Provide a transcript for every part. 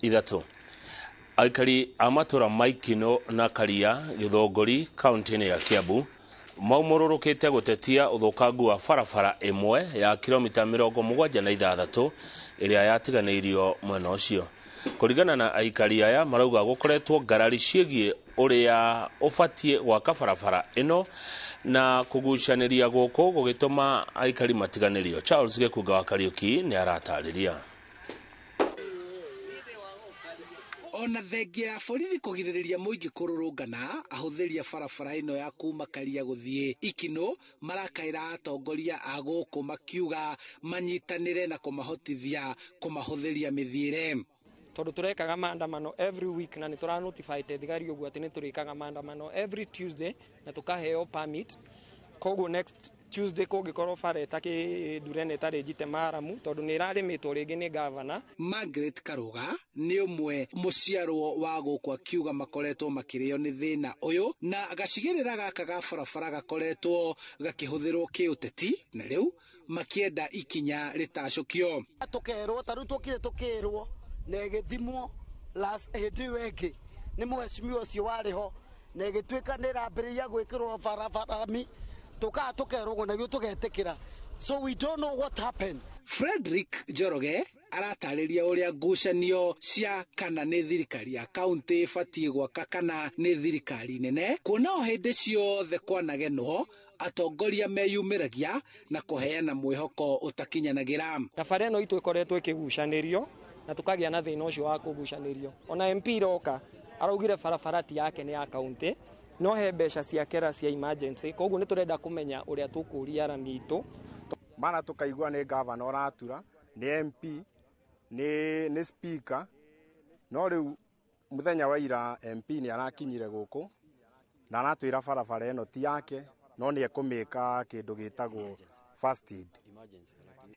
3. Aikari a matũra ma Ikino na Karia Gĩthũngũri kaunti-inĩ ya Kiambu maumũrũrũkĩte gũtetia ũthũkangu wa barabara ĩmwe ya kilomita 76 ĩrĩa yatiganĩirio mwena ũcio. Kũringana na aikari aya, marauga gũkoretwo ngarari ciĩgiĩ ũrĩa ũbatiĩ gwaka barabara ĩno na kũgucanĩria gũkũ gũgĩtũma aikari matiganĩrio. Charles Gĩkunga wa Kariũki nĩ aratarĩria. Ona thengia ya borithi kũgirĩrĩria mũingĩ kũrũrũngana, ahũthĩri a barabara ĩno ya kuma Karia gũthiĩ Ikino marakaĩra atongoria a gũkũ makiuga manyitanĩre na kũmahotithia kũmahũthĩria mĩthiĩre. Tondũ tũrekaga maandamano every week na nĩ tũra notify thigari ũguo atĩ nĩ tũrĩkaga maandamano every Tuesday na tũkaheo permit. Koguo next Tuesday kũngĩkorwo bara ĩtakĩndure na ĩtarĩ njite maramu, tondũ nĩ ĩrarĩmĩtwo rĩngĩ nĩ gavana. Margaret Karuga nĩ ũmwe mũciarwo wa gũkũ, akiuga makoretwo makĩrĩo nĩ thĩna ũyũ na gacigĩrĩra gaka ga barabara gakoretwo gakĩhũthĩrwo kĩũteti na rĩu makĩenda ikinya rĩtacũkio. Tũkerwo ta rĩu tũkire tũkĩrwo na ĩgĩthimwo last hĩndĩ ĩyo ĩngĩ nĩ mũhecimiwa ũcio warĩ ho na ĩgĩtuĩka nĩ ĩrambĩrĩria gwĩkĩrwo barabarami, tũkaga tũkerwo ũguo naguo tũgetĩkĩra, so we don't know what happened. Frederick Njoroge aratarĩria ũrĩa ngucanio cia kana nĩ thirikari ya kaunti ĩbatiĩ gwaka kana nĩ thirikari nene, kuona o hĩndĩ ciothe kwanagenwo atongoria meyumĩragia na kũheana mwĩhoko ũtakinyanagĩra. Na bara ĩno itũ ĩkoretwo ĩkĩgucanĩrio na tũkagĩa na thĩna ũcio wa kũgucanĩrio. Ona MP roka araugire barabara ti yake, nĩ ya kaunti, no he mbeca cia kera cia emergency. Koguo nĩ tũrenda kũmenya ũrĩa tũkũria rami itũ. Mara tũkaigua nĩ gavana ũratura, nĩ MP, nĩ speaker, no rĩu mũthenya wa ira MP nĩ arakinyire gũkũ na aratwĩra barabara ĩno ti yake, no nĩ ekũmĩka kĩndũ gĩtagwo first aid.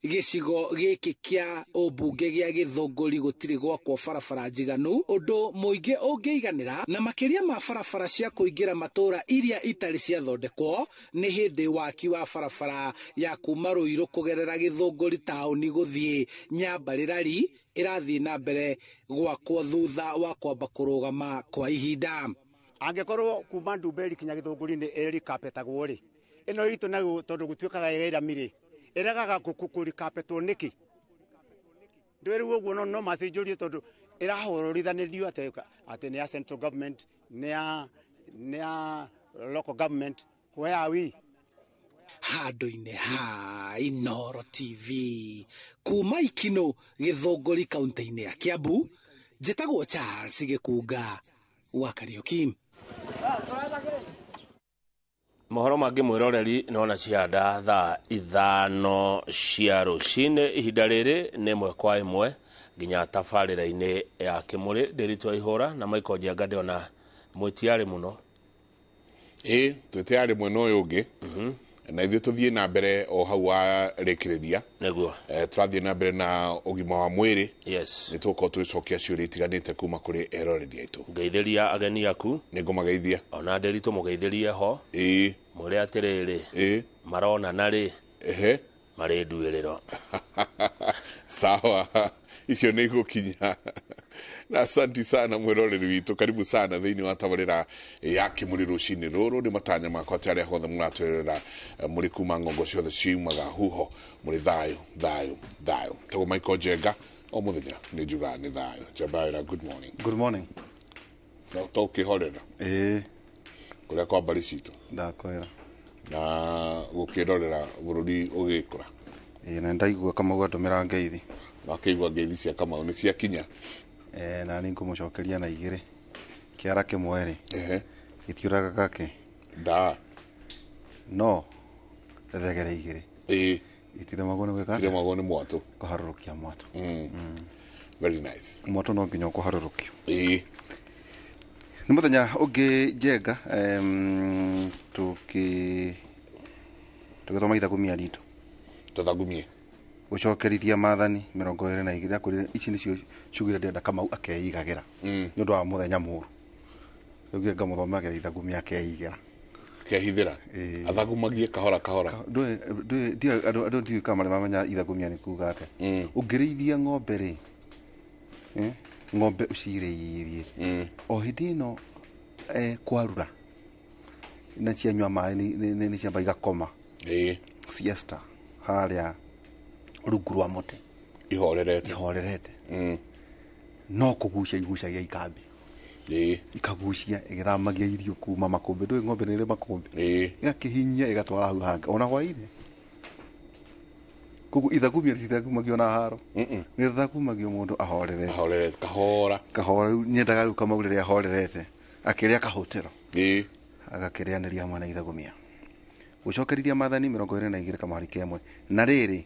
Gĩcigo gĩkĩ kĩa ũmbunge gĩa Gĩthũngũri gũtirĩ gwakwo barabara njiganu ũndũ mũingĩ ũngĩiganĩra, na makĩria ma barabara cia kũingĩra matũũra iria itarĩ ciathondekwo. Nĩ hĩndĩ waki wa barabara ya kuma Rũirũ kũgerera Gĩthũngũri taũni gũthiĩ Nyambarĩrari ĩrathiĩ na mbere gwakwo thutha wa kwamba kũrũgama kwa ihinda. Angĩkorwo kuma Ndumberi kinya Gĩthũngũri nĩ ĩrikapetagwo rĩ, ĩno itũ nayo tondũ gũtuĩkaga ĩrairami rĩ, ĩregaga kũrikapetwo nĩkĩ? Ndĩrĩ ũguo no macinjũrie tondũ ĩrahũrũrithanĩrio atĩ nĩ ya central government, nĩ ya local government. Where are we? Handũ-inĩ ha Inooro TV kuma Ikino Gĩthũngũri kaunti-inĩ ya Kiambu, njĩtagwo Charles Gĩkunga wa Kariũki. Mohoro mangĩ mwĩroreri nona cianda thaa 5 cia rũcinĩ. Ihinda rĩrĩ nĩ 1:15 nginya tabarĩra-inĩ ya Kĩmũrĩ. Ndĩritwa Ihũra na Michael Njenga, ndĩona mwĩtiarĩ mũno. Ĩ twĩtiarĩ mwena ũyũ ũngĩ na ithuĩ tũthiĩ na mbere o hau wa rĩkĩrĩria. Nĩguo. Tũrathiĩ na mbere na ũgima wa mwĩrĩ. Yes. Nĩ tũgũkorwo tũgĩcokia ciũria itiganĩte kuma kũrĩ eroreri aitũ. Ngeithĩria ageni aku. Nĩ ngũmageithia. Ona Ndĩritũ mũgeithĩrie ho. Ĩĩ. Mwĩre atĩrĩrĩ. Ĩĩ. Maronana rĩ. Ehe. Marĩ nduĩrĩro. Sawa. Icio nĩ igũkinya. Na asanti sana mwĩroreri witũ, karibu sana thĩinĩ wa tabarĩra ya Kĩmũrĩ rũcinĩ rũrũ. Nĩ matanya makwa atĩ arĩa othe mũratwerera mũrĩ kuma ng'ongo ciothe ciumaga huho mũrĩ thayũ thayũ thayũ. Tagwo Michael Njenga, o mũthenya nĩ njugaga nĩ thayũ. Njambaĩra, good morning. Good morning. No to ũkĩhorera. Ĩĩ. Kũrĩa kwa mbarĩ citũ. Ndakwĩra. Na gũkĩrorera bũrũri ũgĩkũra. Ĩĩ, na ndaigua Kamau andũmĩra ngeithi. Wakĩigua ngeithi cia Kamau nĩ ciakinya. Na nĩ ngũmũcokeria na igĩrĩ. Kĩara kĩmwe rĩ. Ehe. Gĩtiũragaga kĩ? Nda. No thegere igĩrĩ. Ĩĩ. Itiremagwo nĩ gwĩka atĩa? Itiremagwo nĩ mwatũ. Kũharũrũkia mwatũ. Very nice. Mwatũ no nginya ũkũharũrũkio. Ĩĩ. Nĩ mũthenya ũngĩ Njenga, tũgĩthoma ithagumia ritũ. Tũthagumie. Gũcokerithia maathani 22 akwĩrire ici nĩcio ciugo iria ndĩrenda Kamau akeigagĩra. Nĩ ũndũ wa mũthenya mũũru. Rĩu ngamũthomagĩra ithagumia akeigĩra. Kehithĩra. Ĩĩ. Athagumagie kahora kahora. Andũ ndiũĩ kana marĩ mamenya ithagumia nĩ kuga atĩa. Ũngĩrĩithia ng'ombe rĩ, Ng'ombe ũcirĩirie o hĩndĩ ĩno kwarura na cianyua maĩ nĩ ciamba igakoma siesta harĩa rungu rwa mũtĩ ihorerete no kũgucia igucagia ikambi ikagucia ĩgĩthamagia irio kuma makũmbĩ. Ndũĩ ng'ombe nĩ ĩrĩ makũmbĩ, ĩgakĩhinyia ĩgatwara hau hangĩ ona hwainĩ. Koguo ithagumio rĩtithagumagio na haro, nĩrĩthagumagio mũndũ ahorerete kahora kahora. Rĩu nyendaga rĩu Kamau rĩrĩa ahorerete akĩrĩa kahũtĩro agakĩrĩanĩria hamwe na ithagumia. Gũcokerithia maathani 22 kamũhari kemwe. Na rĩrĩ,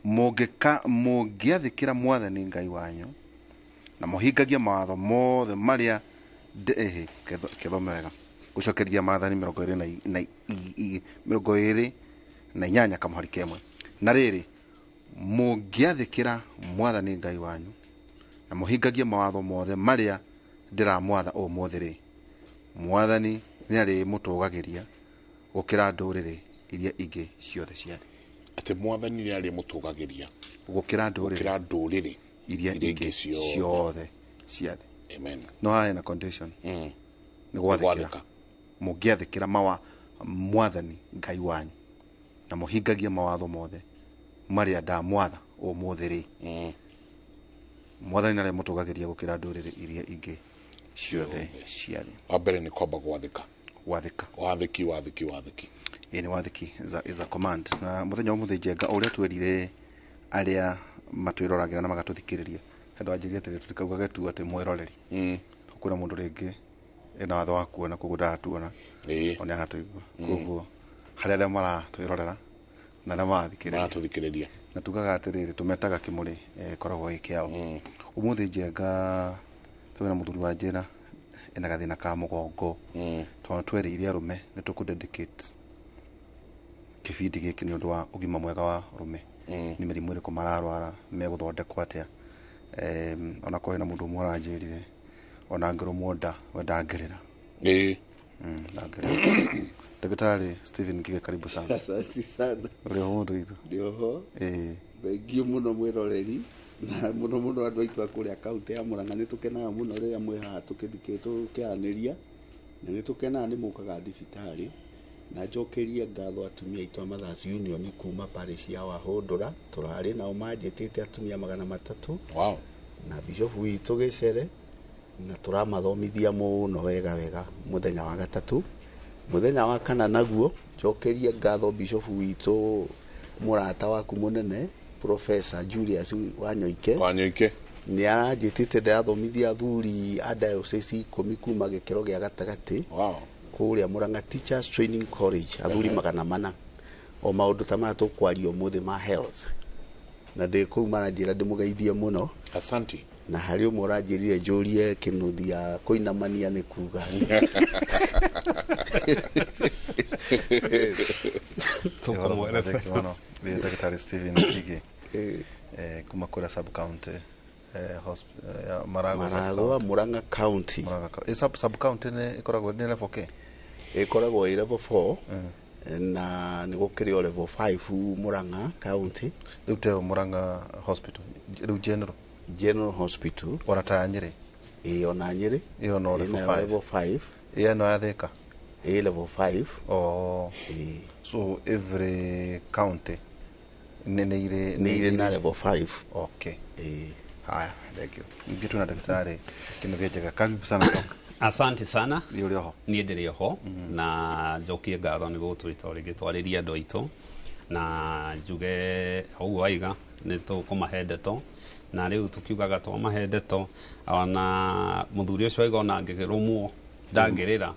mũngĩathĩkĩra mwathani Ngai wanyu na mũhingagie mawatho mothe marĩa kĩthome wega. Gũcokerithia maathani 28 kamũhari kemwe. Na rĩrĩ, mũngĩathĩkĩra mwathani Ngai wanyu na mũhingagie mawatho mothe marĩa ndĩramwatha ũmũthĩ rĩ, mwathani nĩarĩmũtũgagĩria gũkĩra ndũrĩrĩ iria ingĩ ciothe cia thĩ. Atĩ mwathani nĩarĩmũtũgagĩria gũkĩra ndũrĩrĩ iria ingĩ ciothe cia thĩ. Amen. No haha hena condition, nĩ gwathĩkĩra. Mũngĩathĩkĩra mwathani Ngai wanyu na mũhingagie mawatho mothe marĩa ndamwatha ũmũthĩ rĩ, mwathani nĩarĩmũtũgagĩria gũkĩra ndũrĩrĩ iria ingĩ ciothe cia thĩ. Wa mbere nĩ kwamba gwathĩka. Gwathĩka. Wathĩki wathĩki wathĩki. Ĩĩ nĩ wathĩki is a command. Na mũthenya ũmũthĩ Njenga ũrĩa twerire arĩa matwĩroragĩra na magatũthikĩrĩria, handũ wanjĩrire atĩrĩ tũtikaugage tu atĩ mwĩroreri. Kwĩna mũndũ rĩngĩ ena watho wa kuona koguo ndaratuona ona aratũigua. Koguo harĩ arĩa maratwĩrorera na arĩa marathikĩrĩria na tugaga atĩrĩrĩ tũmetaga kĩmũrĩ ĩkoragwo ĩ kĩao. Ũmũthĩ Njenga twĩna mũthuri wa njĩra ena gathĩna ka mũgongo, tondũ twereire arũme nĩ tũkũ dedicate kĩbindi gĩkĩ nĩ ũndũ wa ũgima mwega wa arũme. Nĩ mĩrimũ ĩrĩkũ mararwara, megũthondekwo atĩa. Ona korwo hena mũndũ ũmwe ũranjĩrire ona ngĩrũmwo nda we ndangĩrĩra. Ndangĩrĩra. Daktari Stephen Ngige, karibu sana. Asante sana. Ũrĩ ho mũndũ witũ? Ndĩ ho. Thengiũ mũno mwĩroreri na mũno mũno andũ aitũ a kũrĩa kaunti ya Murang'a. Nĩ tũkenaga mũno rĩrĩa mwĩ haha tũkĩaranĩria, na nĩ tũkenaga nĩ mũkaga thibitarĩ. Na njokerie ngatho atumia aitũ a Mothers Union kuma parish ya Wahũndũra, tũrarĩ nao manjĩtĩte atumia 300. Wow. Na bishop witũ Gĩcere, na tũramathomithia mũno wega wega mũthenya wa gatatũ. Mũthenya wa kana naguo njokerie ngatho bishop witũ mũrata waku mũnene Professor Julius Wanyoike. Nĩ aranjĩtĩte ndĩrathomithia athuri a diocese 10 kuma gĩkĩro gĩa gatagatĩ. Wow. Kũrĩa Murang'a Teachers Training College, athuri 400. O maũndũ ta maya tũkwaria ũmũthĩ ma health. Na ndĩ kũu maranjĩra ndĩmũgeithie mũno. Asante. Na harĩ ũmwe ũranjĩrire njũrie kĩnuthi ya kũinamania nĩ kuga. Daktari Stephen Ngige kuma kũrĩa sub county Maragwa Murang'a County. Sub county nĩ ĩkoragwo nĩ level K? Ĩkoragwo ĩ level 4 na nĩ gũkĩrĩ o level 5 Murang'a County. Rĩu teo Murang'a Hospital, rĩu General Hospital. Ona ta Nyĩrĩ? Ĩĩ ona Nyĩrĩ. Ĩyo no level 5. Level 5. Ĩyo no ya Thika? Ĩĩ level 5. Oh. So every county nĩ irĩ na level 5. Okay. Haya, thank you. Ningĩ twĩna daktari Kĩnuthia Njenga. Karibu sana doc. Asante sana. Nĩ ũrĩ oho? Niĩ ndĩrĩ oho na njokie ngatho nĩ gũtwĩta rĩngĩ twarĩrie andũ aitũ na njuge ũguo waiga nĩ tũkũmahe ndeto na rĩu tũkiugaga twamahe ndeto ona mũthuri ũcio waiga ona angĩrũmwo ndangĩrĩra.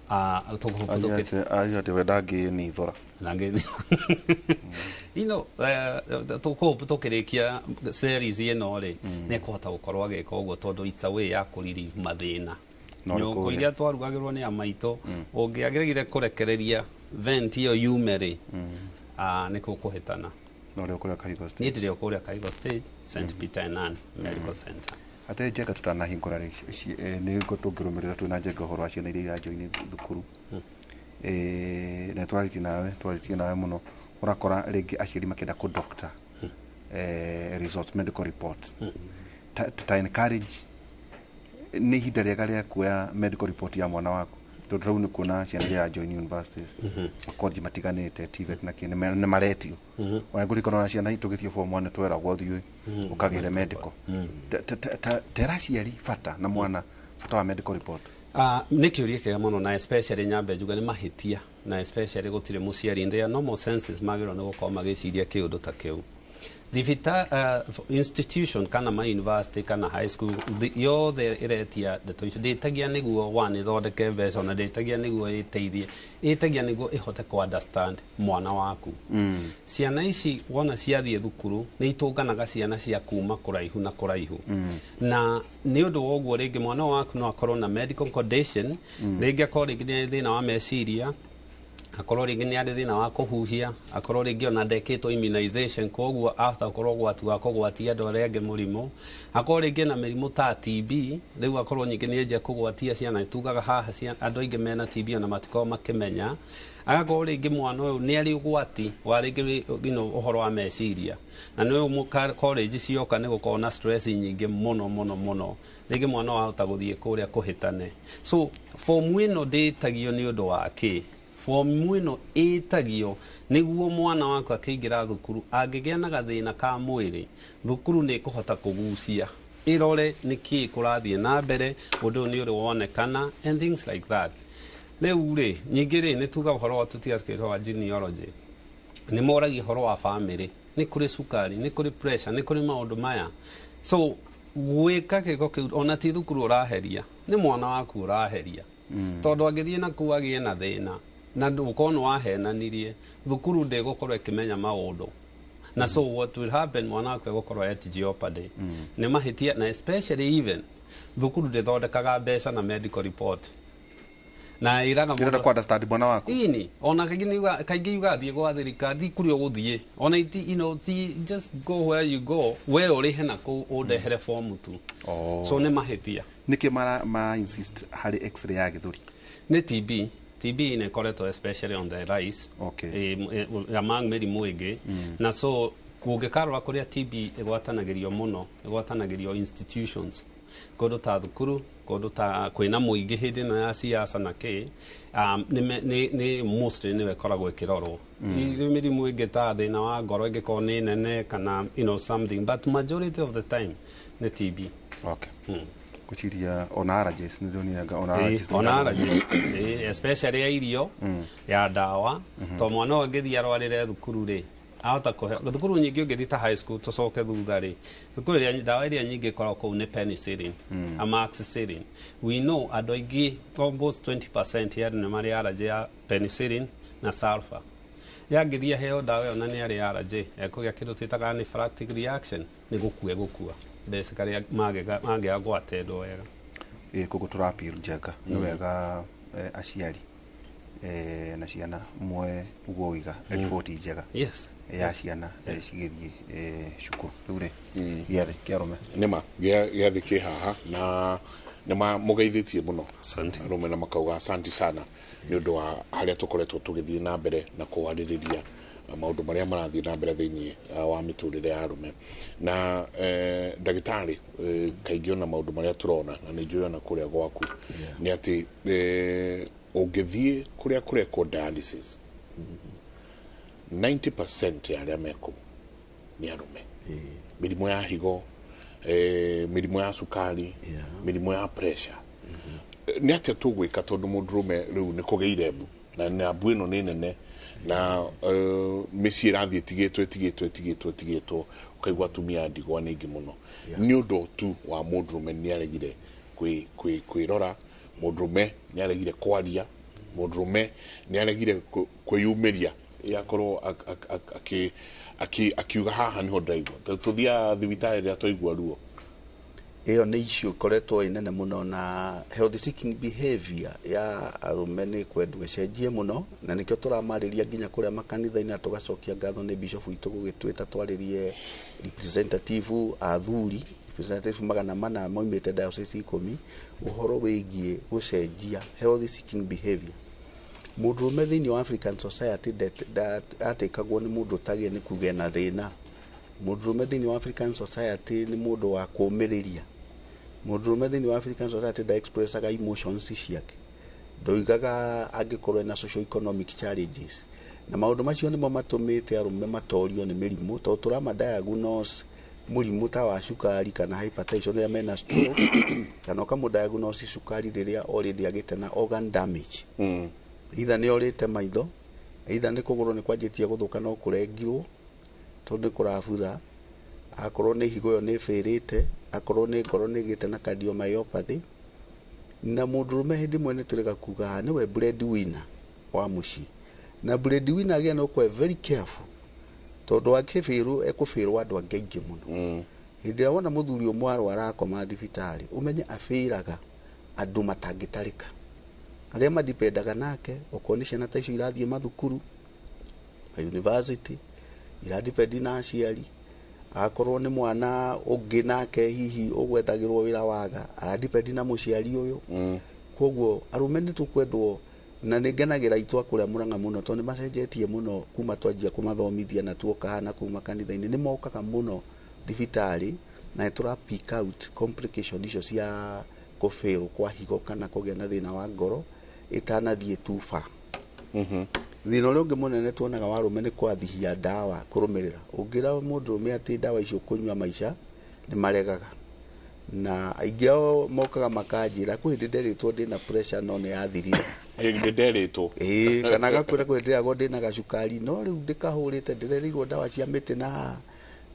Atĩ we ndangĩnithũra. You know, tũkĩrĩkia series ĩno rĩ nĩ ekũhota gũkorwo agĩka ũguo tondũ it's a way ya kũririve mathĩna. Nyũngũ iria twarugagĩrwo nĩ amaitũ ũngĩagĩrĩire kũrekereria vent ĩyo yume rĩ nĩ kũkũhĩtana. No rĩo kũrĩa Kahigo Stage? Niĩ ndĩrĩ o kũrĩa Kahigo Stage, St Peter and Ann Medical Center. Atĩ Njenga tũtanahingũra rĩ nĩ tũngĩrũmĩrĩra twĩna Njenga ũhoro wa ciana iria irajoini thukuru. Na twarĩtie nawe mũno ũrakora rĩngĩ aciari makĩenda kũ doctor results, medical reports. Ta encourage nĩ ihinda rĩega rĩa kuoya medical report ya mwana waku, tondũ rĩu nĩ kuona ciana iria join universities, college matiganĩte, TVET na kĩ, nĩ maretio. Ona ngũririkana ona ciana itũ gĩthiĩ form 1 tweragwo thiĩ ũkagĩre medical. Tera aciari bata na mwana bata wa medical report. Nĩ kĩũria kĩega mũno, na especially nyambe njuge nĩ mahĩtia, na especially gũtirĩ mũciari in their normal senses magĩrĩirwo nĩ gũkorwo magĩciria kĩũndũ ta kĩu. Thibita institution kana ma university kana high school yothe ĩretia ndeto icio, ndĩtagia nĩguo one ĩthondeke mbeca, ona ndĩtagia nĩguo ĩteithie, ĩtagia nĩguo ĩhote kũ understand mwana waku. Ciana ici wona ciathiĩ thukuru nĩ itũnganaga ciana cia kuma kũraihu na kũraihu, na nĩ ũndũ wa ũguo rĩngĩ mwana waku no akorwo na medical condition, rĩngĩ akorwo rĩngĩ nĩ thĩna wa meciria, akorwo rĩngĩ nĩ arĩ thĩna wa kũhuhia, akorwo rĩngĩ ona ndekĩtwo immunization, koguo after akorwo ũgwati wa kũgwatia andũ arĩa angĩ mũrimũ, akorwo rĩngĩ na mĩrimũ ta TB, rĩu akorwo nyingĩ nĩ enjia kũgwatia ciana. Tugaga haha andũ aingĩ mena TB ona matikoragwo makĩmenya. Agakorwo rĩngĩ mwana ũyũ nĩ arĩ ũgwati wa rĩngĩ ũhoro wa meciria, na nĩ college cioka nĩ gũkorwo na stress nyingĩ mũno mũno mũno, rĩngĩ mwana wahota gũthiĩ kũrĩa kũhĩtane. So form ĩno ndĩtagio nĩ ũndũ wa kĩ? Fomu ĩno ĩtagio nĩguo mwana waku akĩingĩra thukuru angĩgĩa na gathĩna ka mwĩrĩ, thukuru nĩ ĩkũhota kũgucia ĩrore nĩkĩĩ kũrathiĩ na mbere, ũndũ ũyũ nĩ ũrĩ wonekana and things like that. Rĩu rĩ nyingĩ rĩ nĩ tuga ũhoro wa tũtiga tukĩrwo wa genealogy, nĩ moragia ũhoro wa family, nĩ kũrĩ cukari, nĩ kũrĩ pressure, nĩ kũrĩ maũndũ maya. So gwĩka gĩko kĩu ona ti thukuru ũraheria, nĩ mwana waku ũraheria, tondũ angĩthiĩ na kũu agĩe na thĩna na ũkorwo nĩ wahenanirie, thukuru ndĩgũkorwo ĩkĩmenya maũndũ. Na so what will happen, mwana waku egũkorwo at jeopardy. Nĩ mahĩtia, na especially even thukuru ndĩthondekaga mbeca na medical report, na ĩraga Ndĩrenda kũ understand mwana waku. Ini ona kaingĩ yuga thiĩ gwa thirikari, thi kũrĩa ũgũthiĩ, ona iti ti just go where you go, we ũrĩhe na kũu ũndehere form tu. So nĩ mahĩtia. Nĩkĩ ma insist harĩ x-ray ya gĩthũri? Nĩ TB. TB nĩ ĩkoretwo especially on the rise among mĩrimũ ĩngĩ, na so ũngĩkarora kũrĩa TB ĩgwatanagĩrio mũno, ĩgwatanagĩrio institutions, kũndũ ta thukuru, kũndũ ta kwĩna mũingĩ hĩndĩ ĩno ya siasa na kĩ, nĩ mostly nĩwe ĩkoragwo ĩkĩrorwo. Mĩrimũ ĩngĩ ta thĩna wa ngoro ĩngĩkorwo nĩ nene kana something, but majority of the time nĩ TB. Gwĩciria ona allergies nĩ ndĩronire ona allergies. Ona allergies, especially ya irio, ya ndawa, to mwana ũyũ angĩthiĩ arwarĩre thukuru rĩ, ahota kũhe thukuru nyingĩ ũngĩthiĩ ta high school, tũcoke thutha rĩ, thukuru ĩrĩa ndawa ĩrĩa nyingĩ ĩkoragwo kũu nĩ penicillin, amoxicillin. We know andũ aingĩ almost 20% ya andũ nĩ marĩ allergy ya penicillin na sulfur. Yangĩthiĩ aheo ndawa ĩyo na nĩ arĩ allergy, ekũgĩa kĩndũ twĩtaga anaphylactic reaction, nĩ gũkua egũkua basically mangĩaga gwatendwo wega. Koguo tũra appeal Njenga, nĩ wega aciari na ciana muoe ũguo ũiga riboti njega ya ciana cigĩthiĩ cukuru. Rĩu rĩ gĩathĩ kĩa arũme nĩma gĩathĩ kĩ haha, na nĩma mũgeithĩtie mũno arũme na makauga asanti sana nĩ ũndũ wa harĩa tũkoretwo tũgĩthiĩ na mbere na kwarĩrĩria maũndũ marĩa marathiĩ na mbere thĩinĩ wa mĩtũrĩre ya arũme. Na ndagĩtarĩ, kaingĩ ona maũndũ marĩa tũrona na nĩ njũĩ ona kũrĩa gwaku nĩ atĩ ũngĩthiĩ kũrĩa kũrekwo dialysis, 90% ya arĩa mekũu nĩ arũme. Mĩrimũ ya higo, mĩrimũ ya cukari, mĩrimũ ya pressure. Nĩ atĩa tũgwĩka tondũ mũndũrũme rĩu nĩ kũgĩire mbu, na mbu ĩno nĩ nene, na mĩciĩ ĩrathiĩ ĩtigĩtwo ĩtigĩtwo ĩtigĩtwo ĩtigĩtwo, ũkaigua atumia a ndigwa nĩ aingĩ mũno nĩ ũndũ tu wa mũndũrũme nĩ aregire kwĩrora, mũndũrũme nĩ aregire kwaria, mũndũrũme nĩ aregire kwĩyumĩria, akorwo akiuga haha nĩho ndĩraigua. Tũthiaga thibitarĩ rĩrĩa twaigua ruo. Ĩyo nĩ issue ĩkoretwo ĩ nene mũno, na health seeking behavior ya arũme nĩ kwendwo ĩcenjie mũno, na nĩkĩo tũramarĩria nginya kũrĩa makanitha-inĩ, na tũgacokia ngatho nĩ bishop witũ gũgĩtwĩta twarĩrie representative athuri, representative 400 maumĩte diocese 10 ũhoro wĩgiĩ gũcenjia health seeking behavior. Mũndũrũme thĩinĩ wa African society atĩkagwo nĩ mũndũ ũtagĩrĩire nĩ kũgĩa na thĩna, Mũndũrũme thĩinĩ wa African society nĩ mũndũ wa kũũmĩrĩria. Mũndũrũme thĩinĩ wa African society nda expressaga emotions ciake, ndoigaga angĩkorwo ena social economic challenges, na maũndũ macio nĩmo matũmĩte arũme matorio nĩ mĩrimũ, tondũ tũrama diagnose mũrimũ ta wa cukari kana hypertension rĩrĩa mena stroke, kana ũkamũ diagnose cukari rĩrĩa already agĩte na organ damage, either nĩ orĩte maitho, either nĩ kũgũrũ nĩ kwanjĩtie gũthũka no kũrengirwo tondũ nĩ kũrabutha, akorwo nĩ higo ĩyo nĩ ĩbĩrĩte, akorwo nĩ ngoro nĩ ĩgĩte na cardiomyopathy. Na mũndũrũme hĩndĩ ĩmwe nĩ tũrega kuga nĩwe breadwinner wa mũciĩ, na breadwinner agĩa no gũkorwo very careful, tondũ angĩbĩrwo ekũbĩrwo andũ angĩ aingĩ mũno. Hĩndĩ ĩrĩa wona mũthuri ũmwe arwara akoma thibitarĩ, ũmenye abĩraga andũ matangĩtarĩka arĩa madipendaga nake, okorwo nĩ ciana ta icio irathiĩ mathukuru ma university iradipendi na aciari, akorwo nĩ mwana ũngĩ nake hihi ũgwethagĩrwo wĩra waga aradipendi na mũciari ũyũ. Koguo arũme nĩ tũkwendwo, na nĩ ngenagĩra itwa kũrĩa Mũrang'a mũno, tondũ nĩ macenjetie mũno kuma twanjia kũmathomithia na tuoka na kuma kanitha-inĩ nĩ mokaga mũno thibitarĩ, na nĩ tũra pick out complication icio cia kũbĩrwo kwa higo kana kũgĩa na thĩna wa ngoro ĩtanathiĩ too far. Thĩna ũrĩa ũngĩ mũnene tuonaga wa arũme nĩ kwathihia ndawa kũrũmĩrĩra. Ũngĩra mũndũrũme atĩ ndawa icio kũnyua maica nĩ maregaga, na aingĩ ao mokaga makanjĩra kwĩ hĩndĩ nderĩtwo ndĩna pressure no nĩ yathirire. Hĩndĩ nderĩtwo. Ĩĩ, kana agakwĩra kwĩ ndĩragwo ndĩna gacukari no rĩu ndĩkahũrĩte, ndĩrerĩirwo ndawa cia mĩtĩ na haha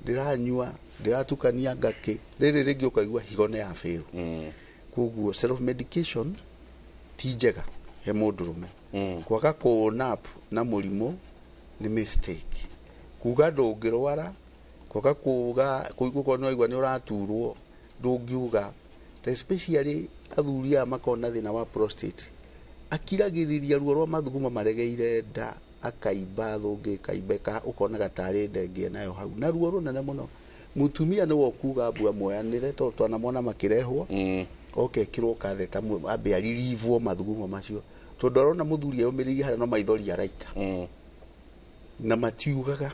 ndĩranyua ndĩratukania ngakĩ rĩrĩ rĩngĩ ũkaigua higo nĩ yabĩrwo. Koguo self medication ti njega he mũndũrũme. Kwaga kũ up na mũrimũ nĩ mistake, kuga ndũngĩrwara, kwaga kuga kũigua nĩ waigua nĩ ũraturwo ndũngiuga, ta especially athuri aya makoragwo na thĩna wa prostate, akiragĩrĩria ruo rwa mathugumo maregeire nda, akaimba thũngĩ ĩkaimba ũkonaga tarĩ nda ĩngĩ nayo hau na ruo rũnene mũno. Mũtumia nĩwe ũkuga mbu amuoyanĩre, tondũ twanamona makĩrehwo oke ekĩrwo katheta ambe aririvwo mathugumo macio, tondũ arona mũthuri eyũmĩrĩirie harĩa no maithori araita. Na matiugaga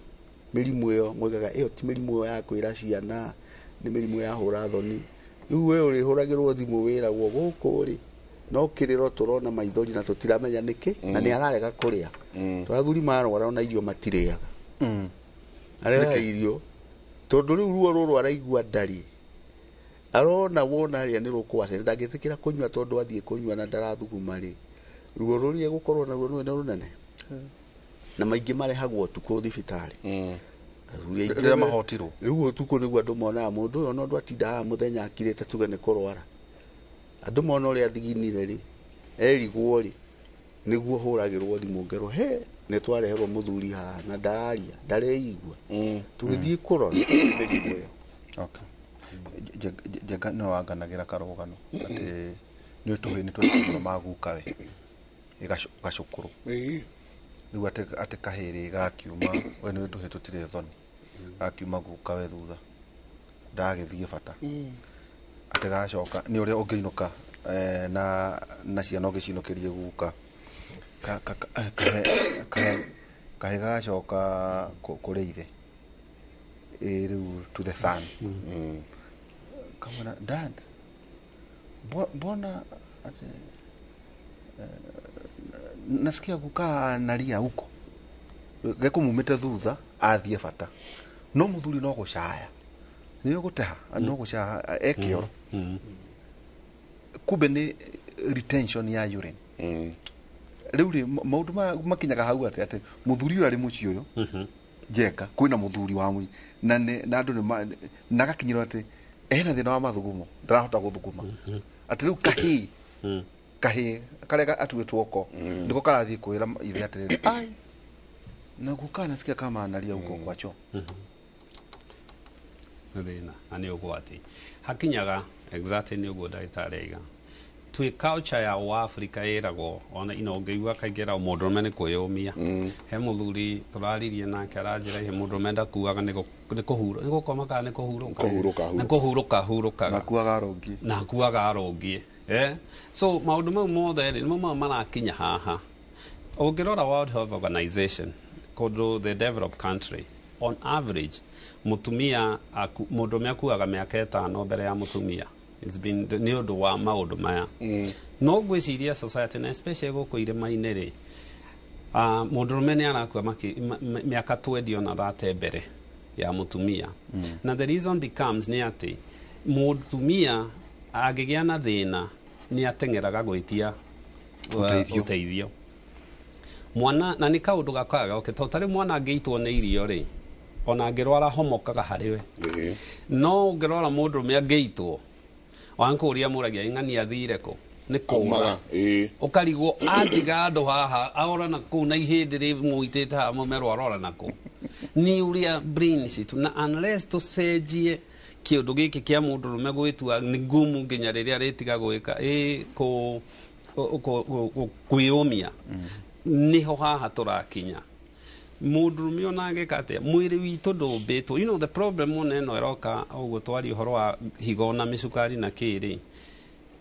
mĩrimũ ĩyo, moigaga ĩyo ti mĩrimũ ĩyo ya kwĩra ciana, nĩ mĩrimũ ya hũra thoni. Rĩu we ũrĩhũragĩrwo thimũ wĩragwo gũkũ rĩ no kĩrĩro tũrona maithori na tũtiramenya nĩkĩ, na nĩ ararega kũrĩa. Tondũ athuri marwara ona irio matirĩaga, aregaga irio tondũ rĩu ruo rũrũ araigua ndarĩ arona wona harĩa nĩ rũkũwacĩra, ndangĩtĩkĩra kũnyua tondũ athiĩ kũnyua na ndarathuguma rĩ, ruo rũrĩa gũkorwo naruo nĩ rũnene, na maingĩ marehagwo ũtukũ thibitarĩ. Athuri aingĩ rĩrĩa mahotirwo. Rĩu ũtukũ nĩguo andũ monaga mũndũ ũyũ, ona ũndũ atinda haha mũthenya akirĩte tuge nĩ kũrwara, andũ mona ũrĩa athiginire rĩ, erigwo rĩ, nĩguo hũragĩrwo thimũ ngerwo he nĩ twareherwo mũthuri haha na ndararia ndareigua, tũgĩthiĩ kũrora mĩrimũ ĩyo. Okay. Njenga nĩwe wanganagĩra karũgano atĩ nĩ tũhĩ nĩ twendete magukawe gacũkũrũ. Rĩu atĩ kahĩrĩ gakiuma we nĩ tũhĩ tũtirĩ thoni, gakiuma gukawe thutha ndagĩthiĩ bata, atĩ gacoka nĩ ũrĩa ũngĩinũka na ciana ũgĩcinũkĩrie guka kahĩ gagacoka kũrĩ ithe, rĩu to the son, kamwĩra, "Dad, mbona ati nasikia guka analia huko?" Gekũmumĩte thutha athiĩ bata, no mũthuri no gũcaya nĩ gũteha no gũcaya ekĩoro, kumbe nĩ retention ya urine. Rĩu rĩ maũndũ maya makinyaga hau atĩ mũthuri ũyũ arĩ mũciĩ ũyũ Njenga kwĩna mũthuri wa mũciĩ na na andũ nĩ na agakinyĩrwo atĩ ena thĩna wa mathugumo, ndarahota gũthuguma, atĩ rĩu kahĩĩ karĩa atuĩtwo ko nĩko karathiĩ kwĩra ithe atĩrĩrĩ, "Ai, na guka nasikia kama analia huko kwa choo." Nĩ thĩna na nĩ ũgwati hakinyaga exactly nĩ ũguo ndagĩtarĩ aiga. Twĩ culture ya Ũafrika ĩragwo ona ino ũngĩigua kaingĩ ĩragwo mũndũrũme nĩ kwĩyũmia. He mũthuri tũraririe nake aranjĩra ihe mũndũrũme ndakuaga nĩ kũhurũ nĩ gũkoma kana nĩ kũhurũka. Kũhurũka. Nĩ kũhurũka hurũkaga. Nakuaga arũngiĩ. Na akuaga arũngiĩ. So maũndũ mau mothe rĩ nĩmo mau marakinya haha. Ũngĩrora World Health Organization kũndũ the developed country On average mutumia mũndũrũme akuaga mĩaka 5 mbere ya mutumia. It's been nĩ ũndũ wa maũndũ maya. No ngwĩciria society na especially gũkũ irĩma-inĩ rĩ, mũndũrũme nĩ arakua mĩaka 20 ona 30 mbere ya mutumia. Na the reason becomes nĩ atĩ mũtumia angĩgĩa na thĩna nĩ ateng'eraga gwĩtia ũteithio. Mwana na nĩ kaũndũ gakaga okay, tondũ tarĩ mwana angĩitwo nĩ irio rĩ, ona angĩrwara homokaga harĩ we. No ũngĩrora mũndũrũme angĩitwo wankũria mũragia ing'ani athire kũ nĩ kũra ũkarigwo atiga andũ haha aora na kũu na ihĩndĩ rĩmũitĩte haha mũmero arora na kũ nĩ ũrĩa brain citũ na unless tũcenjie kĩũndũ gĩkĩ kĩa mũndũrũme gwĩtua nĩ ngumu nginya rĩrĩa rĩtiga gwĩka kwĩyũmia nĩho haha tũrakinya. Mũndũrũme ona angĩka atĩa mwĩrĩ witũ ndũmbĩtwo. You know the problem mũno ĩno ĩroka ũguo twaria ũhoro wa higo na mĩcukari na kĩrĩ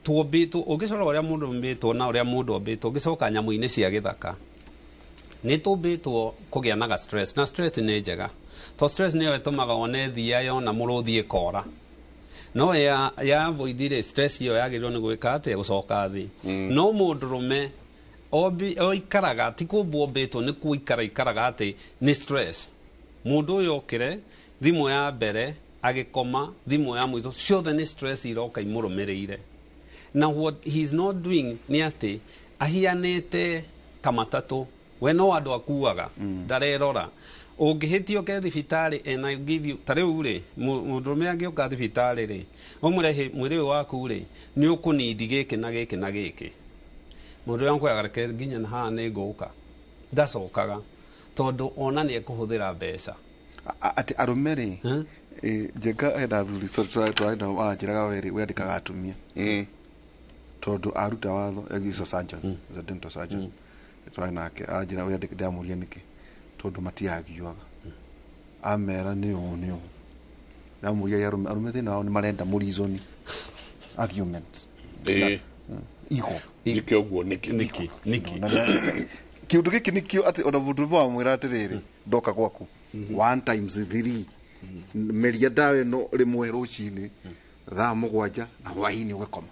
tuombĩtwo ũngĩcora ũrĩa mũndũ ombĩtwo na ũrĩa mũndũ ombĩtwo ũngĩcoka nyamũ-inĩ cia gĩthaka nĩ tũmbĩtwo kũgĩa na stress na stress nĩ njega to stress nĩyo ĩtũmaga one thia yona mũrũthi ĩkora no ya avoid rĩ stress ĩyo yagĩrĩirwo nĩ gwĩka atĩa gũcoka thĩ. No mũndũrũme oikaraga ti kũmbwo ombĩtwo nĩ kũikara ikaraga atĩ nĩ stress. Mũndũ ũyũ okĩre thimũ ya mbere agĩkoma thimũ ya mũico ciothe nĩ stress iroka imũrũmĩrĩire. Na what he's not doing nĩ atĩ ahianĩte ta matatũ we no andũ akuaga ndarerora ũngĩhĩtio ke thibitarĩ and I give you ta rĩu rĩ mũndũrũme angĩũka thibitarĩ rĩ ũmũrehe mwĩrĩ ũyũ waku rĩ nĩ ũkũnindi gĩkĩ na gĩkĩ na gĩkĩ mũndũ ũyũ akwĩraga reke nginya na haha nĩ ngũka ndacokaga tondũ ona nĩ ekũhũthĩra mbeca. Atĩ arũme rĩ Njenga hena athuri tũrarĩ wanjĩraga we rĩ wandĩkaga atumia tondũ aruta watho is a surgeon, is a dental surgeon twarĩ nake anjĩra we ndamũria nĩkĩ tondũ matiagiaga amera nĩ ũũ nĩ ũũ ndamũria arũme thĩna wao nĩ marenda mũrizoni argument igo njĩke ũguo nĩkĩ nĩkĩ kĩũndũ gĩkĩ nĩkĩo atĩ ona mũndũ ũmwe wamwĩra atĩrĩrĩ ndoka gwaku 1 times 3 meria ndawa ĩno rĩmwe rũcinĩ thaa 7 na hwaĩ-inĩ ũgakoma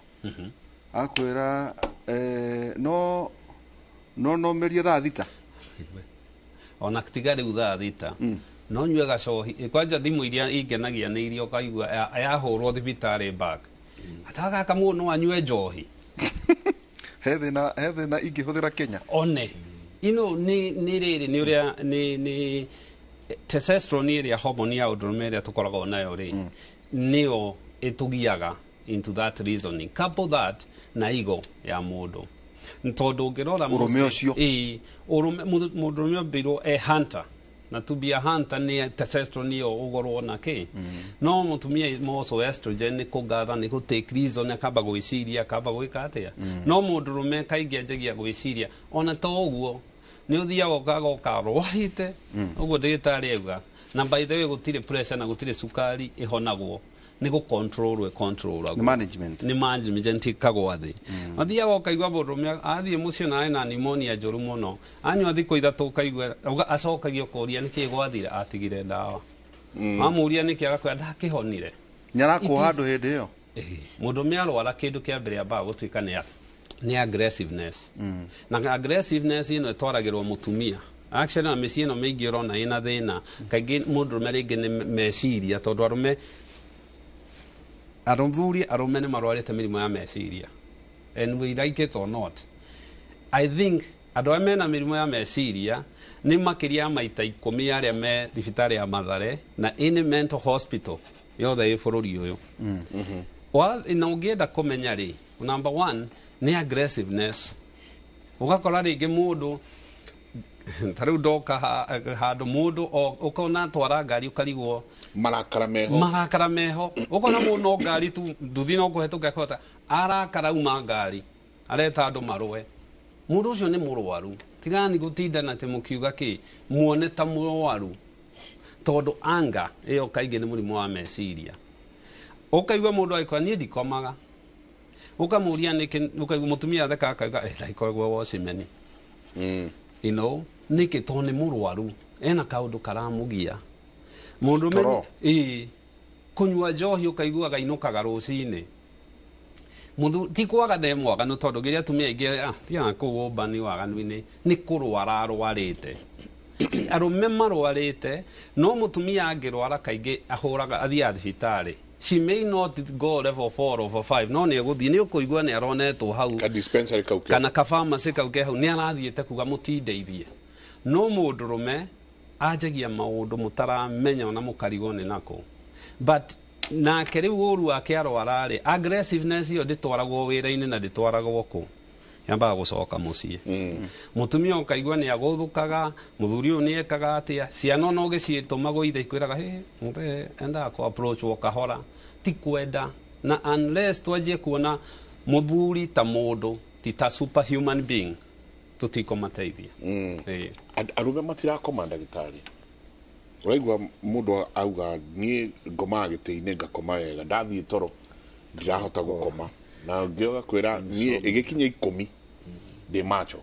akwĩra no no meria thaa 6 ona tiga rĩu thaa 6 no nyue gacohi kwanja thimũ iria ingenagia nĩ iria ũkaigua yahũrwo thibitarĩ back ataga gaka mũndũ no anyue njohi he thĩna ingĩhũthĩra Kenya one ino nĩ rĩrĩ nĩ ũrĩa nĩ testosterone ĩrĩa hormone ya ũndũrũme ĩrĩa tũkoragwo nayo rĩ nĩyo ĩtũgiaga into that reasoning couple that na ego ya mũndũ tondũ ũngĩrora ũrũme ũcio ũrũme mũndũrũme ombirwo e hunter na to be a hunter nĩ testosterone ĩyo ũgorwo na kĩ no mũtumia moco estrogen nĩ kũgatha nĩ gũtake reason akamba gwĩciria akamba gwĩka atĩa no mũndũrũme kaingĩ anjagia gwĩciria ona to ũguo nĩ ũthiaga ũkagoka rwarĩte ũguo ndagĩtarĩ auga na by the way gũtirĩ pressure na gũtirĩ cukari ĩhonagwo nĩ gũ control nĩ management nĩ management ikagwa thĩ athiaga ũkaigua mũndũrũme athiĩ mũciĩ na ena pneumonia njũru mũno anyua thikũ 3 ũkaigua acokagia ũkoria nĩkĩ gwathira atigire ndawa amũria nĩkĩ agakwĩra ndakĩhonire nĩarakwo handũ hĩndĩ ĩyo mũndũrũme arwara kĩndũ kĩa mbere ambaga gũtuĩka nĩ aggressiveness na aggressiveness ĩno ĩtwaragĩrwo mũtumia actually na mĩciĩ ĩno mĩingĩ ũrona ĩna thĩna kaingĩ mũndũrũme rĩngĩ nĩ meciria tondũ arũme athuri arũme nĩ marwarĩte mĩrimũ ya meciria and we like it or not I think andũ arĩa mena mĩrimũ ya meciria nĩ makĩria maita 10 arĩa me thibitarĩ ya Mathare na any mental hospital yothe ĩ bũrũri ũyũ. Na ũngĩenda kũmenya rĩ number 1 nĩ aggressiveness ũgakora rĩngĩ mũndũ ta rĩu ndoka handũ mũndũ ũkona twara ngari ũkarigwo marakara meho ũkona mũndũ no ngari tu nduthi no kũhetũka ekũhota arakara uma ngari areta andũ marũe mũndũ ũcio nĩ mũrwaru tigani gũtindana atĩ mũkiuga kĩ muone ta mũrwaru tondũ anga ĩyo kaingĩ nĩ mũrimũ wa meciria ũkaigua mũndũ agĩkora niĩ ndikomaga ũkamũria nĩkĩ ũkaigua mũtumia atheka akauga ndaikoragwo wocimeni you know nĩkĩ tondũ nĩ mũrwaru ena kaũndũ karamũgia Mũndũrũme Toro. Ĩĩ, kũnyua njohi ũkaiguaga inũkaga rũcinĩ. Ti kwaga nĩ mwaganu, tondũ ngĩrĩa atumia aingĩ tigaga kũu ũmbani waganu-inĩ nĩ kũrwara arwarĩte. Si arũme marwarĩte, no mũtumia angĩrwara kaingĩ ahũraga athiaga thibitarĩ. She may not go level 4 over 5, no nĩ egũthiĩ, nĩ ũkũigua nĩ aronetwo hau ka dispensary kau ke kana ka pharmacy kau ke hau, nĩ arathiĩte kuga mũtindeithie. No mũndũrũme anjagia maũndũ mũtaramenya ona mũkarigwo nĩ nako. But nake rĩu ũru wake arwara rĩ, aggressiveness ĩyo ndĩtwaragwo wĩra-inĩ na ndĩtwaragwo kũ, yambaga gũcoka mũciĩ. Mũtumia ũkaigua nĩ agũthũkaga, mũthuri ũyũ nĩ ekaga atĩa, ciana ona ũgĩciĩtũma gũithe ikwĩraga hĩ mũthee endaga kũ approach wo kahora, ti kwenda. Na unless twanjie kuona mũthuri ta mũndũ, ti ta superhuman being, tũtikũmateithia. Ĩĩ. Arũme matirakoma, ndagĩtarĩ. Ũraigua mũndũ auga, niĩ ngomaga gĩtĩ-inĩ ngakoma wega, ndathiĩ toro ndirahota gũkoma, na ũngĩ ũgakwĩra niĩ ĩgĩkinya 10 ndĩ macho.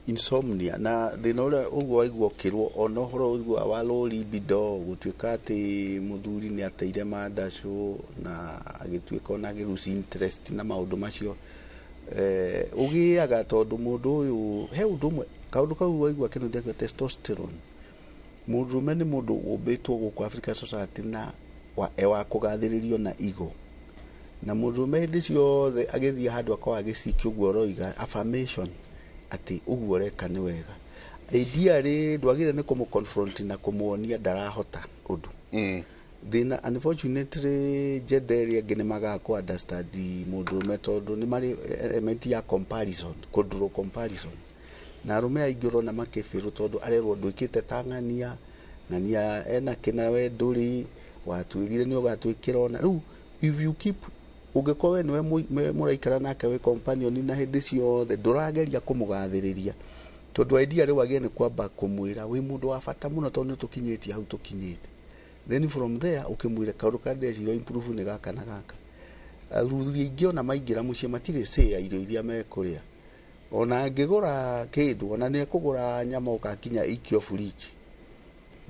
Insomnia na thĩna ũrĩa ũguo waigua ũkĩrwo ona ũhoro ũigua wa low libido, gũtuĩka atĩ mũthuri nĩ ateire mandacũ na agĩtuĩka ona agĩ lose interest na maũndũ macio, ũgĩaga tondũ mũndũ ũyũ he ũndũ ũmwe kaũndũ kau waigua kĩnũthia testosterone. Mũndũrũme nĩ mũndũ ũmbĩtwo gũkũ African society na wa kũgathĩrĩrio na ego, na mũndũrũme hĩndĩ ciothe agĩthiĩ handũ akorwo agĩcikia ũguo ũroiga affirmation atĩ ũguo ũreka nĩ wega. Ideally ndwagĩrĩire nĩ kũmũ confront na kũmuonia ndarahota ũndũ. Thĩna, unfortunately, gender ĩrĩa ĩngĩ nĩ magaga kũ understand mũndũrũme tondũ nĩ marĩ element ya comparison, kũndũrwo comparison, na arũme aingĩ ũrona makĩbĩrwo tondũ arerwo ndwĩkĩte ta ng'ania, ng'ania ena kĩna, we ndũrĩ watwĩrire nĩ ũgatwĩkĩra. Ona rĩu if you keep, ũngĩkorwo we nĩwe mũraikara nake wĩ companion na hĩndĩ ciothe ndũrageria kũmũgathĩrĩria, tondũ idea rĩu agĩrĩire nĩ kwamba kũmwĩra wĩ mũndũ wa bata mũno tondũ nĩ tũkinyĩtie hau tũkinyĩte. Then from there ũkĩmwĩre kaũndũ karĩa ndĩreciria improve nĩ gaka na gaka. Athuri aingĩ ona maingĩra mũciĩ matirĩ say ya irio iria mekũrĩa. Ona angĩgũra kĩndũ, ona nĩ ekũgũra nyama ũkakinya ikio fridge,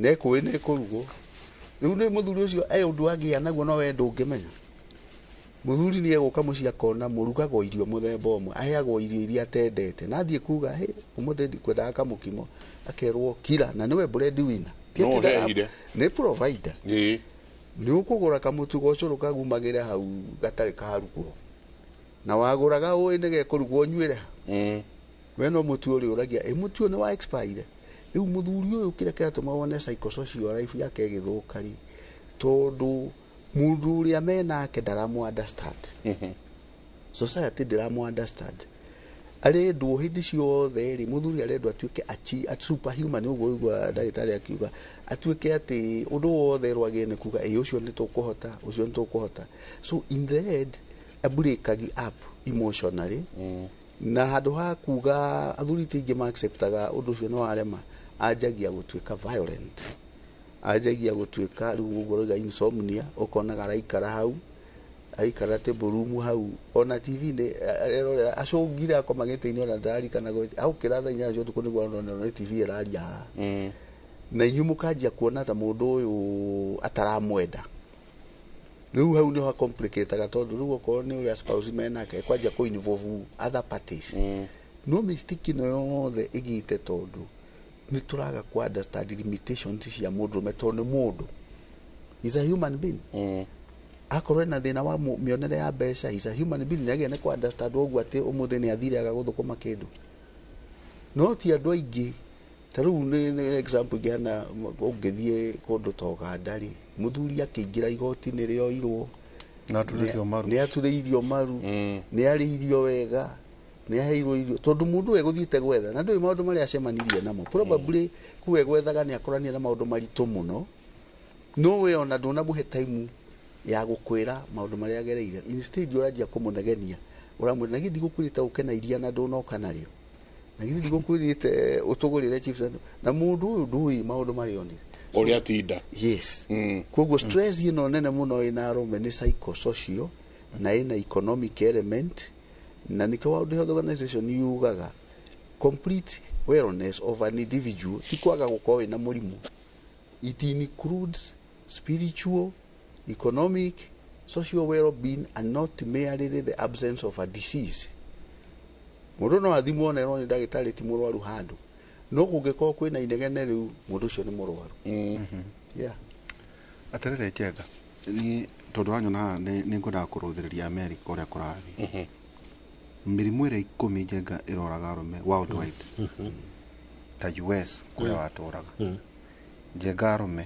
nĩ ekũĩ nĩ ĩkũrugwo. Rĩu nĩ mũthuri ũcio e ũndũ agĩa naguo, no we ndũngĩmenya. Mũthuri nĩ egũka mũciĩ akona mũrugagwo irio mũthemba ũmwe, aheagwo irio iria atendete, na athiĩ kuga hĩ ũmũthĩ ndikwendaga kamũkimo, akerwo kira, na nĩwe bread winner. Ti No atĩ ũhehire. Nĩ provider. Nĩ ũkũgũra kamũtu ga ũcũrũ kagumagĩre hau gatarĩ karugwo, na wagũraga ũĩ nĩ gekũrugwo ũnyuĩre ha. We no mũtu ũrĩ ũragia ĩ mũtu ũyũ nĩ wa expire. Rĩu mũthuri ũyũ kĩrĩa kĩratũma wone psychosocial life yake ĩgĩthũka rĩ, tondũ mũndũ ũrĩa menake ndaramũ understand, society ndĩramũ understand. Arendwo hĩndĩ ciothe rĩ, mũthuri arendwo atuĩke a superhuman, ũguo ũigua ndagĩtarĩ akiuga atuĩke atĩ ũndũ wothe rwagĩrĩire nĩ kuga ĩ ũcio nĩ tũkũhota, ũcio nĩ tũkũhota. So in the end abreakagi up emotionally, na handũ ha kuga athuri ti aingĩ ma-acceptaga ũndũ ũcio nĩ warema, anjagia gũtuĩka violent, anjagia gũtuĩka rĩu ũguo ũroiga insomnia, ũkonaga araikara hau, aikara table room hau, ona TV nĩ arerorera acũngire akoma gĩtĩ-inĩ, ona ndararikana aũkĩra thaa 8 cia ũtukũ nĩguo arona nĩ TV ĩraria haha. Na inyuĩ mũkanjia kuona ta mũndũ ũyũ ataramwenda. Rĩu hau nĩho complicataga, tondũ rĩu okorwo nĩ ũrĩa spouse menake kwanjia kũ involve other parties. No mistake ĩno yothe ĩgĩte tondũ nĩ tũraga ku understand limitations cia mũndũrũme, tondũ nĩ mũndũ, is a human being. Akorwo ena thĩna wa mĩonere ya mbeca, is a human being, nĩ agĩrĩire nĩ ku understand ũguo atĩ ũmũthĩ nĩ athire aga gũthũkũma kĩndũ. No ti andũ aingĩ. Ta rĩu nĩ example ingĩhana, ũngĩthiĩ kũndũ ta Ũganda rĩ, mũthuri akĩingĩra igoti nĩ rĩoirwo. Na aturĩtio maru. Nĩ aturĩirio maru, nĩ arĩirio wega, nĩ aheirwo irio, tondũ mũndũ ũyũ egũthiĩte gwetha na ndũĩ maũndũ marĩa acemanirie namo. Probably kũu egwethaga nĩ akorania na maũndũ maritũ mũno, no we ona ndũnamũhe time ya gũkwĩra maũndũ marĩa agereire. Instead ũranjia kũmũnegenia, ũramwĩra na githĩ ndigũkwĩrĩte ũke na iria na ndũnoka narĩo, na githĩ ndigũkwĩrĩte ũtũgũrĩre chips, na mũndũ ũyũ ndũĩ maũndũ marĩa onire. Ũrĩa tinda. Yes. Koguo stress ĩno nene mũno ĩna arũme nĩ psychosocial na ĩna economic element, na nĩkĩo World Health Organization yugaga complete wellness of an individual ti kwaga gũkorwo wĩna mũrimũ, it includes Spiritual, economic, social well-being and not merely the absence of a disease. Mũndũ no athimwo na erwo nĩ ndagĩtarĩ ti mũrwaru handũ, no kũngĩkorwo kwĩna inegene rĩu, mũndũ ũcio nĩ mũrwaru. Yeah. Atĩrĩrĩ Njenga, niĩ tondũ wanyona haha nĩ ngwendaga kũrũthĩrĩria America ũrĩa kũrathiĩ. Mĩrimũ ĩrĩa 10 Njenga ĩroraga arũme worldwide, ta US kũrĩa watũraga Njenga, arũme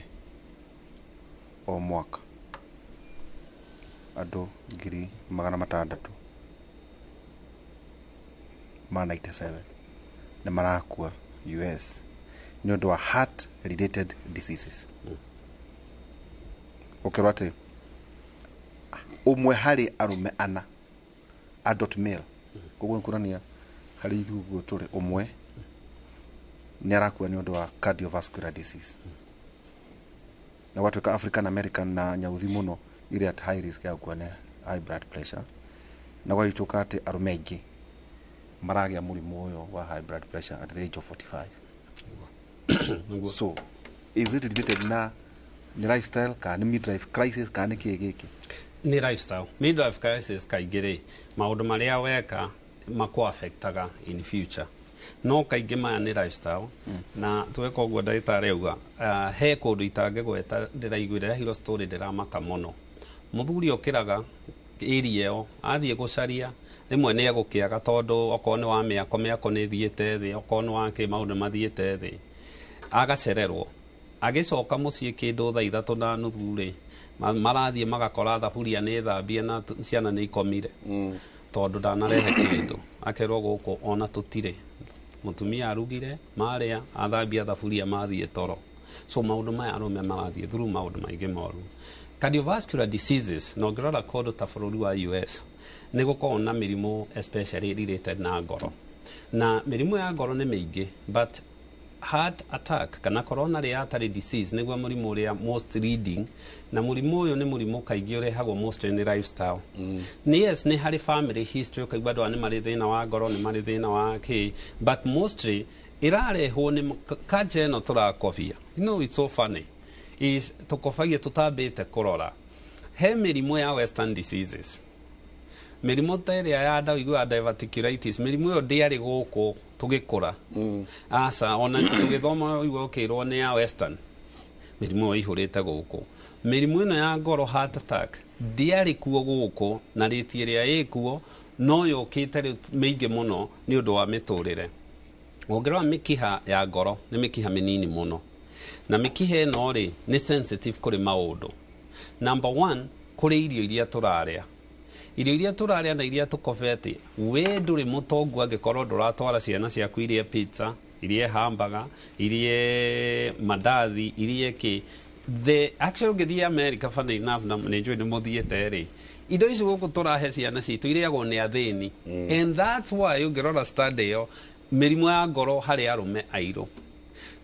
o mwaka andũ 697,000 nĩ marakua US nĩ ũndũ wa heart related diseases. Ũkĩrwo atĩ ũmwe harĩ arũme ana, adult male, koguo nĩ kuonania harĩ ithuĩ ũguo tũrĩ, ũmwe nĩ arakua nĩ ũndũ wa cardiovascular disease. Na gwatuĩka African American na nyauthi mũno irĩ at high risk ya gũkua nĩ high blood pressure, na gwagĩtuĩka atĩ arũme aingĩ maragĩa mũrimũ ũyũ wa high blood pressure at the age of 45. So is it related na nĩ lifestyle kana nĩ midlife crisis kana nĩ kĩĩ gĩkĩ? Nĩ lifestyle. Midlife crisis kaingĩ rĩ, maũndũ marĩa weka makũ-affectaga in future, no kaingĩ maya nĩ lifestyle. Na tweka ũguo ndagĩtarĩ auga, he kũndũ itangĩgweta ndĩraiguire hero story ndĩramaka mũno. Mũthuri okĩraga area ĩyo athiĩ gũcaria, rĩmwe nĩ egũkĩaga tondũ okorwo nĩ wa mĩako, mĩako nĩ ĩthiĩte thĩ, okorwo nĩ wa kĩ, maũndũ mathiĩte thĩ, agacererwo. Agĩcoka mũciĩ kĩndũ thaa 3:30 rĩ, marathiĩ magakora thaburia nĩ thambie na ciana nĩ ikomire, tondũ ndanarehe kĩndũ. Akerwo gũkũ ona tũtirĩ. Mũtumia arugire, marĩa athambia thaburia, mathiĩ toro. So maũndũ maya arũme marathiĩ through maũndũ maingĩ moru, cardiovascular diseases. Na ũngĩrora kũndũ ta bũrũri wa US, nĩ gũkoragwo na mĩrimũ especially related na ngoro, na mĩrimũ ya ngoro nĩ mĩingĩ, but heart attack kana coronary artery disease nĩguo mũrimũ ũrĩa most leading. Na mũrimũ ũyũ nĩ mũrimũ kaingĩ ũrehagwo mostly nĩ lifestyle. Nĩ yes, nĩ harĩ family history, ũkaigua andũ aya nĩ marĩ thĩna wa ngoro, nĩ marĩ thĩna wa kĩ, but mostly ĩrarehwo nĩ culture ĩno tũrakobia. You know, it's so funny is tũkobagia tũtambĩte kũrora he mĩrimũ ya western diseases, mĩrimũ ta ĩrĩa ya nda, ũiguaga diverticulitis. Mĩrimũ ĩyo ndĩarĩ gũkũ tũgĩkũra, aca. Ona tũgĩthoma ũigua ũkĩrwo nĩ ya western. Mĩrimũ ĩyo ĩihũrĩte gũkũ. Mĩrimũ ĩno ya ngoro, heart attack, ndĩarĩ kuo gũkũ, na rĩti ĩrĩa ĩkuo no yũkĩte rĩu mĩingĩ mũno nĩ ũndũ wa mĩtũrĩre. Ũngĩrora mĩkiha ya ngoro nĩ mĩkiha mĩnini mũno, na mĩkiha ĩno rĩ nĩ sensitive kũrĩ maũndũ. Number one, kũrĩ irio iria tũrarĩa, irio iria tũrarĩa na iria tũkobete. We ndũrĩ mũtongu angĩkorwo ndũratwara ciana ciaku irie pizza, irie hamburger, irie mandathi, irie kĩ. The actually ũngĩthiĩ America, funny enough, na nĩ njũĩ nĩ mũthiĩte rĩ, indo ici gũkũ tũrahe ciana citũ irĩagwo nĩ athĩni. And that's why ũngĩrora study ĩyo, mĩrimũ ya ngoro harĩ arũme airũ,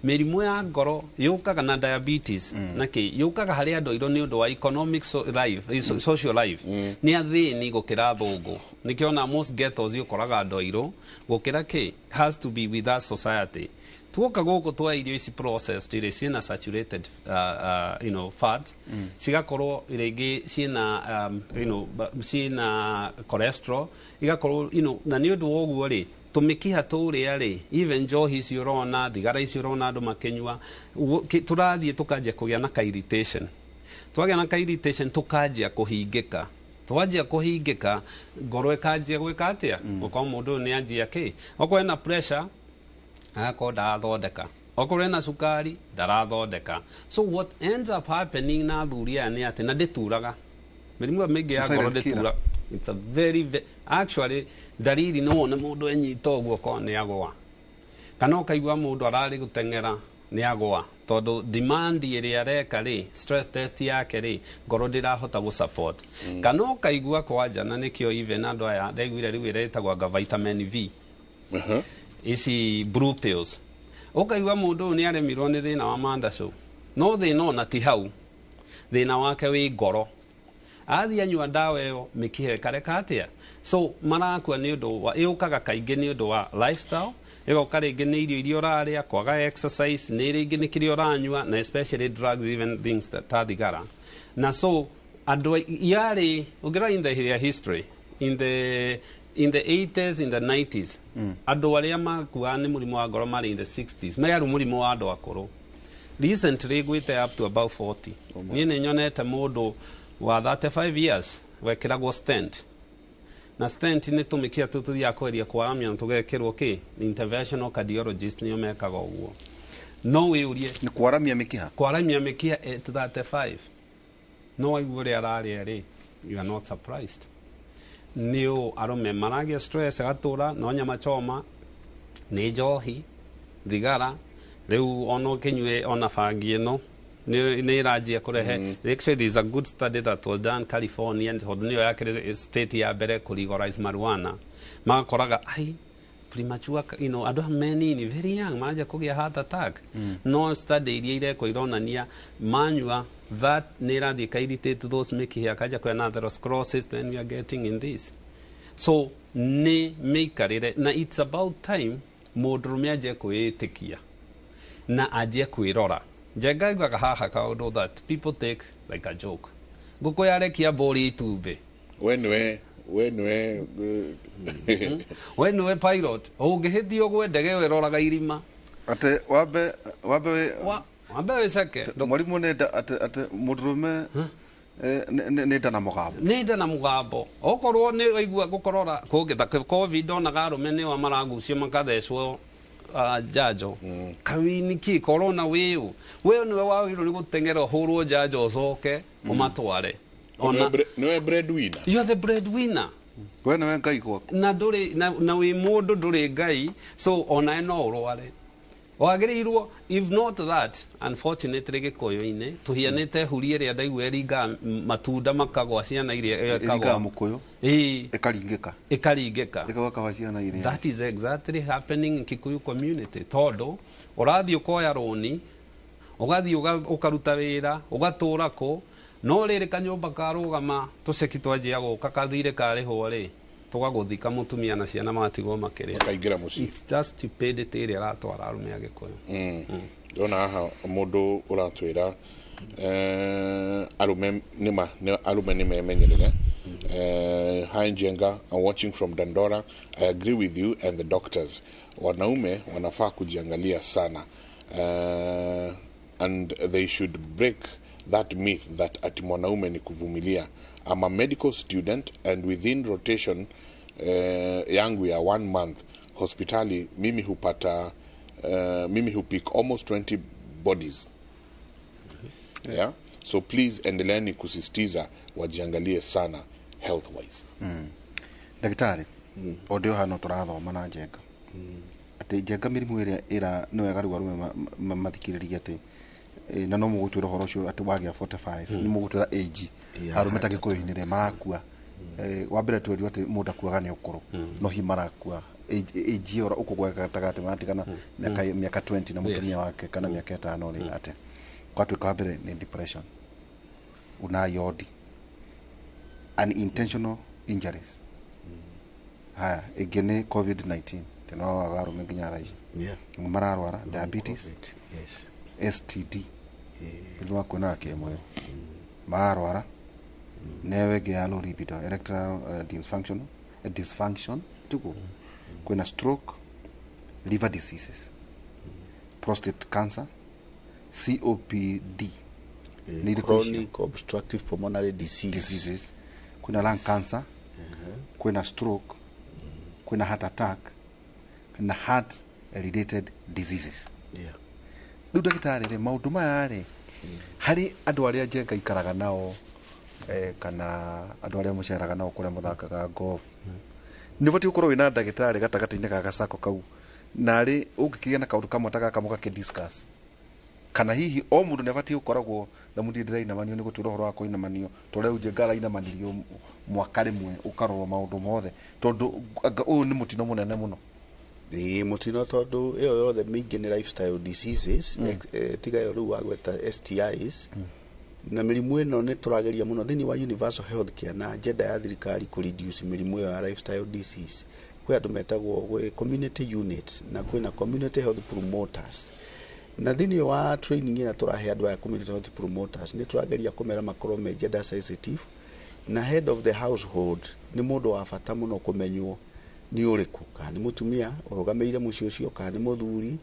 mĩrimũ ya ngoro yũkaga na diabetes na kĩ, yũkaga harĩ andũ airũ nĩ ũndũ wa economic life, social life, nĩ athĩni gũkĩra athũngũ. Nĩkĩo most ghettos ũkoraga andũ airũ gũkĩra kĩ. Has to be with that society. Tuoka gũkũ twa irio ici processed rĩ, ciĩna saturated fat, cigakorwo rĩngĩ ciĩna ciĩna cholesterol, igakorwo na nĩ ũndũ wa ũguo rĩ, tũmĩkiha tũrĩa rĩ, even njohi ici ũrona, thigara ici ũrona andũ makĩnyua, tũrathiĩ tũkanjia kũgĩa na ka irritation. Twagĩa na ka irritation, tũkanjia kũhingĩka. Twanjia kũhingĩka, ngoro ĩkanjia gwĩka atĩa? Gũkorwo mũndũ ũyũ nĩ anjia kĩ, okorwo ena pressure agakorwo ndarathondeka, okorwo ena cukari ndarathondeka. So what ends up happening na athuri aya nĩ atĩ na ndĩturaga mĩrimũ ĩyo mĩingĩ ya ngoro. Silent killer. Ndĩtura. It's a very, very actually ndariri no wone mũndũ enyita ũguo korwo nĩ agũa, kana ũkaigua mũndũ ararĩ gũteng'era nĩ agũa, tondũ demand ĩrĩa areka rĩ, stress test yake rĩ, ngoro ndĩrahota gũ support. Kana ũkaigua kwanja, na nĩkĩo even andũ aya ndaiguire rĩu ĩrĩa ĩtagwo anga vitamin V, ici blue pills, ũkaigua mũndũ ũyũ nĩ aremirwo nĩ thĩna wa mandacũ, no thĩna ona ti hau, thĩna wake wĩ ngoro. Athiĩ anyua ndawa ĩyo, mĩkiha ĩkareka atĩa. So marakua nĩ ũndũ wa ĩũkaga kaingĩ nĩ ũndũ wa lifestyle, ĩgoka rĩngĩ nĩ irio iria ũrarĩa, kwaga exercise, nĩ rĩngĩ nĩ kĩrĩa ũranyua, na especially drugs, even things ta thigara. Na so andũ yarĩ ũngĩrora in their history, in the 80s, in the 90s, andũ arĩa makuaga nĩ mũrimũ wa ngoro marĩ in the 60s, marĩ mũrimũ wa andũ akũrũ. Recently gwĩte up to about 40. Niĩ nĩ nyonete mũndũ wa 35 years wekĩragwo stent, na stent nĩ tũmĩkĩra tũu tũthiaga kweria kwaramia na tũgekĩrwo kĩ. Interventional cardiologist nĩo mekaga ũguo. No wĩũrie, Nĩ kwaramia mĩkiha? Kwaramia mĩkiha at 35. No waigua ũrĩa ararĩa rĩ, you are not surprised. Nĩ ũ arũme maragĩa stress, agatũra no nyama choma, nĩ njohi, thigara. Rĩu ona ũkĩnyue ona bangi ĩno nĩ ĩranjia kũrehe. Actually, there is a good study that was done California, tondũ nĩyo yakĩrĩ state ya mbere kũ legalize marijuana. Magakoraga ai premature, andũ menini, very young, maranjia kũgĩa heart attack. No study iria irekwo ironania manyua that nĩ ĩrathiĩ ka irritate those mĩkiha, akanjia kũgĩa na atherosclerosis. Then we are getting in this. So nĩ mĩikarĩre, na it's about time mũndũrũme anjie kwĩĩtĩkia na anjie kwĩrora. Njenga iguaga haha kaũndũ that people take like a joke: ngũkũ yarekia mbũri itumbĩ. We nĩwe. We nĩwe pilot, ũngĩhĩtio ũgwe ndege ĩyo ĩroraga irima. Atĩ wambe Wambe wĩceke. Mwarimũ, nĩ nda atĩ mũndũrũme nĩ nda na mũgambo? Nĩ nda na mũgambo. Okorwo nĩ waigua gũkorora kũngĩ ta COVID, onaga arũme nĩo maragucio makathecwo njanjo kawini ki corona. Wĩũ we nĩwe wagĩrĩirwo nĩ gũteng'era ũhũrwo njanjo, ũcoke ũmatware. Ona Nĩwe breadwinner. You are the breadwinner. We nĩwe Ngai gwaku. Na ndũrĩ na wĩ mũndũ, ndũrĩ Ngai, so onawe no ũrware. Wagĩrĩirwo, if not that, unfortunately gĩkũyũ-inĩ tũhianĩte huri ĩrĩa ndaigua ĩringaga matunda makagwa, ciana iria ĩringaga mũkũyũ. Ĩĩ. Ĩkaringĩka. Ĩkaringĩka. Ĩkagwa kawa ciana iria. That is exactly happening in Kikuyu community, tondũ ũrathiĩ ũkoya rũni, ũgathiĩ ũkaruta wĩra, ũgatũra kũ, no rĩrĩ kanyũmba karũgama, tũceki twanjia gũka, kathirĩ karĩhwo rĩ, tũgagũthika, mũtumia na ciana magatigwo makĩrĩa. Makaingĩra mũciĩ. It's just stupidity ĩrĩa ĩratwara arũme a Gĩkũyũ. Ndona haha mũndũ ũratwĩra arũme nĩma arũme nĩ memenyerere. Hi Njenga, I'm watching from Dandora. I agree with you and the doctors. Wanaume wanafaa kujiangalia sana. And they should break that myth that ati mwanaume ni kuvumilia. I'm a medical student and within rotation yangu ya one month hospitali mimi hupata mimi hupick almost 20 bodies. Yeah? So please endeleeni kusisitiza wajiangalie sana health wise. Ndagĩtarĩ, o ndĩ o hano tũrathoma na Njenga atĩ Njenga mĩrimũ ĩrĩa ĩra nĩ wega rĩu arũme mathikĩrĩrie atĩ na no mũgũtwĩra ũhoro ũcio atĩ wagĩa 45 nĩ mũgũtwĩra age arũme ta gĩkũyũ-inĩ rĩ marakua. Wa mbere twerirwo atĩ mũndũ akuaga nĩ ũkũrũ, no hihi marakua age ĩyo ũkũgwetaga atĩ maratigana mĩaka 20 na mũtumia wake kana mĩaka 5 rĩ, atĩ gwatuĩka wa mbere nĩ depression, unayodi, unintentional injuries. Haya, ĩngĩ nĩ COVID-19, tĩnoraga arũme nginya thaa ici mararwara diabetes, COVID, yes. STD, mũrimũ wa kuonana kĩmwĩrĩ mararwara, newe ĩngĩ ya low libido, erectile dysfunction tugu, kwĩna stroke, liver diseases, prostate cancer, COPD. Nĩ irĩkũ icio? Chronic obstructive pulmonary disease. Diseases, kwĩna lung cancer, kwĩna stroke, kwĩna heart attack na heart related diseases. Rĩu ndagĩtarĩ rĩ, maũndũ maya rĩ, harĩ andũ arĩa Njenga ikaraga nao kana andũ arĩa mũceraga nao kũrĩa mũthakaga golf, nĩ ũbatiĩ gũkorwo wĩna ndagĩtarĩ gatagatĩ-inĩ ga gacako kau, narĩ ũngĩkĩgĩa na kaũndũ kamwe ta gaka mũgakĩ discuss, kana hihi o mũndũ nĩ abatiĩ gũkoragwo na mũndũ ndĩrainamanio nĩ gũtwĩra ũhoro wa kũinamanio ta ũrĩa Njenga arainamanirio mwaka rĩmwe ũkarorwo maũndũ mothe, tondũ anga ũyũ nĩ mũtino mũnene mũno? Ĩĩ, mũtino, tondũ ĩyo yothe mĩingĩ nĩ lifestyle diseases. Tiga ĩyo rĩu wagweta STIs. Na mĩrimũ ĩno nĩ tũrageria mũno thĩinĩ wa universal health care na agenda ya thirikari kũ reduce mĩrimũ ĩyo ya lifestyle disease. Kwĩ andũ metagwo gwĩ community units na kwĩna community health promoters, na thĩinĩ wa training ĩrĩa tũrahe andũ aya community health promoters, nĩ tũrageria kũmera makorwo me gender sensitive, na head of the household nĩ mũndũ wa bata mũno kũmenywo nĩ ũrĩkũ, kana nĩ mũtumia ũrũgamĩrĩire mũciĩ ũcio kana nĩ mũthuri,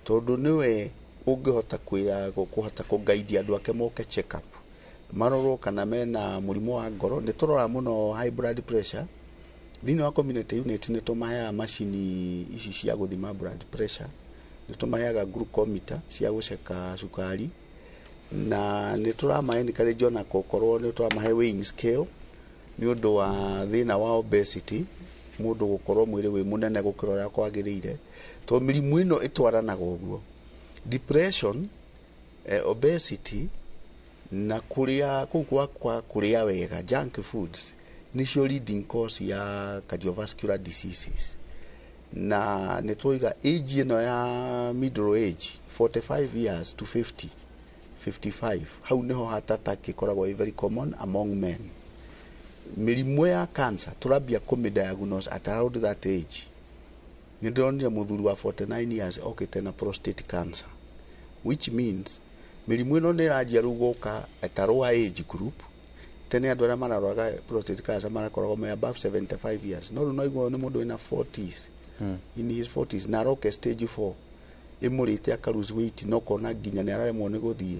tondũ nĩwe ũngĩhota kwĩra kũhota kũguide andũ ake moke check up, marorwo kana mena mũrimũ wa ngoro. Nĩ tũrora mũno high blood pressure. Thĩinĩ wa community unit nĩ tũmaheaga macini ici cia gũthima blood pressure, nĩ tũmaheaga glucometer cia gũceka cukari, na nĩ tũrama encourage ona gũkorwo nĩ tũramahe weighing scale nĩ ũndũ wa thĩna wa obesity, mũndũ gũkorwo mwĩrĩ wĩ mũnene gũkĩra ũrĩa kwagĩrĩire, tondũ mĩrimũ ĩno ĩtwaranaga ũguo: depression, obesity na kũrĩa kũu kwa kũrĩa wega, junk foods, nĩcio leading cause ya cardiovascular diseases. Na nĩ twoiga age ĩno ya middle age, 45 years to 50 55, hau nĩho heart attack ĩkoragwo ĩ very common among men. Mĩrimũ ya cancer tũrambia kũmĩ-diagnose at around that age. Nĩ ndĩronire mũthuri wa 49 years okĩte na prostate cancer, which means mĩrimũ ĩno nĩ ĩranjia rĩu gũka at a lower age group. Tene andũ arĩa mararwaraga prostate cancer marakoragwo me above 75 years, no rĩu no igua nĩ mũndũ wĩna 40s, in his 40s, na aroke stage 4 ĩmũrĩte, aka lose weight, no kona nginya nĩ araremwo nĩ gũthiĩ,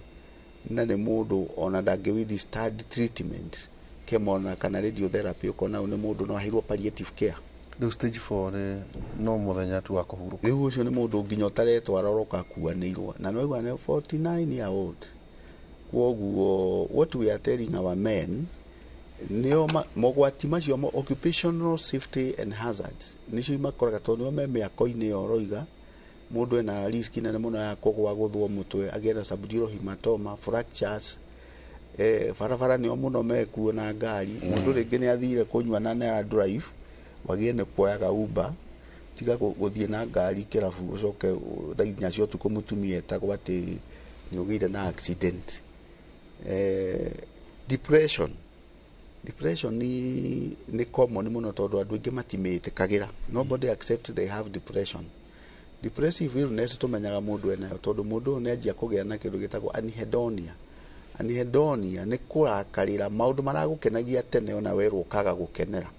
na nĩ mũndũ ona ndangĩ withstand treatment, chemo na kana radiotherapy. Ũkona ũyũ nĩ mũndũ no aheirwo palliative care. Rĩu stage 4 nĩ no mũthenya tu wa kũhurũka. Rĩu ũcio nĩ mũndũ nginya ũtaretwara ũroka akuanĩirwo, na no igua nĩ 49 year old. Kwoguo what we are telling our men nĩo mogwati macio occupational safety and hazards nĩcio imakoraga, tondũ nĩo me mĩako-inĩ ĩyo. Ũroiga mũndũ ena risk nene mũno ya kũgwa, gũthwo mũtwe, agĩe na subdural hematoma, fractures. Barabara nĩo mũno mekuo na ngari. Mũndũ rĩngĩ nĩ athire kũnyua na nĩ drive, wagĩe nĩ kuoyaga Uber, tiga gũthiĩ na ngari kĩrabu, ũcoke thaa 4 cia ũtukũ mũtumia etagwo atĩ nĩ ũgĩire na accident. Depression nĩ common mũno tondũ andũ aingĩ matimĩtĩkagĩra. Nobody accept they have depression. Depressive illness tũmenyaga mũndũ enayo tondũ mũndũ ũyũ nĩ anjia kũgĩa na kĩndũ gĩtagwo anhedonia. Anhedonia nĩ kũrakarĩra maũndũ maragũkenagia tene, ona werwo ũkaga gũkenera,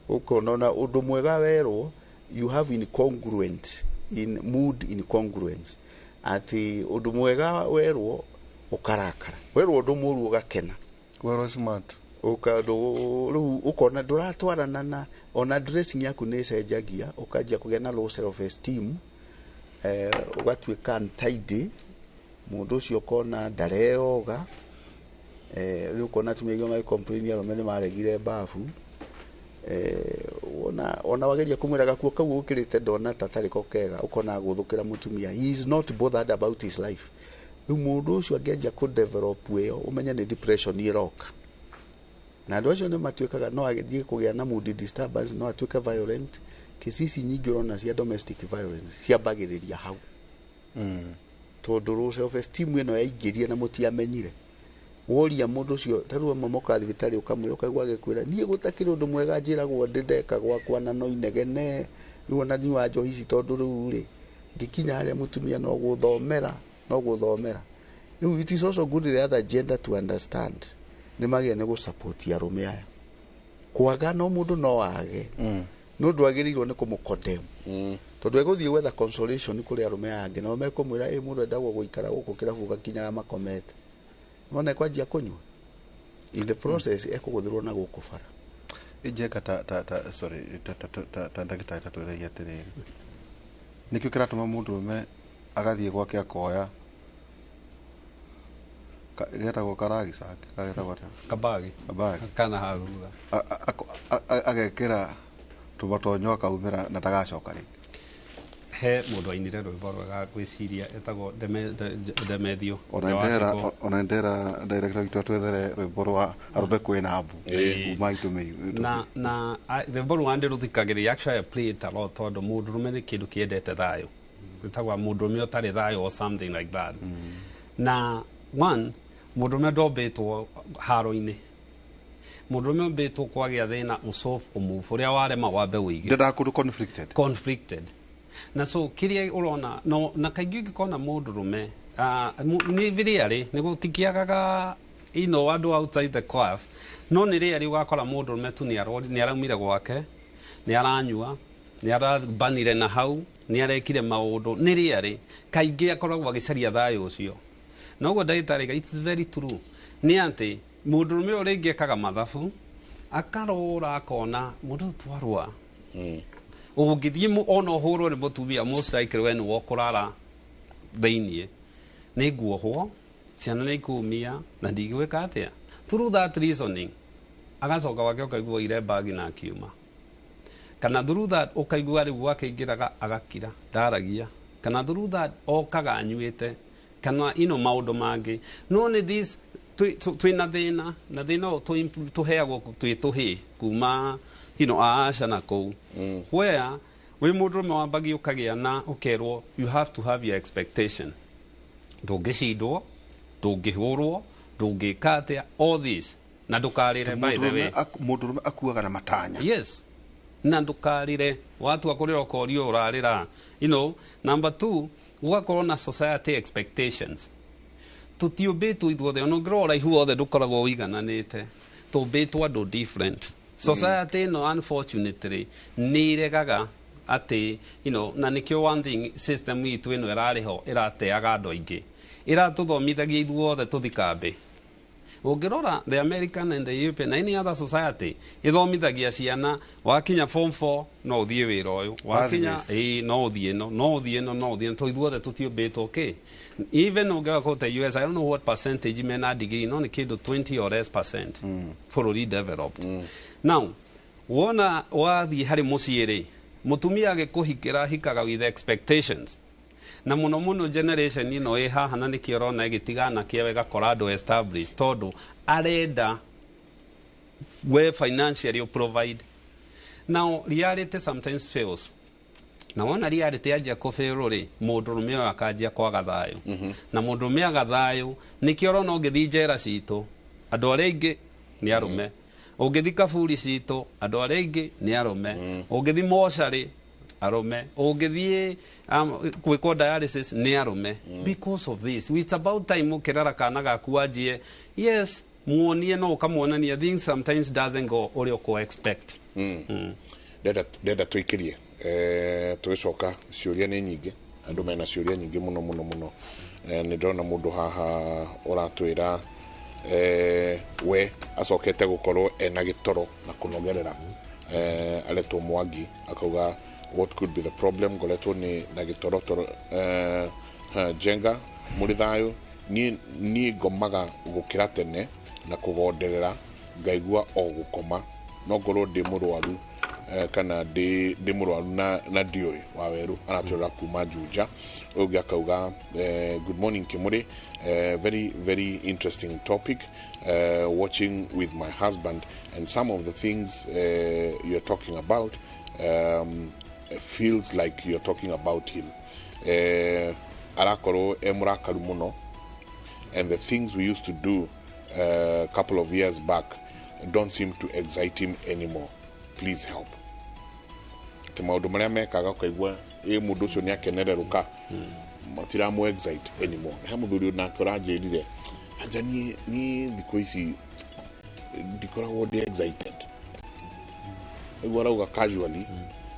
ũkona ona ũndũ mwega werwo. You have incongruent in mood, incongruence, atĩ ũndũ mwega werwo ũkarakara, werwo ũndũ mũru ũgakena. Werwo smart. Rĩu ũkona ndũratwarana na ona dressing yaku nĩ ĩcenjagia, ũkanjia kũgĩa na low self esteem, ũgatuĩka untidy. Mũndũ ũcio ũkona ndareoga. Rĩu ũkona atumia aingĩ magĩ complain arũme nĩ maregire bafu. Ona wageria kũmwĩra gakuo kau ũkĩrĩte ndona ta tarĩ ko kega, ũkona agũthũkĩra mũtumia. He is not bothered about his life. Rĩu mũndũ ũcio angĩanjia kũ develop ĩyo, ũmenye nĩ depression ĩroka, na andũ acio nĩ matuĩkaga no agĩthiĩ kũgĩa na mood disturbance, no atuĩke violent. Kesi ici nyingĩ ũrona cia domestic violence ciambagĩrĩria hau, tondũ low self esteem ĩno yaingĩrie na mũtiamenyire. Woria mũndũ ũcio, ta rĩu amwe mokaga thibitarĩ, ũkamwĩra, ũkaigua agĩkwĩra, "Niĩ gũtakĩrĩ ũndũ mwega njĩragwo ndĩ ndeka gwakwa na no inegene. Rĩu ona nyua njohi ici tondũ rĩu rĩ ngĩkinya harĩa mũtumia no gũthomera, no gũthomera." Rĩu it is also good the other gender to understand nĩ magĩrĩire nĩ gũsupport arũme aya. Kwaga no mũndũ no age, no ndwagĩrĩirwo nĩ kũmũ-condemn, tondũ egũthiĩ gwetha consolation kũrĩ arũme aya angĩ, nao mekũmwĩra, "Ĩ mũndũ endagwo gũikara gũkũ kĩrabu gakinyaga makomete." Nona ekwanjia kũnyua, in the process ekũgũthĩrwo na gũkũ bara. Njenga, ta ta ta sorry, ta ta ta ta ta ndagĩtarĩ, ta twĩreie atĩrĩrĩ, nĩkĩo kĩratũma mũndũrũme agathiĩ gwake akoya getagwo karagicake, kagetagwo atĩa? Kabagi. Kabagi. Kana hathutha. Agekĩra tũmatonyo, akaumĩra na ndagacoka rĩngĩ. He mũndũ ainire rwĩmbo rwega ngwĩciria etagwo Demethio. Ona Wa ndera Ciko. Ona ndera director witũ atwethere rwĩmbo rwa arũme kwĩna mbu kuma itũmĩ. Na rwĩmbo rũu ndĩrũthikagĩrĩria. Actually, I play it a lot tondũ mũndũrũme nĩ kĩndũ kĩendete thayũ, rwĩtagwa mũndũrũme ũtarĩ thayũ or something like that. Na one Mũndũrũme ndombĩtwo haro-inĩ. Mũndũrũme ombĩtwo kwagĩa thĩna ũsolve ũmove ũrĩa warema wambe wĩige. Ndendaga kũndũ conflicted. Conflicted. Na so kĩrĩa ũrona no, na kaingĩ ũngĩkona mũndũrũme nĩ rĩarĩ nĩ gũtikiagaga andũ outside the club, no nĩ rĩarĩ ũgakora mũndũrũme tu nĩ araumire gwake, nĩ aranyua, nĩ arabanire na hau, nĩ arekire maũndũ, nĩ rĩarĩ kaingĩ akoragwo agĩcaria thayũ ũcio. Na ũguo ndagĩtarĩ, it's very true, nĩ atĩ mũndũrũme ũyũ rĩngĩ ekaga mathabu akarora akona mũndũ ũyũ twarũa ũngĩthiĩ ona ũhũrwo nĩ mũtumia, most likely we nĩwe ũkũrara thĩiniĩ, nĩ nguohwo, ciana nĩ ikumia na ndigwĩka atĩa. Through that reasoning agacoka gwake ũkaigua oire bagi na akiuma, kana through that ũkaigua rĩu gwake aingĩraga agakira ndaragia, kana through that okaga anyuĩte, kana ino maũndũ mangĩ. No nĩ this twĩna thĩna, na thĩna ũyũ tũheagwo twĩ tũhĩ kuma aca na kũu, where wĩ mũndũrũme wambagia ũkagĩa na ũkerwo you have to have your expectation, ndũngĩcindwo, ndũngĩhũrwo, ndũngĩka atĩa, all this, na ndũkarĩre by the way. Mũndũrũme akuaga na matanya. Yes, na ndũkarĩre, watua kũrĩra ũkorio ũrarĩra. Number 2, gũgakorwo na society expectations. Tũtiũmbĩtwo ithuothe, ona ũngĩrora ũraihu wothe ndũkoragwo ũigananĩte, tũmbĩtwo andũ different. Society ĩno unfortunately nĩ ĩregaga atĩ na nĩkĩo one thing system itũ ĩno ĩrarĩ ho ĩrateaga andũ aingĩ, ĩratũthomithagia ithuothe tũthi kambĩ. Ũngĩrora the American and the European and any other society ĩthomithagia ciana wakinya form 4 no ũthiĩ wĩra ũyũ, wakinya no ũthiĩ ĩno, no ũthiĩ ĩno, no ũthiĩ ĩno, tondũ ithuothe tũtiũmbĩtwo kĩ. Even ũngĩrora kũu ta US, I don't know what percentage mena degree, no nĩ kĩndũ 20 or less percent bũrũri developed. Now wona wathiĩ harĩ mũciĩ rĩ, mũtumia agĩkũhikĩra hikaga with expectations, na mũno mũno generation ĩno ĩ haha, na nĩkĩo ũrona ĩgĩtigana kĩewa ĩgakora andũ established, tondũ arenda we financially you provide. Now reality sometimes fails, na wona reality yanjia kũfail rĩ, mũndũrũme ũyũ akanjia kwaga thayũ, na mũndũrũme aga thayũ, nĩkĩo ũrona ũngĩthiĩ njera citũ andũ arĩa aingĩ nĩ arũme, ũngĩthiĩ kaburi citũ andũ arĩa aingĩ nĩ arũme, ũngĩthiĩ mocarĩ arũme, ũngĩthiĩ gwĩkwo dialysis nĩ arũme. Because of this, it's about time ũkĩrora kana gaku wanjie, yes, muonie, no ũkamuonania things sometimes doesn't go ũrĩa ũkũ expect. Ndenda tũikĩrie, tũgĩcoka ciũria nĩ nyingĩ, andũ mena ciũria nyingĩ mũno mũno mũno. Nĩ ndĩrona mũndũ haha ũratwĩra we acokete gũkorwo ena gĩtoro na kũnogerera, aretwo Mwangi, akauga what could be the problem, ngoretwo nĩ na gĩtoro toro. Njenga mũrĩ thayũ, niĩ ngomaga gũkĩra tene na kũgonderera ngaigua o gũkoma, no ngorwo ndĩ mũrwaru kana ndĩ mũrwaru na ndiũĩ wa werũ, aratwĩra kuma Juja. Ũyũ ũngĩ akauga good morning Kimuri, very very interesting topic, watching with my husband and some of the things you're talking about feels like you're talking about him. Arakorwo e mũrakaru mũno, and the things we used to do a couple of years back don't seem to excite him anymore. Please help. Te maũndũ marĩa mekaga ũkaigua ĩ mũndũ ũcio nĩ akenererũka, matiramu excite anymore. He mũthuri nake ũranjĩrire anja niĩ thikũ ici ndikoragwo ndĩ excited. Ũguo arauga casually,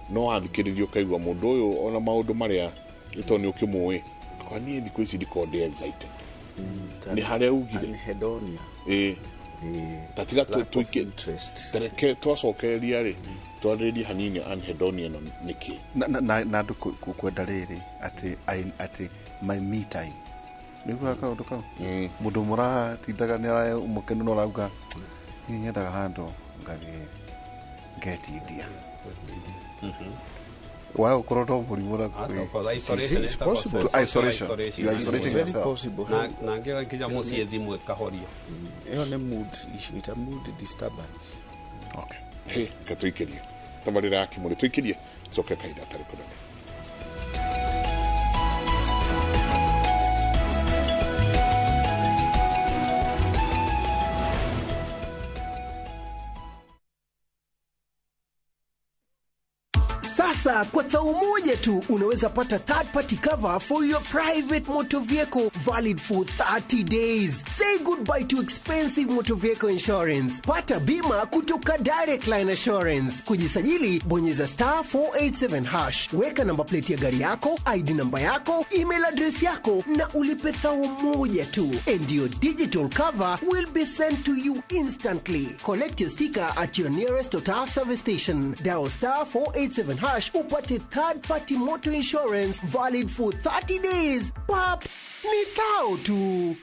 no wathikĩrĩria ũkaigua mũndũ ũyũ ona maũndũ marĩa ĩtondũ nĩ ũkĩmũĩ, akwa niĩ thikũ ici ndikoragwo ndĩ excited. Nĩ harĩa ugire anhedonia. Tatiga tereke twacokereria rĩ, twarĩrie hanini anhedonia ĩno nĩkĩ. Na andũ kwenda rĩrĩ atĩ my me time, nĩguo kaũndũ kau mũndũ mũratindaga nĩ mũkenu no ũrauga niĩ nyendaga handũ ngathiĩ ngetindia. Wae gũkorwo no mũrimũ na It's possible. To isolation. You are isolating Very yourself. possible. Na ngĩra nginya mũciĩ thimũ ĩkahorio. Ĩyo nĩ mood issue, it's a mood disturbance. Okay. Hey, gatuikirie tabarĩra ya Kimuri tuikirie coke kahinda atarĩ kũnene. Sasa kwa thao moja tu unaweza pata third party cover for your private motor vehicle valid for 30 days. Say goodbye to expensive motor vehicle insurance. Pata bima kutoka Direct Line Assurance. Kujisajili, bonyeza star 487 hash. Weka namba plate ya gari yako, ID namba yako, email address yako na ulipe thao moja tu. And your digital cover will be sent to you instantly. Collect your sticker at your nearest Total service station. Dial star 487 hash upate third party motor insurance valid for 30 days. Pap, ni thao tu.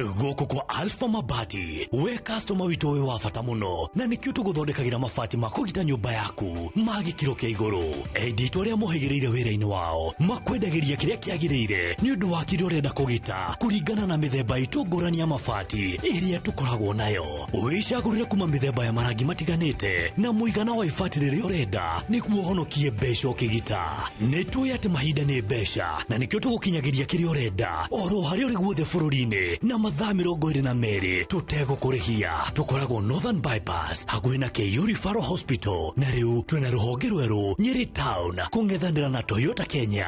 Gũkũ kwa Alpha Mabati we customer witũ wĩ wa bata mũno na nĩkĩo tũgũthondekagĩra mabati ma kũgita nyũmba yaku ma gĩkĩro kĩa igũrũ. Endia aitũ arĩa mohĩgĩrĩire wĩra-inĩ wao makwendagĩria kĩrĩa kĩagĩrĩire nĩ ũndũ wa kĩrĩa ũrenda kũgita kũringana na mĩthemba itũ ngũrani ya mabati ĩrĩa tũkoragwo nayo. Wĩcagũrĩre kuma mĩthemba ya marangi matiganĩte na mũigana wa ibati rĩrĩa ũrenda nĩguo ũhonokie mbeca ũkĩgita. Nĩ tũĩ atĩ mahinda nĩ mbeca na nĩkĩo tũgũkinyagĩria kĩrĩa ũrenda oro harĩa ũrĩ guothe bũrũri-inĩ na mathaa 22 tũtegũkũrĩhia. Tũkoragwo Northern Bypass hakuhĩ na KU Referral Hospital na rĩu twĩna rũhonge rwerũ Nyeri Town kũng'ethanĩra na Toyota Kenya.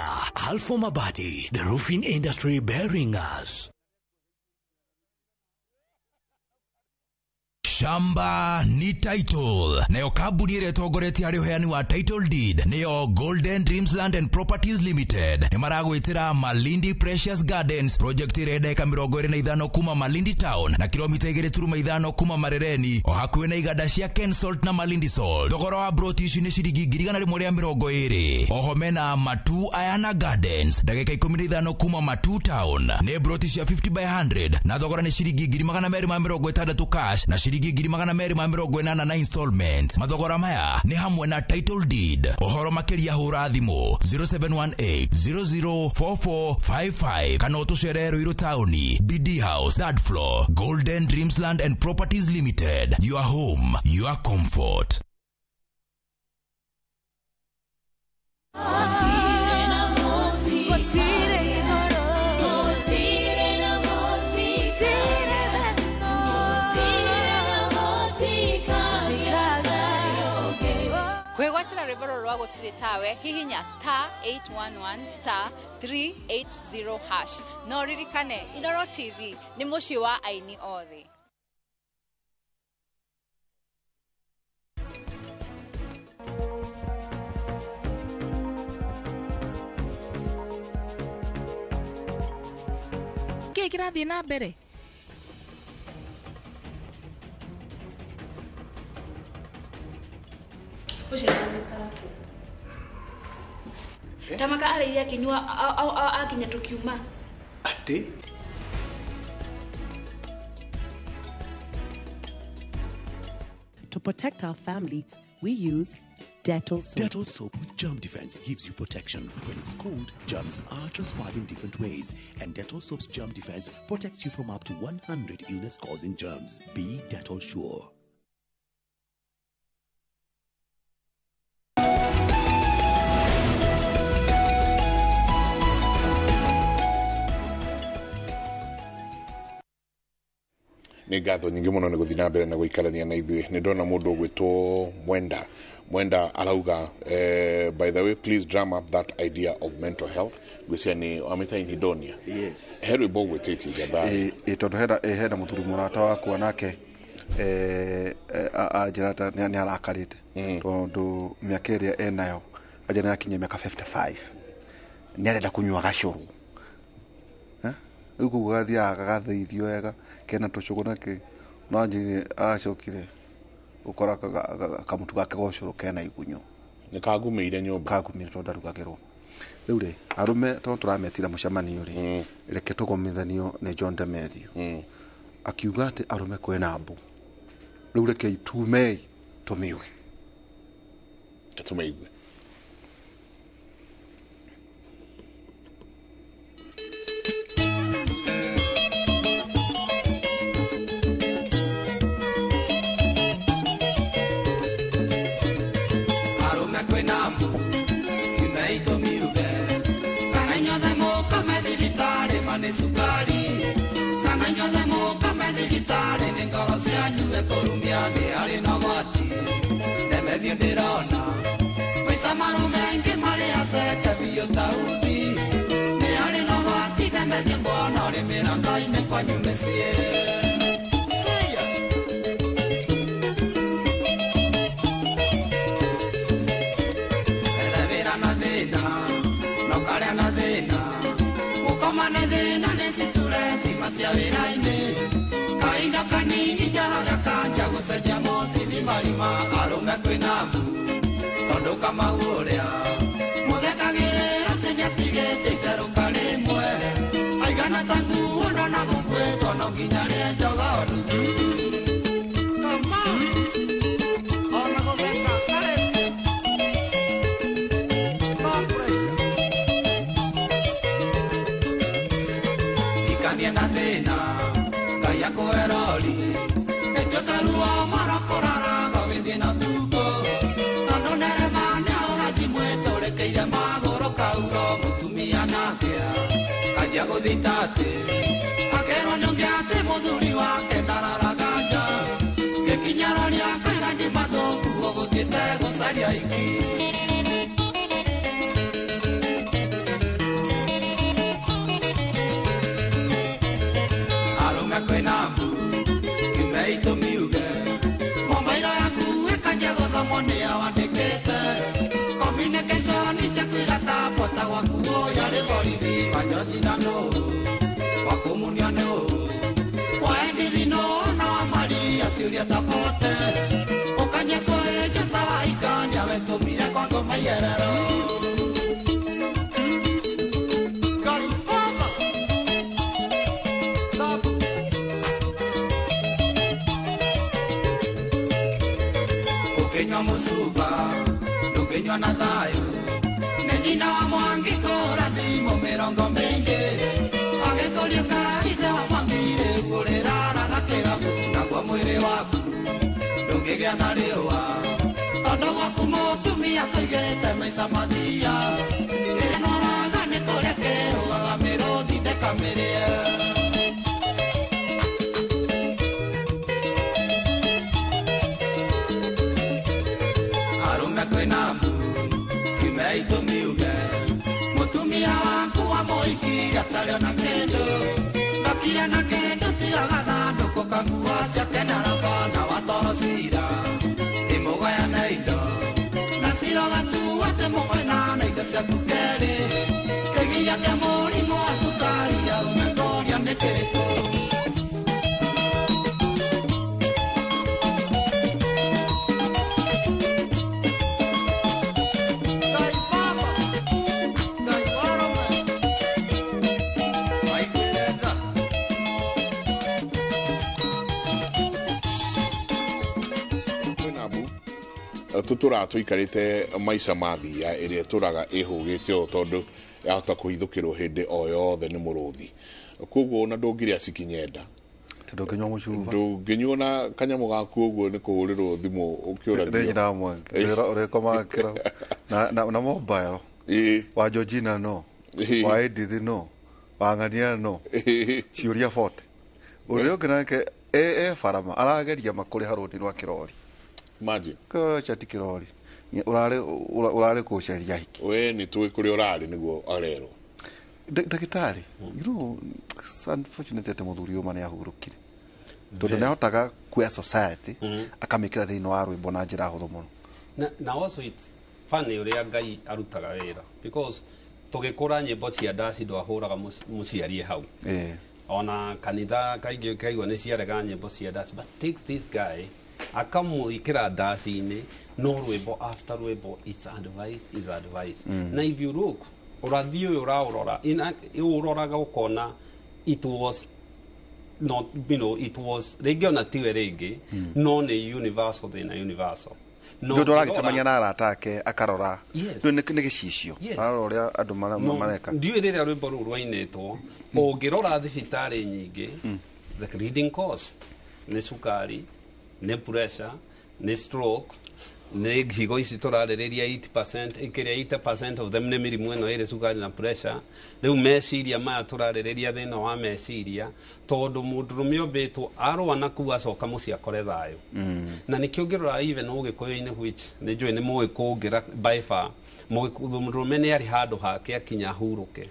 Alpha Mabati, the roofing industry bearing us. Shamba ni title. Nayo kambuni ĩrĩa ĩtongoretie harĩ ũheani wa title deed nĩyo Golden Dreams Land and Properties Limited. Nĩ maragwĩtĩra Malindi Precious Gardens project ĩrĩa ndagĩka 25 kuma Malindi Town na kilomita 2.5 kuma Marereni o hakuhĩ na iganda cia Kensalt na Malindi Salt. Thogora wa broti ici nĩ ciringi 120,000. Oho mena Matu Ayana Gardens ndagĩka 15 kuma Matu Town nĩ broti cia 50 by 100 na thogora nĩ ciringi 260 cash na ciringi 280 na installment. Mathogora maya nĩ hamwe na title deed. Ũhoro makĩria hũra thimũ 0718 004455 kana ũtũcerere Ruiru Town, BD House, third floor, Golden Dreams Land and Properties Limited. Your home, your comfort. Kwĩgwatĩra rwĩmbo rũrũ rwa gũtirĩ tawe hihinya star 811 star 380 hash. No ririkane Inoro TV nĩ mũciĩ wa aini othe. Kĩĩ kĩrathiĩ na mbere? Tamaka arĩire akĩnyua akinya tũkiuma. Atĩ? To protect our family, we use Dettol soap. Dettol soap with germ defense gives you protection. When it's cold, germs are transferred in different ways, and Dettol soap's germ defense protects you from up to 100 illness-causing germs. Be Dettol sure. Nĩ ngatho nyingĩ mũno nĩ gũthiĩ na mbere na gũikarania na ithuĩ. Nĩ ndona mũndũ ũgwĩtwo Mwenda. Mwenda arauga, by the way, please drum up that idea of mental health. Ngwĩciria nĩ wamĩta inhidonia. Yes. He rwĩmbo ũgwĩtĩtie njamba. Ĩ tondũ hena mũthuri mũrata wakwa nake anjĩra ta nĩ arakarĩte tondũ mĩaka ĩrĩa enayo anjĩra nĩ akinyia mĩaka 55 nĩ arenda kũnyua gacũrũ. Rĩu koguo gathiaga gagathĩithio wega kena tũcũgũ na kĩ no anjĩrire acokire gũkora kamũtu gake ga ũcũrũ kena igunyũ. Nĩ kagumĩire nyũmba. Kagumĩire tondũ ndarugagĩrwo. Rĩu rĩ arũme tondũ tũrametira mũcemanio rĩ reke tũgomithanio nĩ John Demethiu akiuga atĩ arũme kwĩna mbũ. Rĩu rekei tumei tũmiuge. Tũmĩigue. Sukari, kana inyuothe mũkame thibitarĩ nĩ ngoro cianyu. Kũrumia nĩ arĩ na ũgwati Nemethio ndĩrona Maica marume aingĩ marĩ aceke biũ ta uthi Nĩ arĩ na ũgwati Nemethio nguona ũrĩ mĩrango-inĩ kwanyu mĩciĩ. Ethe wĩra na thĩna no karĩa na thĩna Gũkoma nĩ thĩna nĩ citure cima cia wĩra-inĩ Kahinda kanini njaraga kanja gũcenjia mũcithi marima arũme kwĩna mbu Tondũ Kamau ũrĩa mũthekagĩrĩra atĩ nĩatigĩte itherũka rĩmwe Aigana ta nguo ndona gũkuĩtwo no nginya rĩe njogoo nuthu. Kamau ona gũtheka karĩkia no pressure. Ikania na thĩna Ngai akũhe rori ĩtuĩka ruo mara kũraraga ũgĩthiĩ na ũtukũ Tondũ ndereba nĩahũra thimũ ĩtũrĩkĩire magũrũ kauro mũtumia nake kanjia gũthita atĩ akerwo nĩ ũngĩ atĩ mũthuri wake ndararaga nja Gĩkinya roria akaiga nĩ mathũku ũgũthiĩte gũcaria iki. Arũme kwĩna mbu kiume itũmiuge Mobairo yaku ĩkanjia gũthomwo nĩ awandĩkĩte Communication ciaku igatapwo ta gwaku ũyũ arĩ borithi Wanjoji na nũ wakũmunia nũ wa Endithi nũ na wa Maria ciũria ta bote Ũkanja kũĩnja ta waikania wetũmire kwa ngoma iyerero. Ngai Baba Sabu Ũkĩnyua mũcuba ndũngĩnyua na thayũ Nĩ nyina wa Mwangi kũra thimũ mĩrongo mĩingĩ Agĩkũria kaithe wa Mwangi rĩu ũrĩraraga kĩrabu Naguo mwĩrĩ waku ndũngĩgĩa na rĩũa Tondũ gwaku mũtumia kũigĩte maica mathia Ĩrĩa noraga nĩ kũrĩa kĩũgaga mĩrũthi ndĩkamĩrĩe. Arũme kwĩna mbu kiume itũmiuge Mũtumia waku wamũhikirie atarĩ ona kĩndũ Ndokire na kĩndũ tiga gathandũkũ ka nguo ciake na raba na watoro cira Ĩmũgayane indo na cira ũgatua atĩ mũkoinana indo ciaku kerĩ Kĩgiria kĩa mũrimũ wa cukari arũme kũria nĩ kĩrĩkũ. Ngai Baba Ngai warũme maiguire tha. Kwĩna mbu tũtũraga tũikarĩte maica ma thia ĩrĩa ĩtũraga ĩhũgĩte ũũ tondũ yahota kũhithũkĩrwo hĩndĩ o yothe nĩ mũrũthi koguo ona ndũngĩrĩa cikinye nda Tondũ ũngĩnyua mũcuba ndũngĩnyua na kanyamũ gaku ũguo nĩ kũhũrĩrwo thimũ ũkĩũragio Nĩ nyina wa Mwangi ũrĩkomaga kĩrabu na mobile wa Georgina no wa Edith no wa Ng'ania no ciũria 40 ũrĩa ũngĩ nake e barama arageria makũrĩha rũni rwa kĩrori. Imagine Kĩo ti kĩrori ũrarĩ kũcaria hiki we nĩ tũĩ kũrĩa ũrarĩ nĩguo arerwo. Ndagĩtarĩ, you know, it's unfortunate atĩ mũthuri ũyũ ma nĩ ahurũkire tondũ nĩ ahotaga kuoya society akamĩkĩra thĩinĩ wa rwĩmbo na njĩra hũthũ mũno. Na also it's funny ũrĩa Ngai arutaga wĩra because tũgĩkũra nyĩmbo cia ndaci ndwahũraga mũciari e hau ona kanitha kaingĩ kaigua nĩ ciarega nyĩmbo cia ndaci but takes this guy akamwĩkĩra ndaci-inĩ no rwĩmbo after rwĩmbo it's advice is advice. Na if you look ũrathi ũyũ ũraũrora ũroraga ũkona it was not, you know, it was rĩngĩ ona tiwe rĩngĩ no nĩ universal thĩna universal No Nĩ ũndũ ũngĩrora- aragĩcemania na arata ake akarora Yes. Rĩu nĩ gĩcicio Yes. ararora ũrĩa andũ mareka. Ndiũĩ rĩrĩa rwĩmbo rũu rwainĩtwo ũngĩrora thibitarĩ nyingĩ the leading cause nĩ cukari nĩ pressure Nĩ stroke, nĩ higo ici tũrarĩrĩria 80%, ĩkĩrĩa 80% of them nĩ mĩrimũ ĩno ĩrĩ cukari na pressure. Rĩu meciria maya tũrarĩrĩria thĩna wa meciria, tondũ mũndũrũme ombĩtwo arũa na kuu acoka mũciĩ akore thayũ. Na nĩkĩo ũngĩrora even ũgĩkũyũ-inĩ, which nĩ njũĩ nĩ mũĩ kũngĩra by far, mũndũrũme nĩ arĩ handũ hake akinya ahurũke.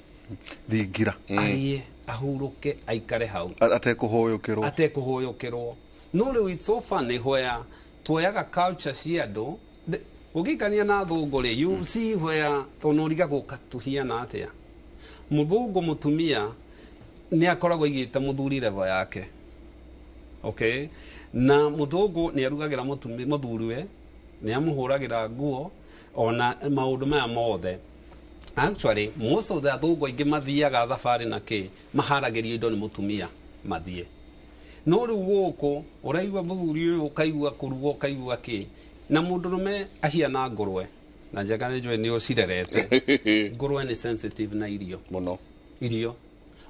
Thingira. Arie, ahurũke, aikare hau. Atekũhũyũkĩrwo. Atekũhũyũkĩrwo. No rĩu it's so funny where tuoyaga culture cia andũ ũngĩikania na athũngũ rĩ, you see where tondũ ũrigagwo katuhiana atĩa. Mũthũngũ mũtumia nĩ akoragwo aigĩte mũthuri level yake. Okay? Na mũthũngũ nĩ arugagĩra mũthuriwe, nĩ amũhũragĩra nguo, ona maũndũ maya mothe. Actually, most of the athũngũ aingĩ mathiaga thabarĩ na kĩ, maharagĩrio indo nĩ mũtumia mathiĩ. No rĩu gũkũ ũraigua mũthuri ũyũ ũkaigua kũruga ũkaigua kĩ, na mũndũrũme ahiana ngũrwe, na Njenga nĩ njũĩ nĩ ũcirerete. Ngũrwe nĩ sensitive na irio mũno, irio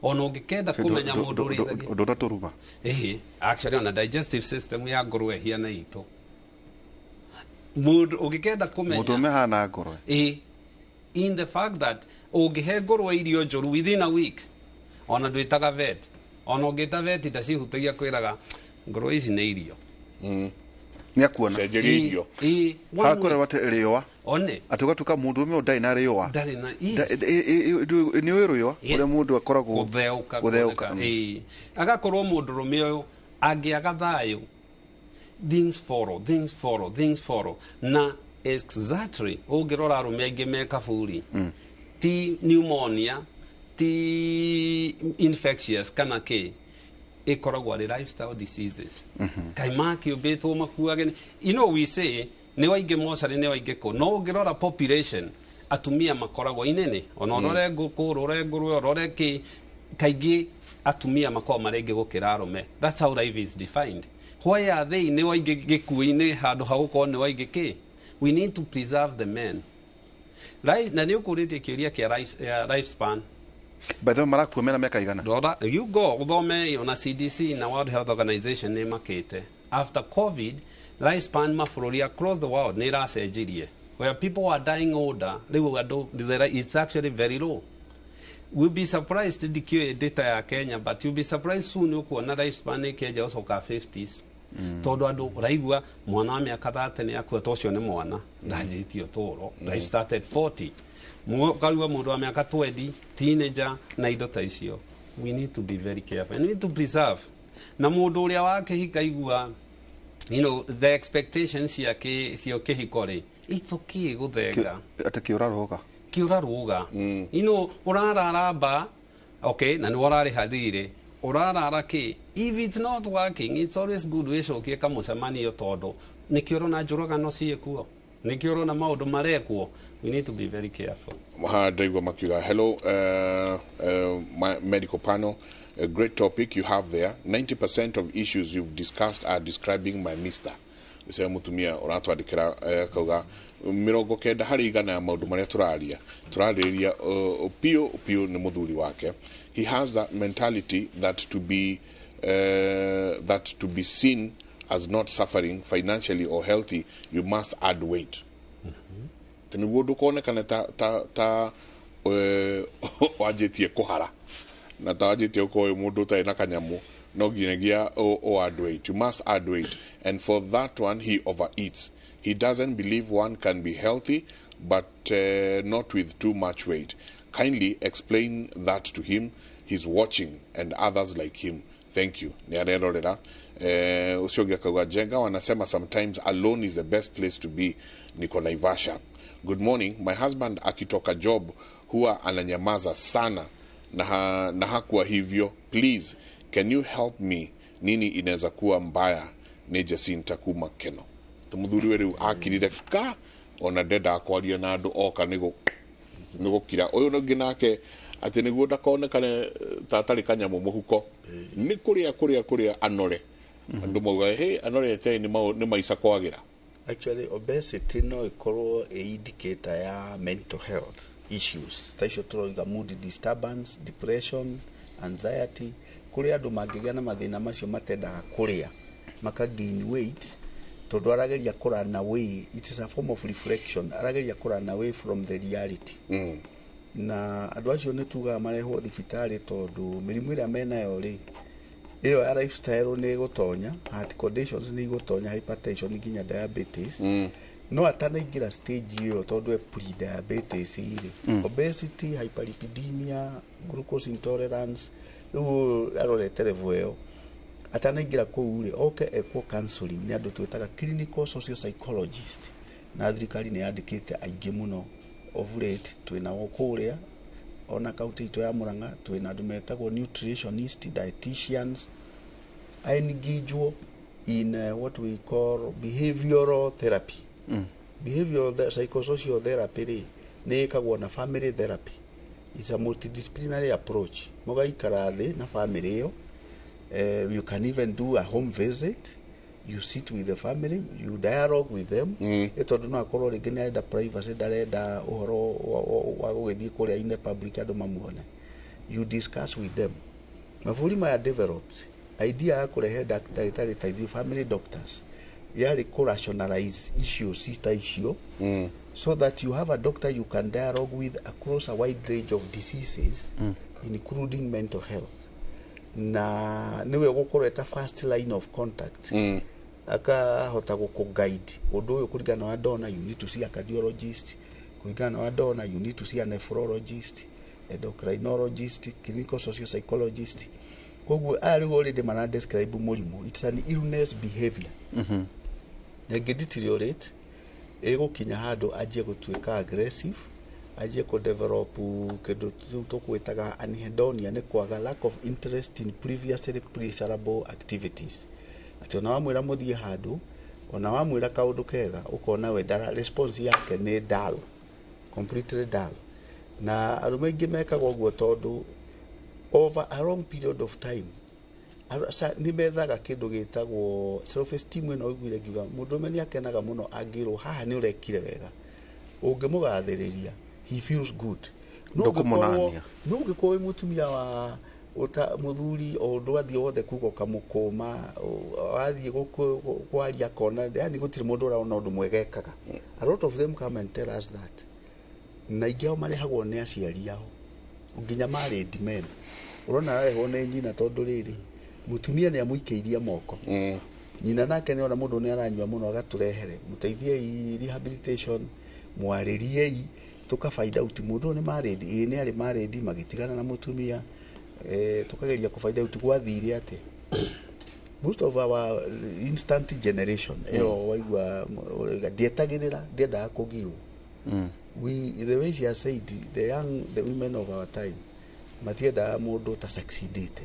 ona ũngĩkenda kũmenya mũndũ ũrĩithagia ũndũ ũrĩa tũruma. Ĩhĩ, actually ona digestive system ya ngũrwe ĩhiana itũ. Mũndũ ũngĩkenda kũmenya mũndũrũme ahana ngũrwe. Ĩĩ, in the fact that ũngĩhe ngũrwe irio njũru within a week, ona ndwĩtaga vet, ona ũngĩta vet ndacihutagia, kwĩraga ngũrwe ici nĩ irio. Nĩ akuona. Cenjeria irio. Ĩĩ, one Hakwĩrwo week. atĩ rĩũa. One. Atĩ ũgatuĩka mũndũrũme ũyũ ndarĩ na rĩũa. Ndarĩ na, yes. Nĩ ũĩ rĩũa ũrĩa mũndũ akoragwo gũtheũka, gũtheũka. kuoneka. Ĩĩ. Agakorwo mũndũrũme ũyũ angĩaga thayũ, things follow, things follow, things follow. Na exactly ũngĩrora arũme aingĩ me kaburi, ti pneumonia, ti infectious kana kĩ, ĩkoragwo arĩ lifestyle diseases. Kaĩ makĩũmbĩtwo makuage. You know we say nĩ waingĩ mocarĩ, nĩ waingĩ kũ, no ũngĩrora population atumia makoragwo inene, ona ũrore ngũkũ, ũrore ngũrwe, ũrore kĩ, kaingĩ atumia makoragwo marĩ aingĩ gũkĩra arũme. That's how life is defined. Why are they nĩ waingĩ gĩkuũ-inĩ handũ ha gũkorwo nĩ waingĩ kĩ? We need to preserve the men. Right, na nĩ ũkũrĩtie kĩũria kĩa lifespan. By the way, marakua mena mĩaka igana? Rora, you go ũthome ona CDC na World Health Organization nĩ makĩte. After COVID, lifespan mabũrũri across the world nĩ ĩracenjirie. Where people are dying older, rĩu andũ, it's actually very low. We'll be surprised, ndikĩũĩ data ya Kenya, but you'll be surprised soon ũkuona lifespan ĩkĩanjia gũcoka 50s. Tondũ andũ ũraigua mwana wa mĩaka 30 nĩ akua, to ũcio nĩ mwana ndanjĩtie ũtũũro. Life started 40. Ũkaigua mũndũ wa mĩaka 20, teenager na indo ta icio. We need to be very careful and we need to preserve. Na mũndũ ũrĩa wakĩhika igua, you know, the expectations ciake cio kĩhiko rĩ, it's okay gũthenga. Atĩ kĩũra rũga. Kĩũra rũga. You know, ũrarara mba, okay, na nĩ ũrarĩha thirĩ, ũrarara kĩ, if it's not working, it's always good wĩcokie kamũcemanio, tondũ nĩkĩo ũrona njũragano ciĩkuo, nĩkĩo ũrona maũndũ marekwo. We need to be very careful. Ndaigua makiuga hello, my medical panel, a great topic you have there. 90% of issues you've discussed are describing my mister. Ũcio mũtumia ũratwandĩkĩra, akauga 90% ya maũndũ marĩa tũraria tũrarĩrĩria piũ piũ nĩ mũthuri wake. He has that mentality that to be seen as not suffering financially or healthy, you must add weight. Nĩguo ndũkonekane ta wanjĩtie kũhara na ta wanjĩtie gũkorwo wĩ mũndũ ũtarĩ na kanyamũ, no nginyagia o add weight. You must add weight, and for that one he overeats. He doesn't believe one can be healthy but not with too much weight. Kindly explain that to him. He's watching and others like him. Thank you. Nĩ arerorera. Ũcio ũngĩ akauga Njenga wanasema sometimes alone is the best place to be. Niko Naivasha. Good morning. My husband akitoka job huwa ananyamaza sana na hakuwa hivyo. Please, can you help me? Nini inaweza kuwa mbaya? Nĩ Jacinta kuma Keno. Tumuthuri we rĩu akirire ka ona ndenda kwaria na andũ oka nĩ gũkira. Ũyũ ũngĩ nake atĩ nĩguo ndakonekane ta atarĩ kanyamũ mũhuko, nĩ kũrĩa kũrĩa kũrĩa anore. Andũ mauga hey, anorete nĩ maica kwagĩra. Actually, obesity no ĩkorwo ĩ indicator ya mental health issues ta icio tũroiga, mood disturbance, depression, anxiety. Kũrĩ andũ mangĩgĩa na mathĩna macio matendaga kũrĩa maka gain weight, Tondu arageria kũ run away, it is a form of reflection, arageria kũ run away from the reality. Na andũ acio nĩ tugaga marehwo thibitarĩ tondũ mĩrimũ ĩrĩa menayo rĩ, ĩyo ya lifestyle nĩ ĩgũtonya, heart conditions nĩ igũtonya, hypertension nginya diabetes. No atanaingĩra stage ĩyo tondũ e pre-diabetes rĩ, obesity, hyperlipidemia, glucose intolerance, rĩu arorete level ĩyo, atanaingĩra kũu rĩ, oke ekwo counseling nĩ andũ twĩtaga clinical social psychologist, na thirikari nĩ yandĩkĩte aingĩ mũno of late. Twĩnao kũrĩa ona kaunti itũ ya Murang'a, twĩna andũ metagwo nutritionist, dietitians, engaged in what we call behavioral therapy. Behavioral psychosocial therapy rĩ, nĩ ĩkagwo na family therapy. It's a multidisciplinary approach. Mũgaikara thĩ na family ĩyo. You can even do a home visit. You sit with the family, you dialogue with them. Tondũ no akorwo rĩngĩ nĩ arenda privacy, ndarenda ũhoro wa gũgĩthiĩ kũrĩa in the public andũ mamuone. You discuss with them. Mabũrũri maya developed, idea ya kũrehe ndagĩtarĩ ta ithuĩ family doctors yarĩ kũ rationalize issues ta icio, so that you have a doctor you can dialogue with across a wide range of diseases, including mental health, na niwe ũgũkorwo eta first line of contact. Akahota gũkũ guide ũndũ ũyũ kũringana na ndona, you need to see a cardiologist, kũringana na ndona, you need to see a nephrologist, endocrinologist, clinical social psychologist. Koguo aya rĩu already mara describe mũrimũ. It's an illness behavior. Ĩngĩ deteriorate, ĩgũkinya handũ anjie gũtuĩka aggressive, anjie kũ develop kĩndũ rĩu tũkwĩtaga anhedonia, nĩ kwaga lack of interest in previously pleasurable activities, atĩ ona wamwĩra mũthiĩ handũ, ona wamwĩra kaũndũ kega, ũkona we ndara, response yake nĩ dull, completely dull. Na arũme aingĩ mekaga ũguo tondũ over a long period of time nĩ methaga kĩndũ gĩtagwo self esteem. Ĩno ũiguire ngiuga mũndũrũme nĩ akenaga mũno angĩrwo haha nĩ ũrekire wega, ũngĩmũgathĩrĩria, he feels good. No Ndũkũmũnania. No ũngĩkorwo wĩ mũtumia wa ũta mũthuri, o ũndũ athiĩ wothe kuga ũkamũkũma, wathiĩ kwaria kona, yani gũtirĩ mũndũ ũrona ũndũ mwega ekaga. A lot of them come and tell us that, na aingĩ ao marehagwo nĩ aciari ao, nginya married men ũrona ararehwo nĩ nyina, tondũ rĩrĩ mũtumia nĩ amũikĩirie moko. Nyina nake nĩ ona mũndũ nĩ aranyua mũno, agatũrehere, mũteithiei rehabilitation, mwarĩriei, tũka find out mũndũ ũyũ nĩ married, ĩĩ nĩ arĩ married, magĩtigana na mũtumia, tũkageria kũ find out gwathire atĩa. Most of our instant generation ĩyo waigua ndietagĩrĩra, ndiendaga kũgiũ. We, the way she has said, the young, the women of our time matiendaga mũndũ ta succeedĩte.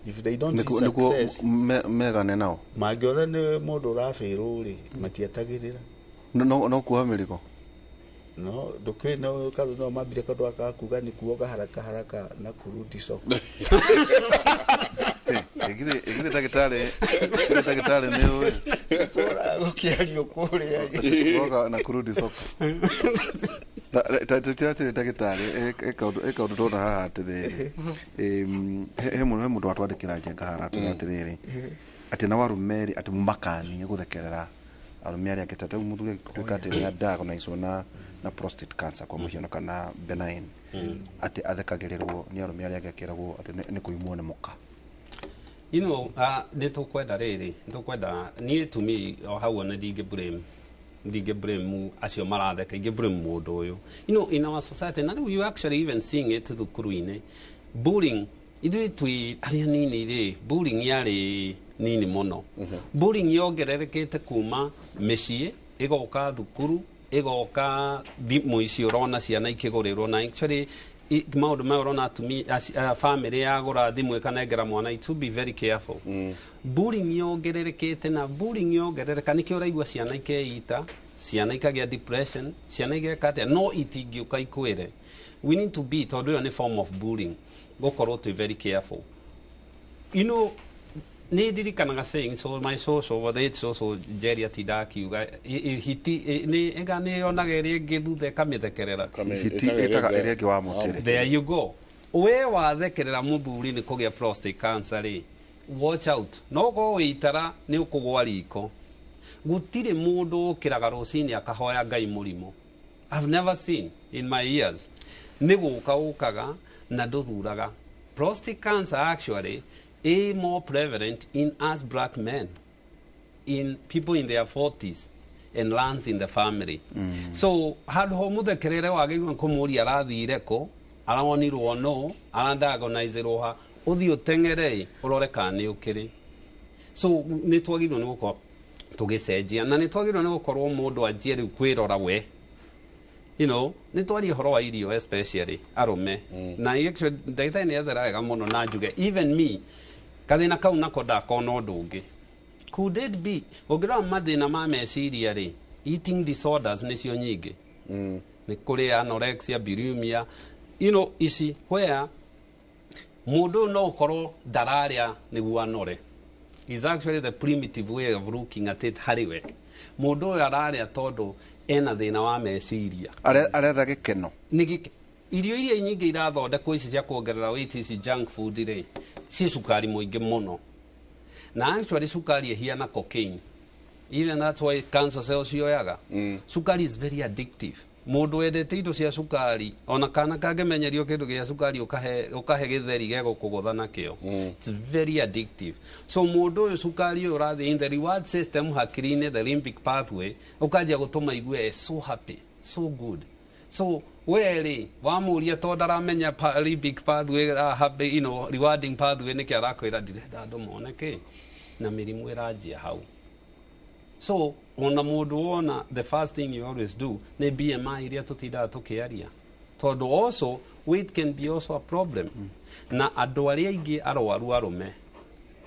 If they don't see Nĩguo success, megane nao. Mangĩona nĩ mũndũ ũrabĩrwo rĩ, matietagĩrĩra. No kuoha mĩrigo. No ndũkĩũĩ, no kando no mambire kando akakuga nĩ kuoga haraka haraka na kurudi soko. Ĩgithĩ ndagĩtarĩ nĩ ũĩ tũraga gũkĩario kũrĩa kuoga na kurudi soko. Tũtira ndagĩtarĩ, ĩ kaũndũ ndona haha atĩrĩrĩ, he mũndũ watwandĩkĩra njenga haha, aratwĩra atĩrĩrĩ, atĩ nao arũme rĩ, atĩ makanie gũthekerera arũme arĩa angĩ, ta rĩu mũthuri angĩtuĩka atĩ nĩ diagnosed na prostate cancer kwa mũhiano kana benign, atĩ athekagĩrĩrwo nĩ arũme arĩa angĩ, akĩragwo atĩ nĩ kũimwo nĩ mũka. Nĩ tũkwenda rĩrĩ, nĩ tũkwenda niĩ to me o hau ona ndingĩ blame acio maratheka, ingĩ blame mũndũ ũyũ. In our society na rĩu you actually even seeing it thukuru-inĩ, bullying, ithuĩ twĩ arĩa nini rĩ, bullying yarĩ nini mũno. Bullying yongererekete kuma mĩciĩ ĩgoka thukuru, ĩgoka thimũ ici ũrona ciana ikĩgũrĩrwo, na actually maũndũ maya ũrona atumia family yagũra thimũ ĩkanengera mwana, it to be very careful. Bullying yongererekete, na bullying yongerereka nĩkĩo ũraigua ciana ikeita, ciana ikagĩa depression, ciana igeka atĩa, no itingĩũka ikwĩre. We need to be, tondũ ĩyo nĩ form of bullying, gũkorwo twĩ very careful. Nĩ ndirikanaga saying, so my social late social Jerry atindaga akiuga hiti nĩ ĩga nĩ yonaga ĩrĩa ĩngĩ thutha ĩkamĩthekerera. Hiti ĩtaga ĩrĩa ĩngĩ wa mũtĩrĩ. There you go. We wathekerera mũthuri nĩ kũgĩa prostate cancer rĩ, watch out, no ũkorwo wĩ itara nĩ ũkũgwa riko. Gũtirĩ mũndũ ũkĩraga rũcinĩ akahoya Ngai mũrimũ. I've never seen in my years. Nĩ gũka ũkaga na ndũthuraga. Prostate cancer actually is more prevalent in us black men, in people in their 40s and lands in the family. So handũ ho mũthekerere wagĩrĩirwo nĩ kũmũria arathire kũ, aronirwo no, aradiagnosirwo ha, ũthiĩ ũteng'ere ũrore kana nĩ ũkĩrĩ. So nĩ twagĩrĩirwo nĩ gũkorwo tũgĩcenjia na nĩ twagĩrĩirwo nĩ gũkorwo mũndũ anjie rĩu kwĩrora we. You know, nĩ twaria ũhoro wa irio especially arũme. Na actually ndagĩtarĩ nĩ ethera wega mũno na njuge even me kathĩna kau nako ndakona ũndũ ũngĩ. Could it be ũngĩrora mathĩna ma meciria rĩ, eating disorders nĩcio nyingĩ. Nĩ kũrĩ anorexia, bulimia, you know, ici where mũndũ no ũkorwo ndararĩa nĩguo anore. Is actually the primitive way of looking at it harĩ we. Mũndũ ũyũ ararĩa tondũ ena thĩna wa meciria. Aretha gĩkeno. Nĩ irio iria nyingĩ irathondekwo ici cia kuongerera weight, ici junk food rĩ, ci cukari mũingĩ mũno. Na actually cukari ĩhiana cocaine. Even that's why cancer cells cioyaga. Cukari is very addictive. Mũndũ wendete indo cia cukari ona kana kangĩmenyerio kĩndũ gĩa cukari ũkahe gĩtheri gegũkũgũtha nakĩo. It's very addictive. So mũndũ ũyũ cukari ũyũ ũrathiĩ in the reward system hakiri-inĩ, the limbic pathway, ũkanjia gũtũma igue so happy, so good. So we rĩ wamũria tondũ ndaramenya limbic pathway, happy, you know, rewarding pathway nĩkĩ arakwĩra ndirenda andũ mone kĩ, na mĩrimũ ĩranjia hau. So ona mũndũ wona the first thing you always do nĩ BMI iria tũtindaga tũkĩaria, tondũ also weight can be also a problem. Na andũ arĩa aingĩ arwaru arũme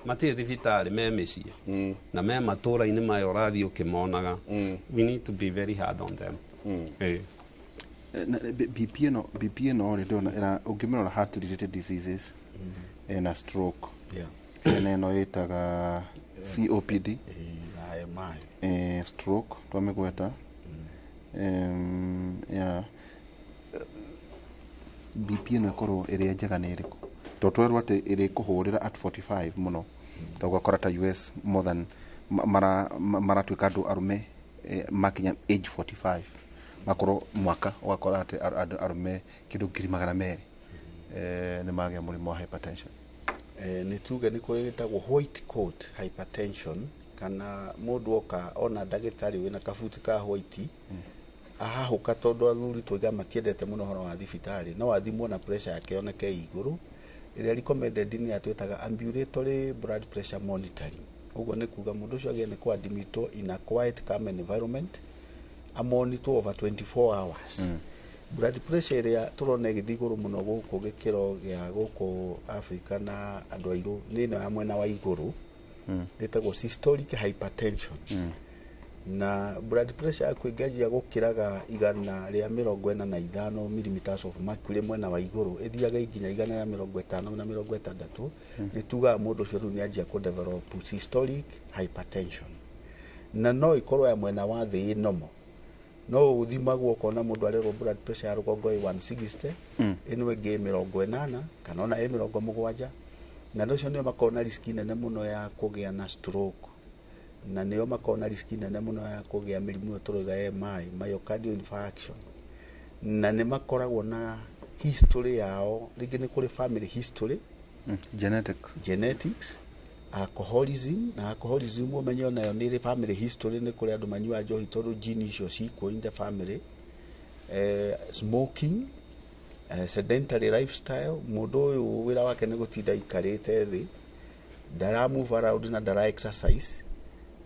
matirĩ thibitarĩ, me mĩciĩ na me matũra-inĩ maya ũrathiĩ ũkĩmonaga. We need to be very hard on them. BP ĩno rĩ ndĩrona ũngĩmĩrora heart related diseases, ena stroke, ena ĩno ĩtaga COPD, na MI, stroke twamĩgweta, yeah. BP ĩno ĩkorwo ĩrĩa njega nĩ ĩrĩkũ? Tondũ twerwo atĩ ĩrĩkũhũrĩra at 45 mũno, tondũ ũgakora ta US more than maratuĩka andũ arũme makinya age 45 makorwo mwaka ũgakora atĩ andũ arũme kĩndũ 200,000 nĩ magĩa mũrimũ wa hypertension. Nĩ tuge nĩ kũrĩ gĩtagwo white coat hypertension, kana mũndũ oka ona ndagĩtarĩ wĩna kabuti ka white ahahũka, tondũ athuri twaiga matiendete mũno ũhoro wa thibitarĩ, no athimwo na pressure yake yoneke igũrũ. Ĩrĩa recommended nĩ ĩrĩa twĩtaga ambulatory blood pressure monitoring. Ũguo nĩ kuga mũndũ ũcio agĩe nĩ kũadmitwo in a quiet calm environment, amonitor over 24 hours. Blood pressure ĩrĩa tũrona ĩgĩthiĩ igũrũ mũno gũkũ gĩkĩro gĩa gũkũ Africa na andũ airũ nĩ ĩno ya mwena wa igũrũ, ĩtagwo systolic hypertension. Na blood pressure yaku ĩngĩanjia gũkĩraga 145 millimeters of mercury mwena wa igũrũ, ĩthiaga nginya 150 na 60, nĩ tugaga mũndũ ũcio rĩu nĩ anjia kũ develop systolic hypertension. Na no ĩkorwo ya mwena wa thĩ ĩ normal, no ũthimagwo ũkona mũndũ arerwo blood pressure ya rũgongo ĩ 160, ĩno ĩngĩ 80 kana ona ĩ 70, na andũ acio nĩo makoragwo na risk nene mũno ya kũgĩa na stroke, na nĩo makoragwo na risk nene mũno ya kũgĩa mĩrimũ ĩyo tũrauga MI, myocardial infarction. Na nĩ makoragwo na history yao, rĩngĩ nĩ kũrĩ family history, genetics, genetics, alcoholism. Na alcoholism ũmenye onayo nĩ ĩrĩ family history, nĩ kũrĩ andũ manyuaga njohi tondũ gene icio cikuo in the family, smoking, sedentary lifestyle, mũndũ ũyũ wĩra wake nĩ gũtinda aikarĩte thĩ, ndara move around na ndara exercise.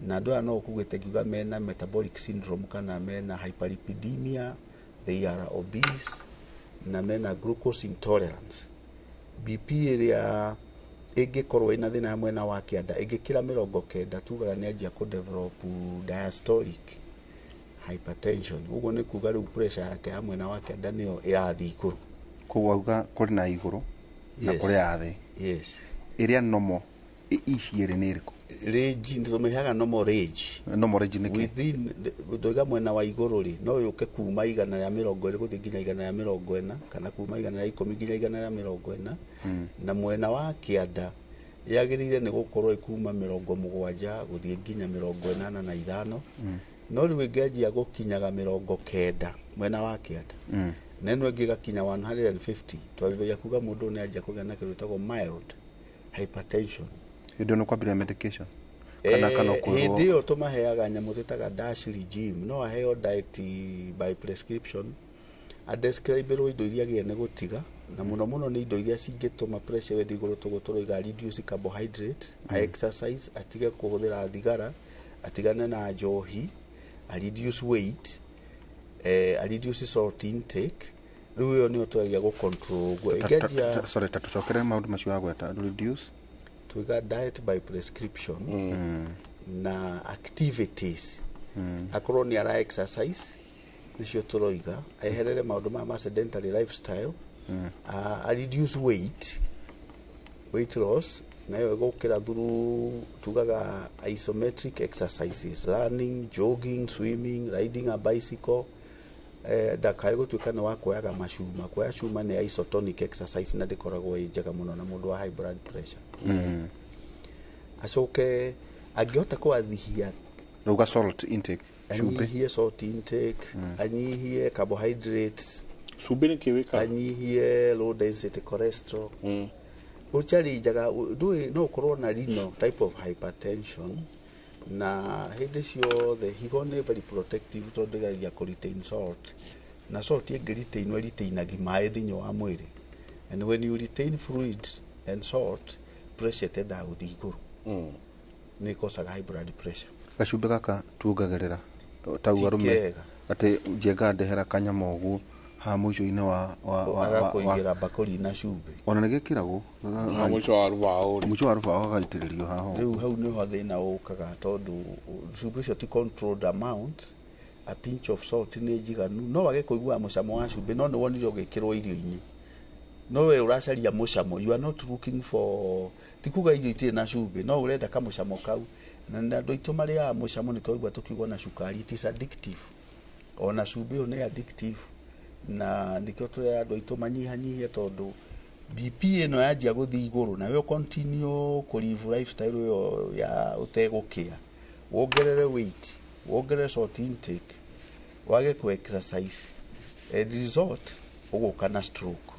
Na andũ aya no ũkugĩte ngiuga mena metabolic syndrome kana mena hyperlipidemia, they are obese na mena glucose intolerance. BP ĩrĩa ĩngĩkorwo ĩna thĩna ya mwena wa kĩanda ĩngĩkĩra 90, tugaga nĩ anjia kũ develop diastolic hypertension. Ũguo nĩ kuga rĩu pressure yake ya mwena wa kĩanda nĩyo ĩrathiĩ igũrũ. Koguo auga kũrĩ na igũrũ na kũrĩ ya thĩ. Yes. Ĩrĩa normal ici ĩrĩ nĩ ĩrĩkũ? Range nĩ tũmĩheaga normal range. Normal range nĩ kĩ? Within ndoiga mwena wa igũrũ rĩ, no yũke kuma 120 gũthiĩ nginya 140, kana kuma 110 nginya 140. Na mwena wa kĩanda Yagĩrĩire nĩ gũkorwo ĩkuma 70 gũthiĩ nginya 85. No rĩu ĩngĩanjia gũkinyaga 90 mwena wa kĩanda, na ĩno ĩngĩ ĩgakinya 150, twambĩrĩria kuga mũndũ ũyũ nĩ anjia kũgĩa na kĩndũ gĩtagwo mild hypertension. Hĩndĩ ĩyo nĩ kwambĩrĩria medication kana kana Hĩndĩ ũkwĩrwo? ĩyo tũmaheaga nyamũ twĩtaga DASH regime. No aheo diet by prescription, adescriberwo indo iria agĩrĩire nĩ gũtiga, na mũno mũno nĩ indo iria cingĩtũma pressure ĩthiĩ igũrũ. Tũguo tũroiga reduce carbohydrates, a exercise, atige kũhũthĩra thigara, atigane na njohi, a reduce weight, a reduce salt intake. Rĩu ĩyo nĩyo tũragia gũ control ũguo. Ĩngĩanjia Sorry, ta tũcokere maũndũ macio wagweta, reduce. Tuiga diet by prescription na activities, akorwo nĩ ara exercise nĩcio tũroiga, eherere maũndũ maya ma sedentary lifestyle, a reduce weight, weight loss nayo ĩgũkĩra through tugaga isometric exercises, running, jogging, swimming, riding a bicycle. Ndakae gũtuĩka nĩ wa kuoyaga macuma. Kuoya cuma nĩ isotonic exercise na ndĩkoragwo ĩ njega mũno na mũndũ wa high blood pressure. Acoke angĩhota kũathihia Rauga salt intake, cumbĩ. Anyihie salt intake, anyihie carbohydrates. Cumbĩ nĩ kĩ wĩkaga? Anyihie low density cholesterol. Ũcharinjaga ndũĩ no ũkorwo na renal type of hypertension, na hĩndĩ ciothe higo nĩ very protective tondũ ĩgeragia kũ retain salt, na salt ĩngĩ retainwo retainagi maĩ thĩinĩ wa mwĩrĩ, and when you retain fluid and salt, pressure ĩtendaga gũthiĩ igũrũ, nĩ ĩkosaga high blood pressure. Gacumbĩ gaka tuongagĩrĩra tau Ti arũme kega. Atĩ njenga ndehera kanyama ũguo haha mũico-inĩ wa Agakũigĩra mbakũri na cumbĩ. Ona nĩ gĩkĩragwo. Ha mũico wa rũbaũ rĩ. Mũico wa rũbaũ gagaitĩrĩrio haha ũguo. Rĩu hau nĩho thĩna ũkaga tondũ cumbĩ ũcio ti controlled amount. A pinch of salt nĩ njiganu. No wage kũigua mũcamo wa cumbĩ, no nĩ wonire ũgĩkĩrwo irio-inĩ, no we ũracaria mũcamo. You are not looking for, ti kuga irio itirĩ na cumbĩ, no ũrenda kamũcamo kau, na nĩ andũ aitũ marĩaga mũcamo. Nĩkĩo waigua tũkiuga na cukari it is addictive, ona cumbĩ ũyũ nĩ addictive, na nĩkĩo tũrera andũ aitũ manyihanyihie, tondũ BP ĩno yanjia gũthiĩ igũrũ na we continue kũ live lifestyle ĩyo ya ũtegũkĩa, wongerere weight, wongerere salt intake, wage ku exercise, end result ũgũka na stroke.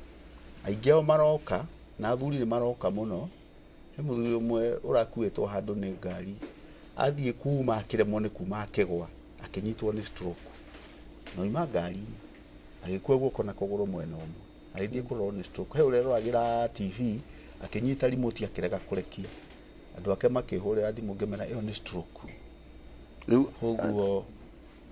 Aingĩ ao maroka na athuri nĩ maroka mũno. He mũthuri ũmwe ũrakuĩtwo handũ nĩ ngari, athiĩ kuma akĩremwo nĩ kuma, akĩgwa, akĩnyitwo nĩ stroke na oima ngari-inĩ agĩkua guoko na kũgũrũ mwena ũmwe, agĩthiĩ kũrorwo nĩ stroke. He ũreroragĩra TV akĩnyita remote akĩrega kũrekia, andũ ake makĩhũrĩra thimũ, ngĩmera ĩyo nĩ stroke. Rĩu koguo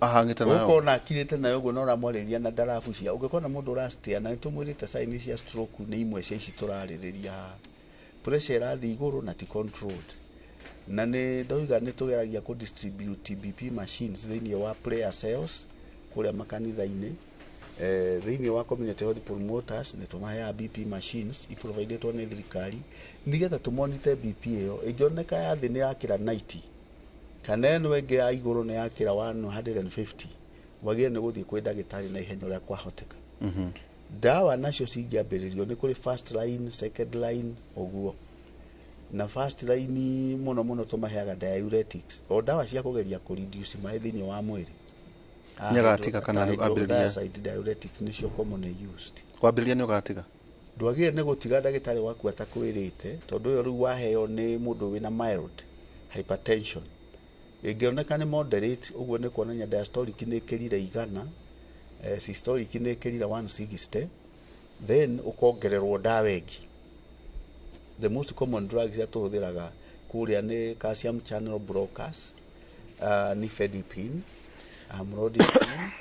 ahang'ĩte nayo. Ũkona akirĩte nayo ũguo na ũramwarĩria na ndarabucia. Ũngĩkona mũndũ ũrastia, na nĩtũmwĩrĩte sign cia stroke nĩ imwe cia ici tũrarĩrĩria haha: pressure ĩrathiĩ igũrũ na ti controlled. Na nĩ ndoiga nĩ tũgeragia kũ distribute BP machines thĩinĩ wa prayer cells kũrĩa makanitha-inĩ, thĩinĩ wa community health promoters nĩ tũmaheaga BP machines iprovidĩtwo nĩ thirikari nĩgetha tũmonite BP ĩyo. Ĩngĩoneka ya thĩ nĩ yakĩra 90 kana ĩno ĩngĩ ya igũrũ nĩ yakĩra 150, wagĩrĩire nĩ gũthiĩ kwĩ ndagĩtarĩ na ihenya ũrĩa kwahoteka. Ndawa nacio cingĩambĩrĩrio nĩ kũrĩ first line, second line ũguo, na first line mũno mũno tũmaheaga diuretics, o ndawa cia kũgeria kũ reduce maĩ thĩinĩ wa mwĩrĩ. Nĩ agatiga kana Ta nĩ ambĩrĩria? Hydrochlorothiazide diuretics nĩcio commonly used. Kwambĩrĩria nĩ ũgatiga? Ndwagĩrĩire nĩ gũtiga ndagĩtarĩ waku atakwĩrĩte, tondũ ũyũ rĩu waheo nĩ mũndũ wĩna mild hypertension. Ĩngĩoneka nĩ moderate ũguo, nĩ kuonania diastolic nĩ ĩkĩrire 100, systolic nĩ ĩkĩrire 160, then ũkongererwo ndawa ĩngĩ. The most common drugs iria tũhũthĩraga kũrĩa nĩ calcium channel blockers, nifedipine, amlodipine.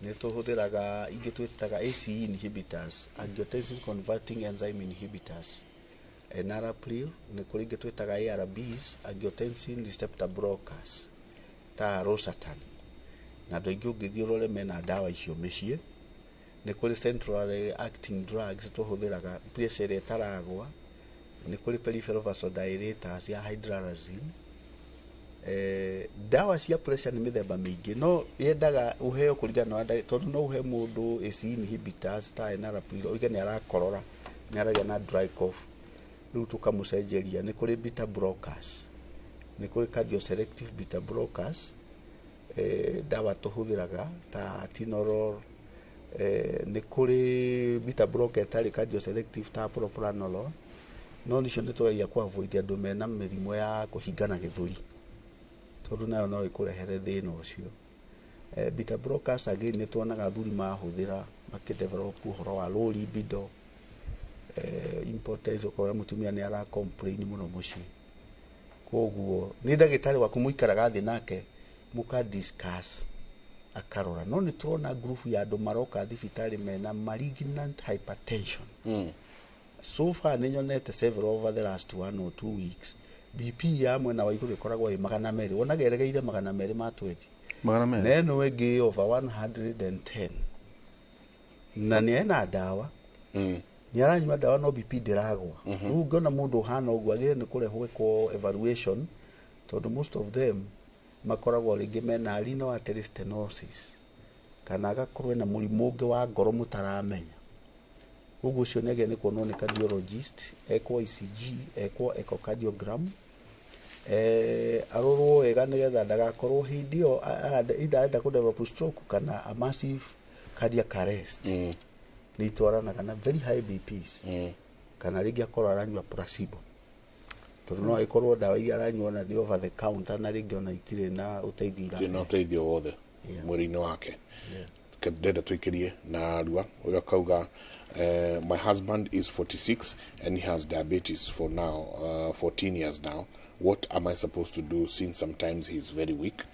Nĩ tũhũthĩraga ingĩ twĩtaga ACE inhibitors, angiotensin converting enzyme inhibitors, enalapril. Nĩ kũrĩ ingĩ twĩtaga ARBs, angiotensin receptor blockers, ta losartan, na andũ aingĩ ũngĩthiĩ ũrore mena ndawa icio mĩciĩ. Nĩ kũrĩ centrally acting drugs tũhũthĩraga pressure ĩrĩa ĩtaragwa. Nĩ kũrĩ peripheral vasodilators ya hydralazine. Ndawa cia pressure nĩ mĩthemba mĩingĩ, no yendaga ũheo kũringana na tondũ no ũhe mũndũ ACE inhibitors ta enalapril oige nĩ arakorora, nĩ aragĩa na dry cough. Rĩu tũkamũcenjeria. Nĩ kũrĩ beta blockers, nĩ kũrĩ cardioselective beta blockers, ndawa tũhũthĩraga ta atenolol. Nĩ kũrĩ beta blocker ĩtarĩ cardioselective ta propranolol, no nicio nĩ tũragia kũ avoid andũ mena mĩrimũ ya kũhingana gĩthũri, tondũ nayo no ĩkũrehere thĩna ũcio. Beta blockers again nĩ tuonaga athuri mahũthĩra makĩdevelop ũhoro wa low libido, impotence, ũkora mũtumia nĩ ara complain mũno mũciĩ. Koguo nĩ ndagĩtarĩ waku mũikaraga thĩ nake mũka discuss akarora. No nĩ tũrona group ya andũ maroka thibitarĩ mena malignant hypertension. So far nĩ nyonete several over the last 1 or 2 weeks. BP ya mwena wa igũrũ ĩkoragwo ĩ 200, wonaga ĩregeire 220. 200. Na ĩno ĩngĩ over 110, na nĩ ena ndawa, nĩ aranyua ndawa, no BP ndĩragwa. Rĩu ũngĩona mũndũ ũhana ũguo, agĩrĩire nĩ kũrehwo gwĩkwo evaluation, tondũ most of them makoragwo rĩngĩ mena renal artery stenosis kana agakorwo ena mũrimũ ũngĩ wa ngoro mũtaramenya. Koguo ũcio nĩ agĩrĩire nĩ kuonwo nĩ cardiologist, ekwo ECG, ekwo echocardiogram, arorwo wega nĩgetha ndagakorwo hĩndĩ ĩyo either arenda kũ develop stroke kana a massive cardiac arrest. Nĩ itwaranaga na very high BPs. Kana rĩngĩ akorwo aranyua placebo, tondũ no ĩkorwo ndawa iria aranyua ona nĩ over the counter, na rĩngĩ ona itirĩ na ũteithio. Itirĩ na ũteithio wothe mwĩrĩ-inĩ wake. Ndenda tũikĩrie na rua ũrĩa akauga, "My husband is 46 and he has diabetes for now 14 years now. What am I supposed to do since sometimes he's very weak?"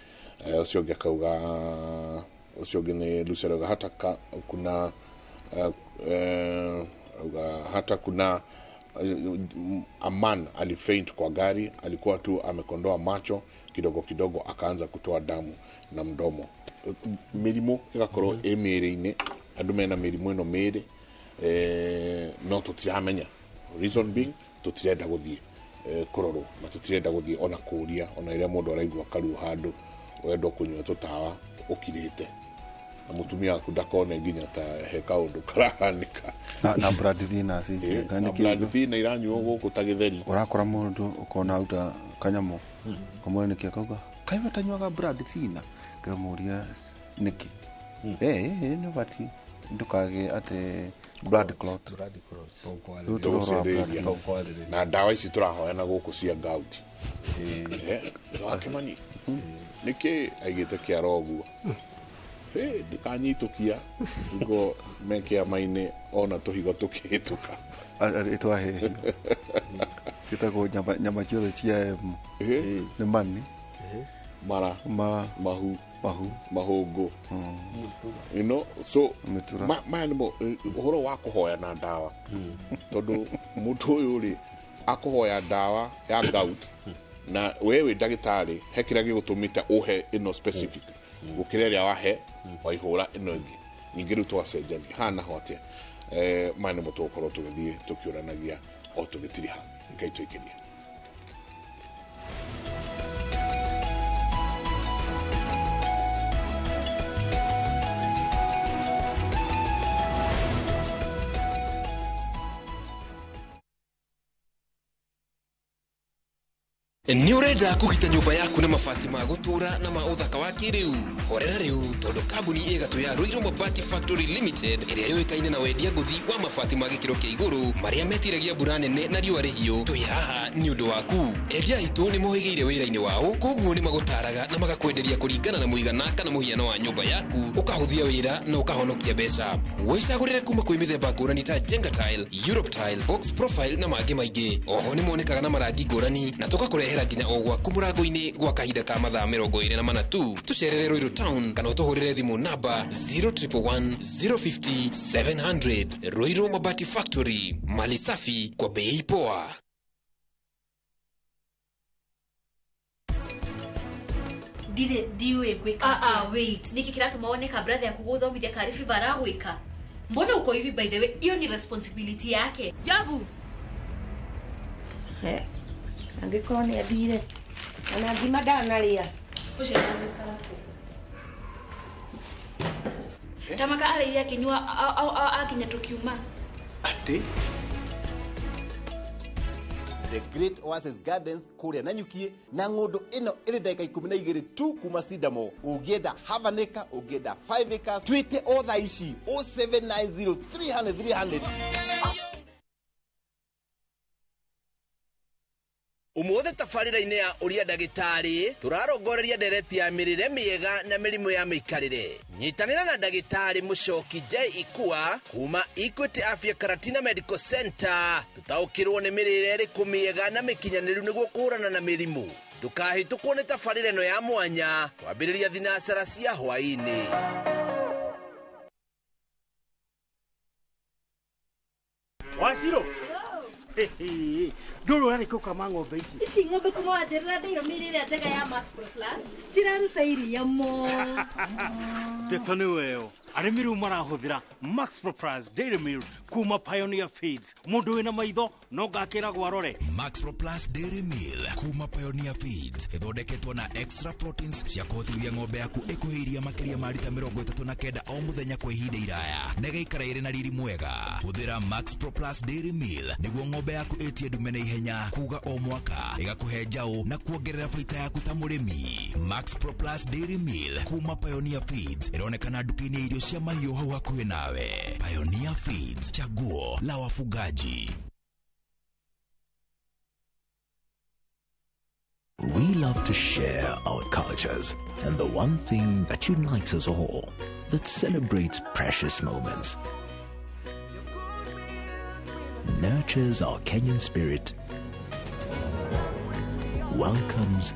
Ũcio ũngĩ akauga, ũcio ũngĩ nĩ Lucy, arauga hata kuna auga hata kuna a man alifaint kwa gari, alikuwa tu amekondoa macho kidogo kidogo, akaanza kutoa damu na mdomo. Mĩrimũ ĩgakorwo ĩ mĩĩrĩ-inĩ, andũ mena mĩrimũ ĩno mĩĩrĩ, no tũtiramenya, reason being tũtirenda gũthiĩ kũrorwo na tũtirenda gũthiĩ ona kũũria, ona rĩrĩa mũndũ araigua karuo handũ, ũrenda kũnyua tũtawa ũkirĩte na mũtumia waku ndakone nginya ta he kaũndũ karahanĩka. Na blood thinners. Njenga na nĩ blood kĩndũ thinner iranyuo gũkũ ta gĩtheri. Ũrakora mũndũ ũkona auta kanyamũ kamwĩra nĩkĩ, akauga kaĩ we tanyuaga blood thinner, ngamũria nĩkĩ, nĩ ũbatiĩ ndũkagĩe atĩ blood clot. Blood clot. Rĩu tũrĩ ũhoro wa blood Tũgũcĩthĩria clot. Na ndawa ici tũrahoyana gũkũ cia gout. Wakĩmani nĩkĩ aigĩte kĩara ũguo? Ndikanyitũkia ngo me kĩama-inĩ ona tũhigo tũkĩhĩtũka. Ĩtwahĩhio ciĩtagwo nyama ciothe cia M nĩ mani. Mara. Mara. Mahu. Mahu. Mahũngũ, so Mĩtura. Maya nĩmo ũhoro wa kũhoya na ndawa, tondũ mũndũ ũyũ rĩ akũhoya ndawa ya gout, na we wĩ ndagĩtarĩ, he kĩrĩa gĩgũtũmĩte ũhe ĩno specific gũkĩra ĩrĩa wahe waihũra ĩno ĩngĩ ningĩ. Rĩu tũgacenjania haha naho atĩa? Maya nĩmo tũgũkorwo tũgĩthiĩ tũkĩũranagia o tũgĩtiriha. Ngai tũikĩrie. Nĩ ũrenda kũgita nyũmba yaku na mabati ma gũtũũra na ma ũthaka wa kĩrĩu? Horera rĩu, tondũ kambuni ĩgatũ ya Ruiru Mabati Factory Limited, ĩrĩa yũĩkaine na wendia ngũthi wa mabati ma gĩkĩro kĩa igũrũ marĩa metiragia mbura nene na riũa rĩhiũ, twĩ haha nĩ ũndũ waku. Endia aitũ nĩ mohĩgĩire wĩra-inĩ wao, koguo nĩ magũtaraga na magakwenderia kũringana na mũigana kana mũhiano wa nyũmba yaku, ũkahũthia wĩra na ũkahonokia mbeca. Wĩcagũrĩre kuma kwĩ mĩthemba ngũrani ta Jenga Tile, Europe Tile, Box Profile na mangĩ maingĩ. Oho nĩ monekaga na marangi ngũrani na tũgakũrehera nginya o gwaku mũrango-inĩ gwa kahinda ka mathaa 24 tu. Tũcerere Ruiru Town kana ũtũhũrĩre thimũ namba 0111 050 700. Ruiru Mabati Factory, mali safi kwa bei poa. Ndirĩ, ndiũĩ ngwĩka. Ah, ah, wait, niki kiratuma wone ka brother yaku guthomithia kari fever aragwika? Mbona uko hivi? By the way, hiyo ni responsibility yake. Jabu. Angĩkorwo nĩ athire ona ngima ndanarĩa. Ũcio aragũikara kũ? Tamaka arĩire akĩnyua akinya tũkiuma. Atĩ The Great Oasis Gardens kũrĩa Nanyuki, na ng'ũndũ ĩno ĩrĩ ndagĩka 12 tu kuma Sidamo. Ũngĩenda half an acre, ũngĩenda 5 acres, twĩte o thaa ici 0790 300 300. Umuthi tabarĩra-inĩ ya ũria ndagĩtarĩ tũrarongoreria ndereti ya mĩrĩre mĩega na mĩrimũ ya mĩikarĩre. Nyitanĩra na ndagĩtarĩ Mũcoki J Ikua kuma Equity Afya Karatina Medical Center tũtaũkĩrwo nĩ mĩrĩre ĩrĩkũ mĩega na mĩkinyanĩru nĩguo kũhũrana na mĩrimũ. Ndũkahĩtũkwo nĩ tabarĩra ĩno ya mwanya kwambĩrĩria thinacara cia hwaĩ-inĩ. Waciro ndũrũ ũrarĩ kũkama ng'ombe ici. Ici ng'ombe kuma wanjĩrĩra ndĩro mĩrĩ ĩrĩa njega ya Max Pro Plus ciraruta iria mũno. Ndeto nĩ weyo, arĩmi rĩu marahũthĩra Max Pro Plus Dairy Meal kuma Pioneer Feeds. Mũndũ wĩna maitho no ngakĩragwo arore. Max Pro Plus Dairy Meal kuma Pioneer Feeds ĩthondeketwo na extra proteins cia kũhotithia ng'ombe yaku ĩkũhe iria makĩria ma rita 39 o mũthenya kwa ihinda iraya na ĩgaikara ĩrĩ na riri mwega. Hũthĩra Max Pro Plus Dairy Meal nĩguo ng'ombe yaku ĩtie ndume na ihenya kuga o mwaka, ĩgakũhe njaũ na kuongerera baita yaku ta mũrĩmi. Max Pro Plus Dairy Meal kuma Pioneer Feeds ĩronekana nduka-inĩ ya irio cia mahiũ hau hakuhĩ nawe. Pioneer Feeds, chaguo la wafugaji. We love to share our cultures, and the one thing that unites us all, that celebrates precious moments, nurtures our Kenyan spirit, welcomes,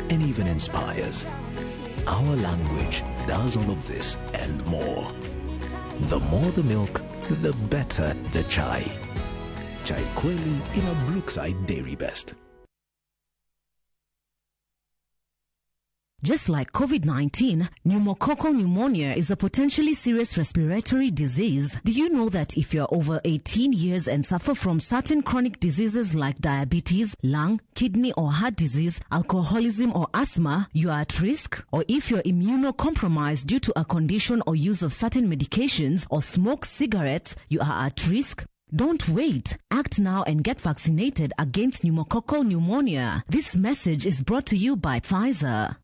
and even inspires. Our language does all of this and more. The more the milk, the better the chai. Chai Kweli in a Brookside Dairy Best. Just like COVID-19, pneumococcal pneumonia is a potentially serious respiratory disease. Do you know that if you're over 18 years and suffer from certain chronic diseases like diabetes, lung, kidney or heart disease, alcoholism or asthma, you are at risk? Or if you're immunocompromised due to a condition or use of certain medications or smoke cigarettes, you are at risk? Don't wait. Act now and get vaccinated against pneumococcal pneumonia. This message is brought to you by Pfizer.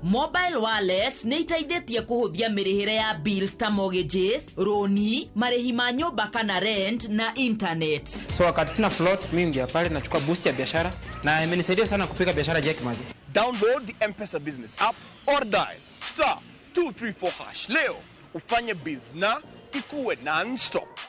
Mobile wallets nĩ iteithĩtie kũhũthia mĩrĩhĩre ya bills ta mortgages, roni, marĩhi ma nyũmba kana rent na internet. So wakati sina float, mimi ingia pale nachukua boost ya biashara na imenisaidia sana kupika biashara Jack Mazi. Download the M-Pesa business app or dial star 234 hash leo ufanye bills na ikuwe non-stop.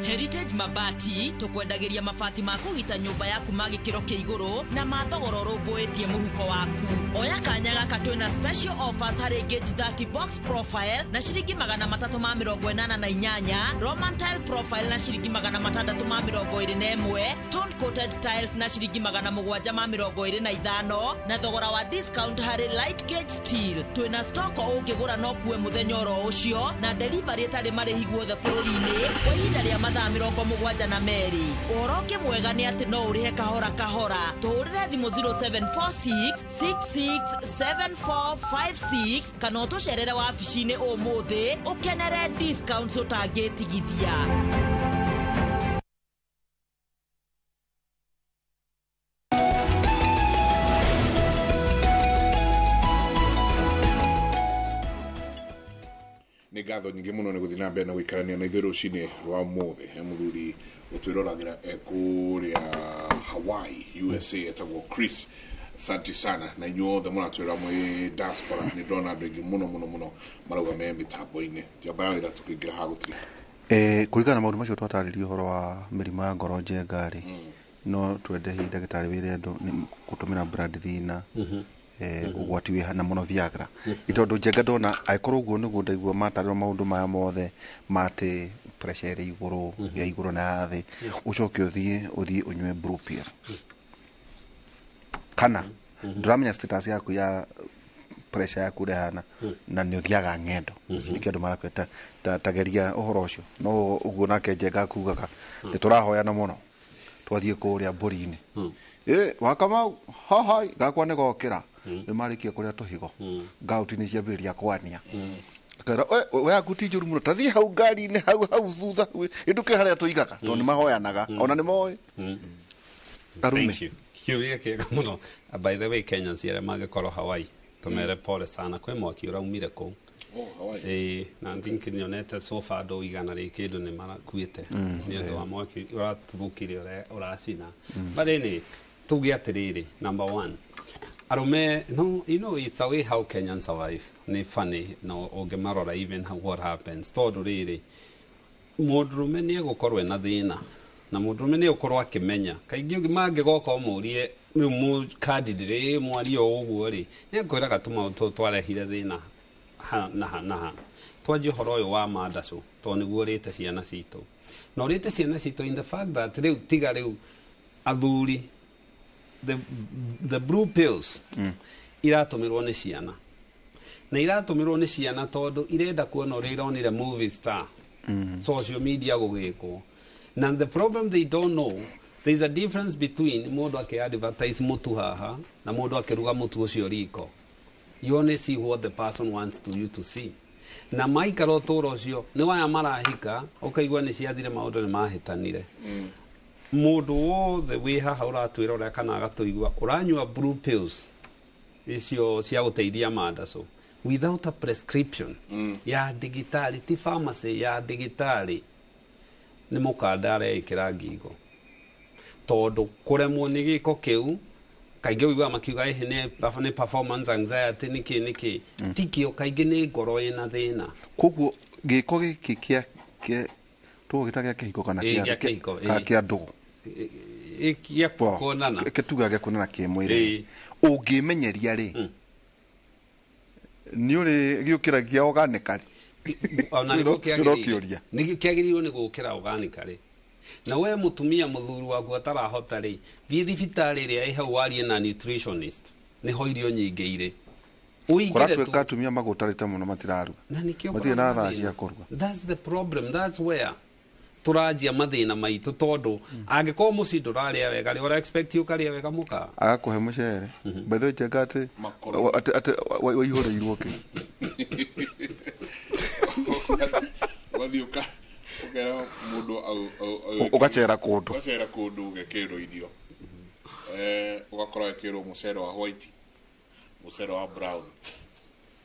Heritage Mabati tukwendagĩria mabati ma kũgita nyũmba yaku ma gĩkĩro kĩa igũrũ na ma thogora ũrũmbũĩtie mũhuko waku. Oya kanya gaka twĩna special offers harĩ gauge 30 box profile na ciringi 388, Roman tile profile na ciringi 621, stone coated tiles na ciringi 725 na thogora wa discount harĩ light gauge steel. Twĩna stock ũngĩgũra no kuwe mũthenya oro ũcio na delivery ĩtarĩ marĩhi guothe bũrũri-inĩ kwa ihinda rĩa mathaa 72. Ũhoro ũngĩ mwega nĩ atĩ no ũrĩhe kahora kahora. Tũhũrĩre thimũ 0746 667456 kana ũtũcerere wabici-inĩ ũmũthĩ ũkenere discounts ũtangĩtigithia. Nĩ ngatho nyingĩ mũno nĩ gũthiĩ na mbere na gũikarania na ithuĩ rũcinĩ rwa ũmũthĩ. He mũthuri ũtwĩroragĩra e kũrĩa Hawaii, USA, etagwo Chris. Asante sana na inyuĩ othe mũratwĩra mwĩ diaspora. Nĩ ndona andũ aingĩ mũno mũno mũno marauga me mĩtambo-inĩ. Njamba ya wĩra tũkĩingĩra haha gũtirĩ. Kũringana na maũndũ macio twatarĩria ũhoro wa mĩrimũ ya ngoro njenga rĩ, no twende hihi ndagĩtarĩ wĩre andũ nĩ gũtũmĩra blood thinner, ũgwati wĩ na mũno Viagra. Tondũ njenga ndona angĩkorwo ũguo nĩguo ndaigua matarĩrwo maũndũ maya mothe ma atĩ pressure ĩrĩ igũrũ ya igũrũ na ya thĩ, ũcoke ũthiĩ ũnyue blue pill. Kana ndũramenya status yaku ya pressure yaku ũrĩa ĩhana na nĩ ũthiaga ng'endo. Nĩkĩo andũ marakwĩra tageria ũhoro ũcio. No ũguo nake njenga kugaga nĩ tũrahoyana mũno twathiĩ kũrĩa mbũri-inĩ. Wakamau hahai gakwa nĩ gokĩra. Nĩ marĩkia kũrĩa tũhigo ngauti nĩ ciambĩrĩria kwania. Akera we aku ti njũru mũno, tathiĩ hau ngari-inĩ hau hau thutha ĩndũke harĩa tũigaga, tondũ nĩ mahoyanaga ona nĩ moĩ arume. Thank you. Kiuria kĩega mũno. By the way, Kenyans arĩa mangĩkorwo Hawaii, tũmere pole sana, kwĩ mwaki ũraumire kũu. Oh, Hawaii. Ĩĩ, na think nyonete so far andũ 100 rĩ kĩndũ nĩ marakuĩte nĩ ũndũ wa mwaki ũratuthũkire ũrĩa ũracina. But anyway, tuge atĩrĩrĩ, number one, arũme, no, you know, it's a way how Kenyans survive. Nĩ funny no ũngĩmarora even how, what happens, tondũ rĩrĩ mũndũrũme nĩ egũkorwo ena thĩna na mũndũrũme nĩ egũkorwo akĩmenya kaingĩ ũngĩ mangĩgoka ũmũrie rĩu mũkandidate mwario ũguo rĩ, nĩ ekwĩraga tũmaũndũ tũtũ twarehire thĩna ha na ha na ha. Twanjie ũhoro ũyũ wa mandacũ, tondũ nĩguo ũrĩte ciana citũ na ũrĩte ciana citũ in the fact that rĩu tiga rĩu athuri the blue pills iratũmĩrwo nĩ ciana na iratũmĩrwo nĩ ciana tondũ irenda kuona ũrĩa ironire movie star social media gũgĩkwo. Na the problem, they don't know there is a difference between mũndũ akĩ-advertise mũtu haha na mũndũ akĩruga mũtu ũcio riko. You only see what the person wants to you to see. Na maikara ũtũũro ũcio nĩ waya marahika, ũkaigua nĩ ciathire, maũndũ nĩ mahĩtanire. Mũndũ wothe wĩ haha ũratwĩra ũrĩa kana agatũigua ũranyua blue pills icio cia gũteithia mandacũ without a prescription ya ndagĩtarĩ, ti pharmacy, ya ndagĩtarĩ, nĩ mũkanda areĩkĩra ngingo, tondũ kũremwo nĩ gĩko kĩu kaingĩ ũiguaga makiuga ĩhĩ nĩ performance anxiety, nĩkĩ nĩkĩ tikĩo, kaingĩ nĩ ngoro ĩna thĩna. Koguo gĩko gĩkĩ kĩa tũgũgĩta gĩa kĩhiko kana Ĩĩ, gĩa kĩhiko, kana ĩĩ. Kĩa ndũgũ? Gĩa kuonana. Kĩtuga gĩa kuonana kĩmwĩrĩ. Ĩĩ. Ũngĩmenyeria rĩ, nĩ ũrĩ gĩũkĩragia organically? Ona Nĩ nĩguo kĩagĩrĩire. ũkĩũria. Nĩ kĩagĩrĩirwo nĩ gũkĩra organically. Na we mũtumia, mũthuri waku atarahota rĩ, thiĩ thibitarĩ ĩrĩa ĩ hau warie na nutritionist, nĩho irio nyingĩ irĩ, ũingĩre tu. Kũratuĩka atumia magũtarĩte mũno matiraruga. Na nĩkĩo matirĩ na ũkoraga thaa mathĩna. Cia kũruga. That's the problem, that's where tũranjia mathĩna maitũ, tondũ angĩkorwo mũciĩ ndũrarĩa wega rĩ, ũra expect ũkarĩa wega mũka? Agakũhe mũcere, by the way, njenga atĩ atĩ waihũrĩirwo kĩ? Ũgathiĩ ũkera mũndũ Ũgacera kũndũ. Ũgacera kũndũ ũgekĩrwo irio. Ũgakora wekĩrwo mũcere wa white, mũcere wa brown,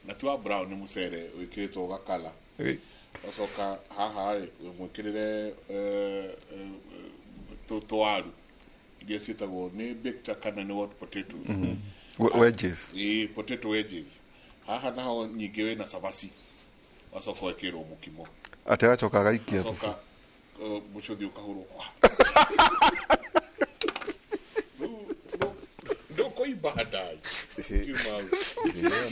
na ti wa brown, nĩ mũcere wĩkĩrĩtwo gakala. Ũgacoka haha rĩ mwĩkĩrĩre tũwaru iria ciĩtagwo nĩ baked kana nĩ what, potatoes. Wedges. Ĩĩ, potato wedges. Haha naho nyingĩ wĩna cabaci, ũgacoka wekĩrwo mũkimo. Atĩ agacoka agaikia thubu. Ũgacoka mũcũthi ũkahũrwo kwa ndũkũimba ndai.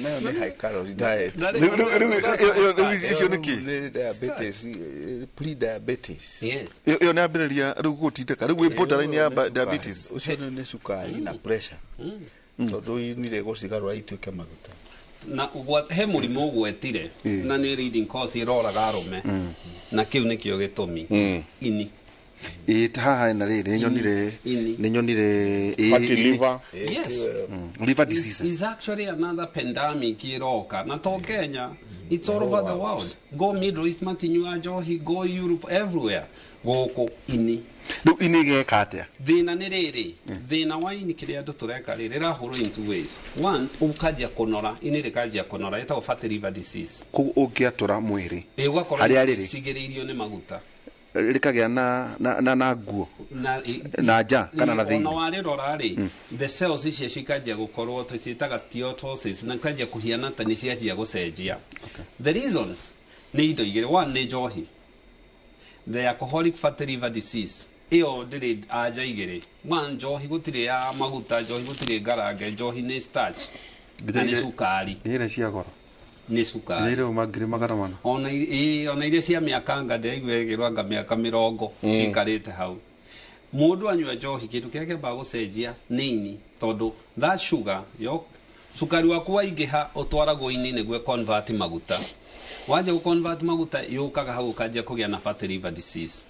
Nayo nĩ high calorie diet. Rĩu icio nĩ kĩ? Nĩ diabetes, pre-diabetes. Yes. Ĩyo nĩ ambĩrĩria rĩu gũtindĩka rĩu wĩ borderline ya diabetes. Ũcio nĩ cukari na pressure, tondũ ini rĩgũcigarũra ituĩke maguta. Na he mũrimũ ũgwetire na nĩ leading cause ĩroraga arũme, na kĩu nĩkĩo gĩtũmi, ini. Ĩĩ, ta haha ena rĩrĩ nĩ nyonire Ini. Nĩ nyonire ĩĩ, Fatty ini. liver. Yes. Liver diseases. Is actually another pandemic iroka na to Kenya, it's all over the world. Go Middle East, matinyua njohi, go Europe, everywhere. Gũkũ ini. Rĩu ini ĩgeka atĩa? Thĩna nĩ rĩrĩ, thĩna wa ini, kĩrĩa andũ tũreka rĩ, rĩrahũrwo in two ways. One, ũkanjia kũnora, ini rĩkanjia kũnora, ĩtagwo fatty liver disease. Koguo ũngĩatũra mwĩrĩ Ĩ, ũgakorwo harĩa rĩrĩ cigĩrĩirio nĩ maguta rĩkagĩa na nguo na na nja kana na ona thĩinĩ. Warĩrora rĩ, the cells icio cikanjia gũkorwo tũciĩtaga steatosis, na ikanjia kũhiana ta nĩ cianjia gũcenjia. The reason nĩ indo igĩrĩ. One nĩ njohi, the alcoholic fatty liver disease ĩyo ndĩrĩ anja igĩrĩ. One, njohi gũtirĩ ya maguta, njohi gũtirĩ ngarange, njohi nĩ starch na nĩ cukari. Nginya iria cia goro? Nĩ Nginya cukari. iria uma 400,000? Ona ĩĩ, ona iria cia mĩaka nga ndĩraigua ĩgĩrwo anga mĩaka 40 cikarĩte hau. Mũndũ anyua njohi, kĩndũ kĩrĩa kĩambaga gũcenjia nĩ ini, tondũ that sugar yo, cukari waku waingĩha ũtwaragwo ini nĩguo convert maguta. Wanja gũ convert maguta, yũkaga hau ũkanjia kũgĩa na fatty liver disease.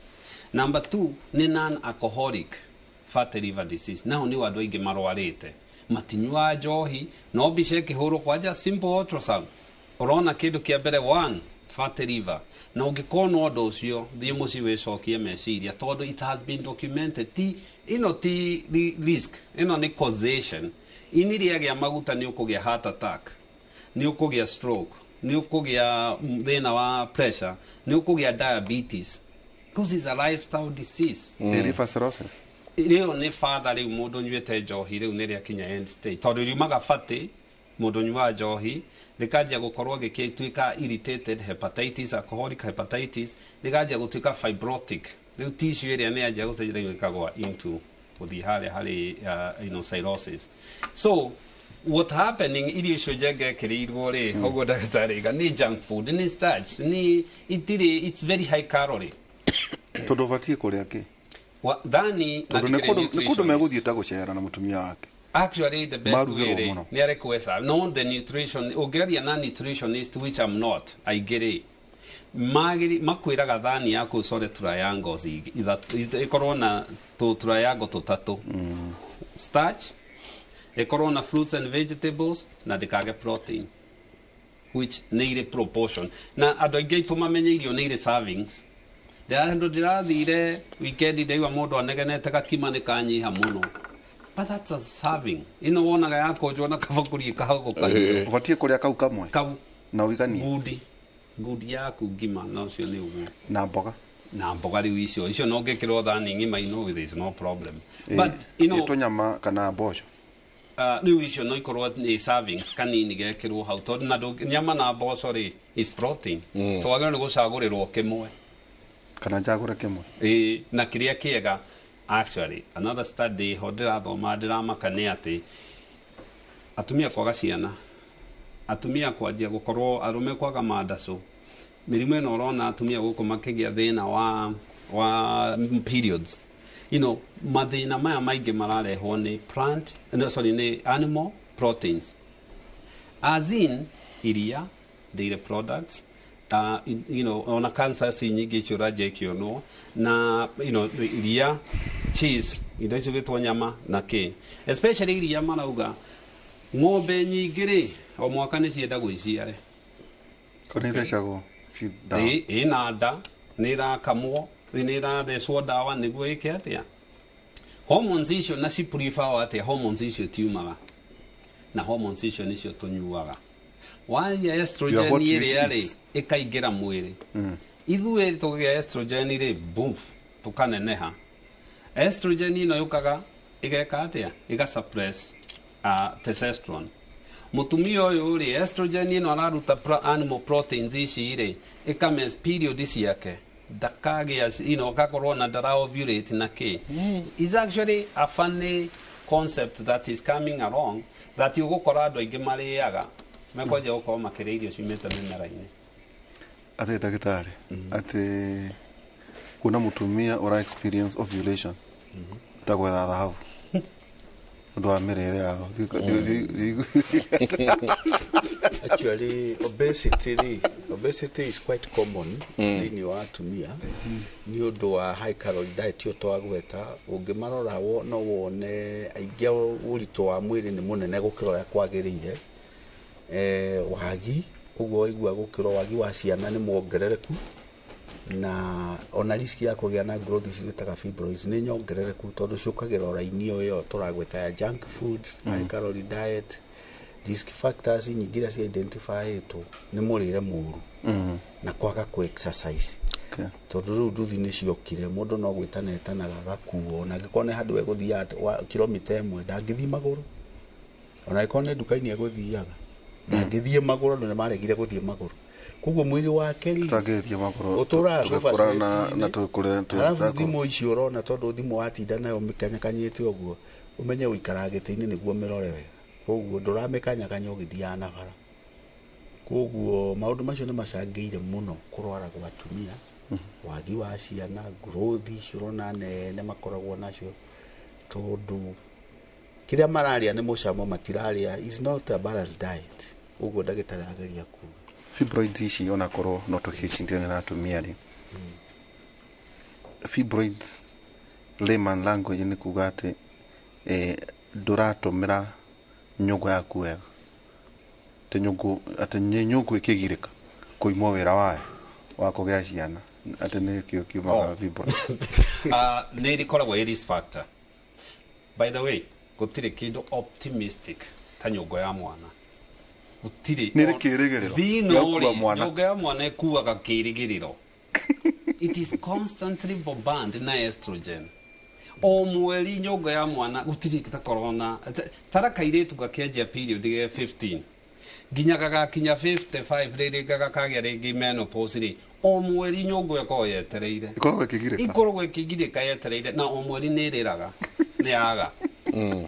Number two nĩ non alcoholic fatty liver disease, nao nĩ andũ aingĩ marwarĩte. Matinyuaga njohi, no mbica ĩkĩhũrwo kwanja simple ultrasound, ũrona kĩndũ kĩa mbere, one, fatty liver. Na ũngĩkorwo na ũndũ ũcio, thiĩ mũciĩ wĩcokie meciria, tondũ it has been documented. Ti ĩno ti risk, ĩno nĩ causation. Ini rĩagĩa maguta, nĩ ũkũgĩa heart attack, nĩ ũkũgĩa stroke, nĩ ũkũgĩa thĩna wa pressure, nĩ ũkũgĩa diabetes, because it's a lifestyle disease. Nĩ liver cirrhosis. Rĩo nĩ father rĩu mũndũ ũnyuĩte njohi rĩu nĩ rĩakinya end stage, tondũ riumaga fatty. Mũndũ ũnyuaga njohi rĩkanjia gũkorwo gĩgĩtuĩka irritated, hepatitis, alcoholic hepatitis, rĩkanjia gũtuĩka fibrotic. Rĩu tissue ĩrĩa nĩ yanjia gũcenjia, rĩu ĩkagwa into gũthiĩ harĩa harĩ cirrhosis. So what happening, irio icio Njenga ekĩrĩirwo rĩ, ũguo ndagĩtarĩ iga nĩ junk food, nĩ starch, nĩ itirĩ, it's very high calorie. Tondũ ũbatiĩ kũrĩa kĩ? Thani na Tondũ nĩ ndikĩrĩ kũndũ nutritionist. Megũthiĩ ta gũcera na mũtumia wake. Actually, the best Marugĩrwo way rĩ mũno. nĩ arĩ kwesa no the nutrition, ũngĩaria na nutritionist, which I'm not, aingĩ rĩ magĩri makwĩraga thani yaku ũcore triangles ĩkorwo na tũ triangle tũtatũ: starch, ĩkorwo na fruits and vegetables, na ndĩkage protein, which nĩ irĩ proportion. Na andũ aingĩ aitũ mamenye irio nĩ irĩ servings. Handũ ndĩrathire weekend, ndaigua mũndũ anegenete gakima nĩ kanyiha mũno, but that's a serving. Ĩno wonaga yakũnjwo na kabakũri ĩkahagwo kahiũ. Ũbatiĩ kũrĩa kau kamwe kau na ũiganie. Ngundi ngundi yaku ngima na ũcio nĩ ũguo. Na mboga. Na mboga. Rĩu icio no ngĩkĩrwo thani ng'ima ino, there is no problem. But Ĩ tũnyama kana mboco. Rĩu icio no ikorwo nĩ servings kanini gekĩrwo hau, tondũ na nyama na mboco rĩ is protein. So wagĩrĩirwo nĩ gũcagũrĩrwo kĩmwe. Kana njagũre kĩmwe. Ĩ, na kĩrĩa kĩega, actually another study ho ndĩrathoma ndĩramaka nĩ atĩ atumia kwaga ciana, atumia kwanjia gũkorwo arũme kwaga mandacũ, mĩrimũ ĩno ũrona atumia gũkũ makĩgĩa thĩna wa periods, mathĩna maya maingĩ mararehwo nĩ plant, no, sorry, nĩ animal proteins, as in iria, dairy products, ona cancer ci nyingĩ icio ũranjia ikĩonwo na iria, cheese, indo icio gĩtwo nyama na kĩ, especially iria. Marauga ng'ombe nyingĩ rĩ, o mwaka nĩ ciendagwo iciare. Ko nĩ ithecagwo ndawa? Ĩna nda, nĩ ĩrakamwo, nĩ ĩrathecwo ndawa nĩguo ĩke atĩa, hormones icio na ci prefer atĩa, hormones icio tiumaga na hormones icio nĩcio tũnyuaga waria estrogen You are what you ĩrĩa rĩ eat. Ĩkaingĩra mwĩrĩ. Ithuĩ tũgĩa estrogen rĩ, boom, tũkaneneha. Estrogen ĩno yũkaga ĩgeka atĩa? Ĩga suppress testosterone. Mũtumia ũyũ rĩ, estrogen ĩno araruta animal proteins ici rĩ, ĩkames period ciake ndakagĩa, agakorwo na ndara ovulate na kĩ. Is actually a funny concept that is coming along, that ũgũkora andũ aingĩ marĩaga mekwanjia gũkorwo makĩrĩa irio ciumĩte mĩmera-inĩ. Atĩ ndagĩtarĩ, atĩ kuona mũtumia ũra experience ovulation ta gwetha thahabu ũndũ wa mĩrĩre yao. Actually, obesity rĩ, obesity is quite common thĩinĩ wa atumia nĩ ũndũ wa high calorie diet ĩyo twagweta. Ũngĩmarora no wone aingĩ ao ũritũ wa mwĩrĩ nĩ mũnene gũkĩra ũrĩa kwagĩrĩire. Wagi ũguo waigua gũkĩra wagi wa ciana nĩ muongerereku, na ona risk ya kũgĩa na growth ciĩtaga fibroids nĩ nyongerereku, tondũ ciũkagĩra o raini o ĩyo tũragweta ya junk food, high calorie diet. Risk factors nyingĩ iria cia identifyĩtwo nĩ mũrĩre mũru na kwaga kũ exercise, tondũ rĩu nduthi nĩ ciokire, mũndũ no gwĩtana etanaga agakuo, na angĩkorwo nĩ handũ egũthiaga kilomita 1 ndangĩthiĩ magũrũ, ona angĩkorwo nĩ nduka-inĩ egũthiaga ndangĩthiĩ magũrũ. Andũ nĩ maregire gũthiĩ magũrũ, koguo mwĩrĩ wake rĩ Tũtangĩthiĩ magũrũ. Ũtũraga Tũgĩkũra na sofa na tũkũre. Arabu thimũ icio ũrona, tondũ thimũ watinda nayo mĩkanyakanyĩte ũguo, ũmenye gũikaraga gĩtĩ-inĩ nĩguo mĩrore wega, koguo ndũramĩkanyakanya ũgĩthiaga na bara. Koguo maũndũ macio nĩ macangĩire mũno kũrwara gwa atumia, wagi wa ciana, growth icio ũrona nene makoragwo nacio, tondũ kĩrĩa mararĩa nĩ mũcamo, matirarĩa, is not a balanced diet, ũguo ndagĩtarĩ ageria kuga. Fibroids ici, onakorwo no tũgĩcindane na atumia rĩ, fibroids, layman language nĩ kuga atĩ ndũratũmĩra Nyũngũ yaku wega atĩ nyũngũ atĩ nĩ nyũngũ ĩkĩgirĩka kũimwo wĩra wayo wa kũgĩa ciana atĩ nĩkĩo kiumaga fibroid? Nä rĩkoragwo ĩ risk factor. By the way, gũtirĩ kĩndũ optimistic ta nyũngũ ya mwana, gũtirĩ. Nĩ ĩrĩ kĩĩrĩgĩrĩro thino gĩa gũkua rĩ mwana. Nyũngũ ya mwana ĩkuaga kĩĩrĩgĩrĩro. It is constantly bombarded na estrogen o mweri. Nyũngũ ya mwana gũtirĩ takorwo na tara kairĩtu gakĩanjia period ge 15 nginya gagakinya 55, rĩrĩ gagakagĩa rĩngĩ menopause rĩ, o mweri nyũngũ ĩkoragwo yetereire. Ĩkoragwo ĩkĩgirĩka. Ikoragwo ĩkĩgirĩka yetereire, na o mweri nĩ ĩrĩraga nĩ yaga.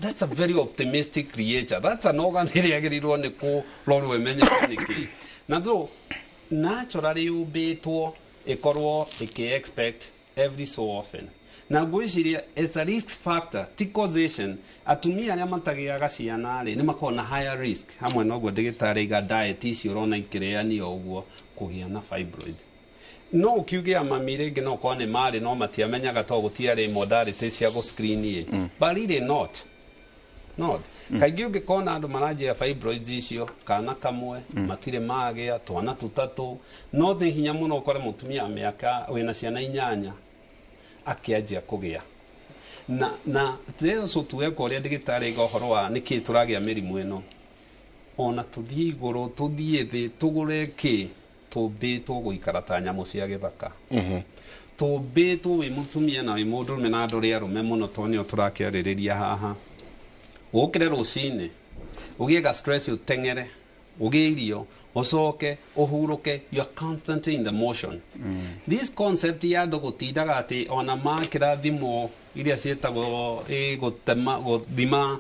That's a very optimistic creature. That's an organ ĩrĩa ĩagĩrĩirwo nĩ kũrorwo ĩmenyeke nĩkĩ, na so naturally yũmbĩtwo ĩkorwo ĩkĩ expect every so often, na ngwĩciria it's a risk factor, ti causation. Atumia arĩa matagĩaga ciana rĩ, nĩ makoragwo na higher risk, hamwe na ũguo ndĩgĩtarĩ iga diet icio ũrona ikĩrĩanio ũguo, kũgĩa na fibroid. No ũkiuge mami rĩngĩ no korwo nĩ marĩ no matiamenyaga to gũtiarĩ modality cia gũ-screen ĩ, but really not kaingĩ ũngĩkona andũ maranjia fibroids icio kana kamwe, matirĩ magĩa twana tũtatũ, no nĩ hinya mũno ũkore mũtumia wa mĩaka wĩna ciana 8 akĩanjia kũgĩa na so tuweka ũrĩa ndĩgĩtarĩ iga ũhoro wa nĩkĩ tũragĩa mĩrimũ ĩno. Ona tũthiĩ igũrũ, tũthiĩ thĩ, tũgũre kĩ, tũmbĩtwo gũikara ta nyamũ cia gĩthaka. Tũmbĩtwo wĩ mũtumia na wĩ mũndũrũme, na andũ arĩa arũme mũno tondũ nĩo tũrakĩarĩrĩria haha, ũkĩre rũcinĩ ũgĩe ga stress, ũteng'ere ũgĩe irio, ũcoke ũhurũke. You are constantly in the motion. This concept ya andũ gũtindaga atĩ ona makĩra thimũ iria ciĩtagwo gũtema gũthima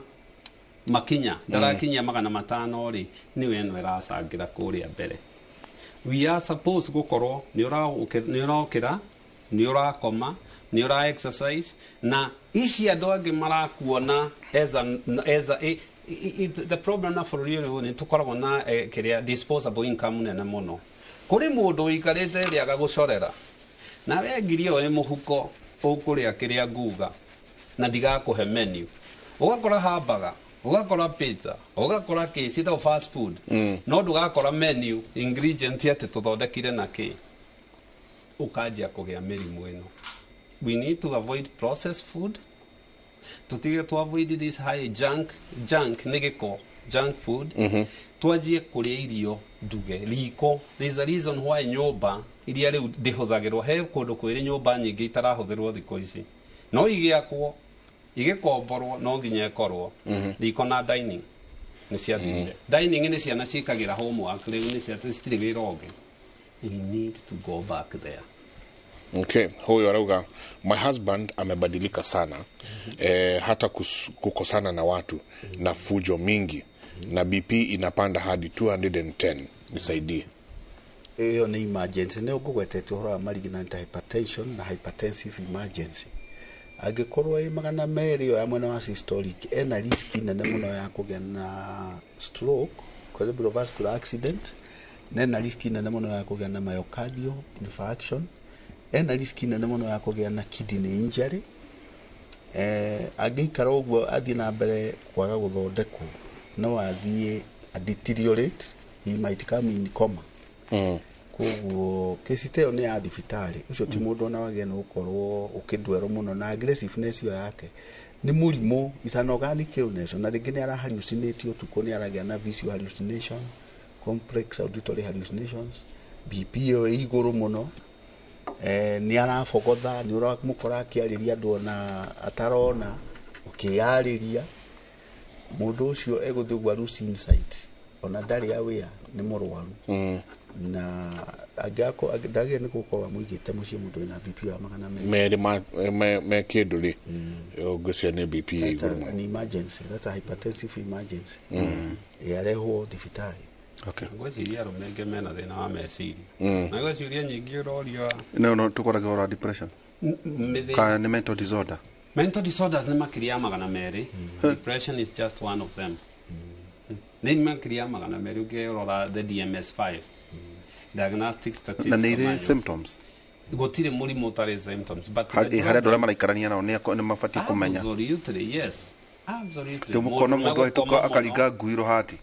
makinya ndarakinyia 500 rĩ, nĩwe ĩno ĩracangĩra kũrĩa mbere. We are supposed gũkorwo nĩ ũrokĩra, nĩ ũrakoma, nĩ ũra exercise, na ici andũ angĩ marakuona as a the problem na bũrũri ũyũ nĩ tũkoragwo na kĩrĩa disposable income nene mũno kũrĩ mũndũ ũikarĩte thĩ agagũcorera na we ngiri ĩyo ĩ mũhuko, ũkũrĩa kĩrĩa nguga na ndigakũhe menu. Ũgakora hamburger, ũgakora pizza, ũgakora kĩ ciĩtagwo fast food, no ndũgakora menu ingredient atĩ tũthondekire na kĩ, ũkanjia kũgĩa mĩrimũ ĩno. We need to avoid processed food, tutige to avoid this high junk. Junk nĩ gĩko, junk food. Twanjie kũrĩa irio nduge riko. There is a reason why nyũmba iria rĩu ndĩhũthagĩrwo he kũndũ kwĩrĩ, nyũmba nyingĩ itarahũthĩrwo thikũ ici no igĩakwo igĩkomborwo, no nginya ĩkorwo riko na dining nĩ ciathirire. Dining nĩ ciana ciĩkagĩra homework rĩu, nĩ cia citirĩ wĩra ũngĩ. We need to go back there. Okay, huyu arauga, "My husband amebadilika sana, hata kukosana na watu na fujo mingi na BP inapanda hadi 210. Nisaidie." Ĩyo nĩ emergency. Nĩ ngũgwetete ũhoro wa malignant hypertension na hypertensive emergency. Angĩkorwo ĩ 200 ĩyo ya mwena wa systolic, ena risk nene mũno ya kũgĩa na stroke, cerebrovascular accident, na ena risk nene mũno ya kũgĩa na myocardial infarction, ena risk nene mũno ya kũgĩa na kidney injury. Angĩikara ũguo athiĩ na mbere kwaga gũthondekwo, no athiĩ a deteriorate, he might come in coma. Koguo kesi ta ĩyo nĩ ya thibitarĩ. Ũcio ti mũndũ ona wagĩrĩire nĩ gũkorwo ũkĩndwerwo mũno na aggressiveness ĩyo yake. Nĩ mũrimũ, is an organic illness. Ona rĩngĩ nĩ ara hallucinate ũtukũ, nĩ aragĩa na visual hallucination, complex auditory hallucinations, BP ĩyo ĩ igũrũ mũno, nĩ arabogotha, nĩ ũramũkora akĩarĩria andũ ona atarona ũkĩyarĩria. Mũndũ ũcio egũthiĩ ũguo lose insight, ona ndarĩ aware nĩ mũrwaru, na angĩako ndagĩrĩire nĩ gũkorwo amũigĩte mũciĩ mũndũ wĩna BP wa 200. Merĩ me kĩndũ rĩ, ngwĩciria nĩ BP ĩ That's igũrũ mũno. An emergency, that's a hypertensive emergency. Arehwo thibitarĩ. Ngwĩciria arũme aingĩ mena thĩna wa meciria, na ngwĩciria nyingĩ ũroria. No tũkoraga ũhoro wa depression. Kana nĩ mental disorder? Mental disorders nĩ makĩria ya 200. Depression is just one of them. Nĩ makĩria ya 200 ũngĩrora the DSM-5, Diagnostic Na Statistical nĩ irĩ Manual. symptoms? Gũtirĩ mũrimũ ũtarĩ symptoms, but Harĩ andũ arĩa maraikarania nao nĩ mabatiĩ kũmenya. Absolutely, yes. Absolutely. Ndĩmũkona Mũndũ mũndũ ahĩtũka ũgũkoma akaringa mũno, ngui rũhati.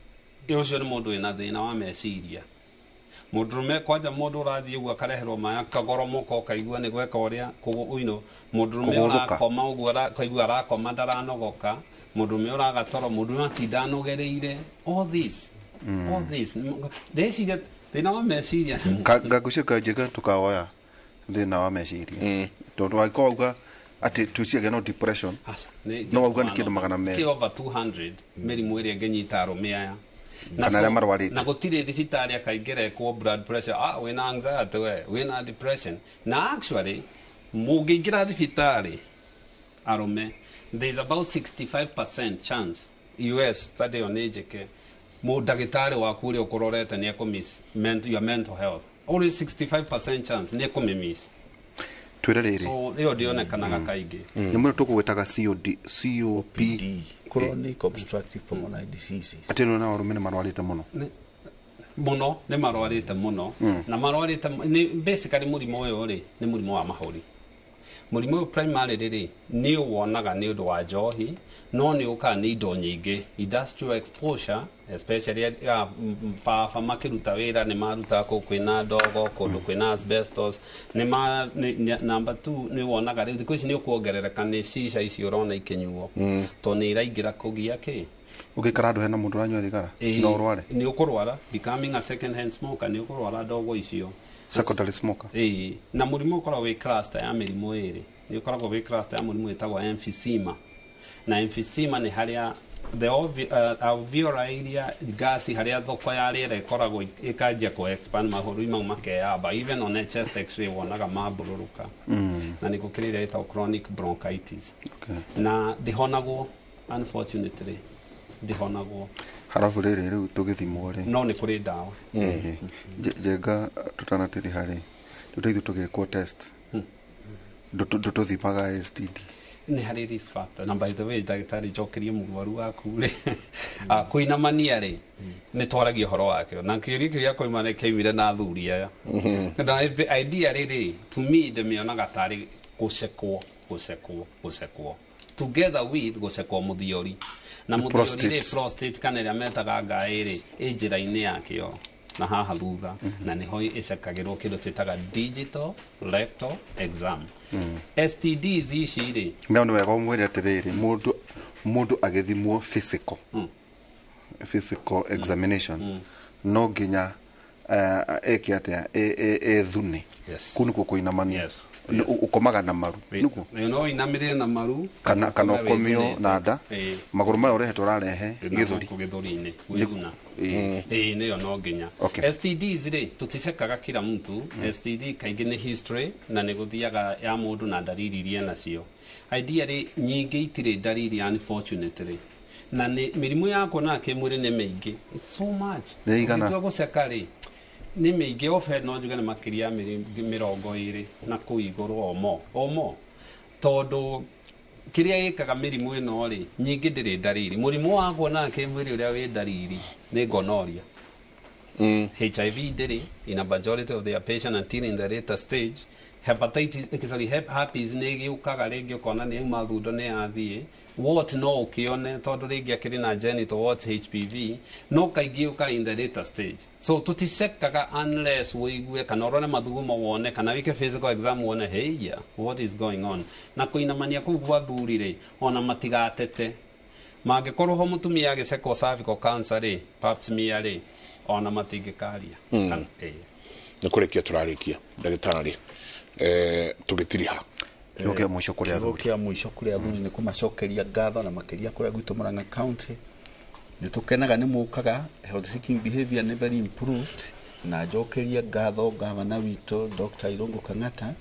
Ũcio nĩ mũndũ wĩna thĩna wa meciria. Mũndũrũme kwanja, mũndũ ũrathiĩ ũguo akareherwo maĩ akagoromoka, ũkaigua nĩ gweka ũrĩa mũndũrũme Kũgũthũka. ũrakoma ũguo, ũkaigua arakoma ndaranogoka, mũndũrũme ũraga toro, mũndũrũme atinda anogereire, all this, all this. Ndĩciria thĩna wa meciria. Ngagwĩciria njĩka tũkawoya thĩna wa meciria, tondũ angĩkorwo wauga atĩ twĩciragia no depression, Nĩ no wauga nĩ just kĩndũ one of 200. Kĩ over 200 mĩrimũ ĩrĩa ĩngĩnyita arũme aya. Kana arĩa marwarĩte. Na gũtirĩ thibitarĩ akaingĩra ekwo blood pressure, wĩna anxiety, we wĩna depression. Na actually mũngĩingĩra thibitarĩ arũme, there is about 65% chance, US study ĩyo nĩ njĩke, mũndagĩtarĩ waku ũrĩa ũkũrorete nĩ ekũmiss your mental health. Always 65% chance nĩ ekũmĩmiss. Twĩre rĩrĩ. So ĩyo ndĩonekanaga kaingĩ. Nyamũ ĩno tũkũgwĩtaga COD, COP. Chronic obstructive pulmonary diseases. Atĩ ĩno na arũme nĩ marwarĩte mũno. Mũno, nĩ marwarĩte mũno. Na marwarĩte nĩ basically mũrimũ ũyũ rĩ, nĩ mũrimũ wa mahũri. Mũrimũ ũyũ primarily rĩ, nĩ ũwonaga nĩ ũndũ wa njohi, no nĩ ũkaga nĩ indo nyingĩ, industrial exposure especially, ya baba makĩruta wĩra nĩ marutaga kũu kwĩna ndogo, kũndũ kwĩna asbestos. Nĩ ma number two, nĩ wonaga rĩu thikũ ici nĩ ũkuongerereka nĩ cica ici ũrona ikĩnyuo, tondũ nĩ iraingĩra kũgia kĩ. Ũngĩikara handũ hena mũndũ ũranyua thigara, Ĩĩ, no ũrware. Nĩ ũkũrwara, becoming a second hand smoker, nĩ ũkũrwara ndogo icio. Secondary smoker. Ĩĩ, na mũrimũ ũkoragwo wĩ cluster ya mĩrimũ ĩrĩ. Nĩ ũkoragwo wĩ cluster ya mũrimũ wĩtagwo emphysema, na emphysema nĩ harĩa the alveolar iria gasi, harĩa thoko ya rĩera ĩkoragwo ĩkanjia kũ expand, mahũri mau makeyamba. Even on a chest x-ray wonaga mambũrũrũka. Na nĩ gũkĩrĩ ĩrĩa ĩtagwo chronic bronchitis. Na ndĩhonagwo, unfortunately ndĩhonagwo. Harabu rĩrĩ, rĩu tũgĩthimwo rĩ? No nĩ kũrĩ ndawa. Ĩĩ. Njenga tũtanatĩrĩ harĩ rĩu ta ithuĩ tũgĩkwo test, ndũtũthimaga STD? Nĩ harĩ risk factor. Na by the way, ndagĩtarĩ, njokerie mũrwaru waku rĩ, kũinamania rĩ, nĩ twaragia ũhoro wakĩo na kĩũria kĩu gĩa kũimana kĩaumire na athuri aya. Na idea rĩrĩ, to me ndĩmĩonaga tarĩ gũcekwo, gũcekwo, gũcekwo together with gũcekwo mũthiori na Nĩ mũthiori rĩ, prostate. Prostate kana ĩrĩa metaga ngaĩ rĩ, ĩ njĩra-inĩ ya kĩoro na haha thutha, na nĩho ĩcekagĩrwo kĩndũ twĩtaga digital rectal exam. STDs ici rĩ, No nĩ wega ũmwĩre atĩrĩrĩ, mũndũ agĩthimwo physical examination, no nginya eke atĩa? Ethune. Kũu nĩkuo kũinamania. Ũkomaga na maru nĩguo? No inamĩrĩre na maru. Kana ũkome ũkomio wĩthunĩte. Na nda. Magũrũ maya ũrehe ũrarehe Na gĩthũri. gũkũ gĩthũri-inĩ gwĩthuna. Ĩĩ, nĩyo no nginya. STDs rĩ, tũticekaga kila mtu. STD kaingĩ nĩ history na nĩ gũthiaga ya mũndũ na ndariri iria nacio. Ideally nyingĩ itirĩ ndariri, unfortunately, na nĩ mĩrimũ ya kuonana kĩmwĩrĩ nĩ mĩingĩ. It's so much. Nĩ igana? Ũngĩtua gũceka rĩ, nĩ mĩingĩ. Obe no njuge nĩ makĩria ya 20 na kũu igũrũ omo omo, tondũ kĩrĩa gĩkaga mĩrimũ ĩno rĩ, nyingĩ ndĩrĩ ndariri. Mũrimũ wa kuonana kĩmwĩrĩ ũrĩa wĩ ndariri nĩ gonorrhea. HIV ndĩrĩ in a majority of their patient until in the later stage. Hepatitis, sorry, herpes nĩ ĩgĩũkaga rĩngĩ ũkona nĩ yauma thundo, nĩ yathiĩ. Wart no ũkĩone tondũ rĩngĩ akĩrĩ na genital wart, HPV no kaingĩ yũkaga in the later stage. So tũticekaga unless ũigue kana ũrore mathugumo wone, kana wĩke physical exam wone, hey, what is going on. Na kũinamania kũu gwa thuri rĩ, ona matigatete mangĩkorwo ho mũtumia agĩcekwo cervical cancer rĩ, pap smear rĩ, ona matingĩkaria. Ĩĩ. Nä kå rä kia tå rarä kia ndagätarä, tå gä tiriha. Kiugo kĩa mũico kũrĩ Kiugo athuri. kĩa mũico kũrĩ athuri nĩ kũmacokeria ngatho, na makĩria kũrĩa gwitũ Murang'a County nĩ tũkenaga nĩ mũkaga. Health seeking behavior nĩ very improved, na njokerie ngatho gavana witũ Dr. Irungu Kang'ata,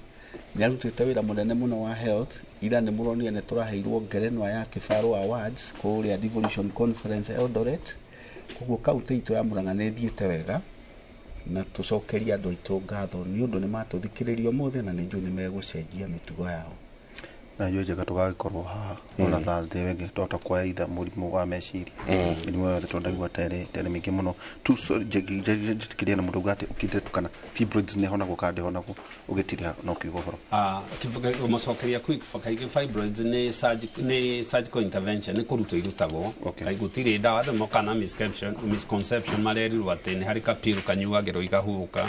nĩ arutĩte wĩra mũnene mũno wa health. Ira nĩ mũronire nĩ tũraheirwo ngerenwa ya Kĩbarũ Awards kũrĩa Devolution Conference Eldoret. Koguo kaunti itũ ya Murang'a nĩ ĩthiĩte wega, na tũcokerie andũ aitũ ngatho nĩ ũndũ nĩ matũthikĩrĩria ũmũthĩ, na nĩ njũĩ nĩ megũcenjia mĩtugo yao. Na njũĩ njega tũgagĩkorwo haha ona Thursday wengĩ twahota kuoya itha mũrimũ wa meciria, mĩrimũ yothe tondũ ndaigua terĩ terĩ mĩingĩ mũno tu. So, njĩtĩkĩrie na mũndũ uga atĩ ũkindĩre tu kana fibroids nĩ honagwo kana ndĩhonagwo, ũgĩtirĩha no kiuga ũhoro. Mũcokeria quick, kaingĩ fibroids nĩ surgical intervention, nĩ kũrutwo irutagwo. Kaingĩ gũtirĩ ndawa. Andũ mokaga na misconception, marerirwo atĩ nĩ harĩ kapiru kanyuagĩrwo ikahurũka.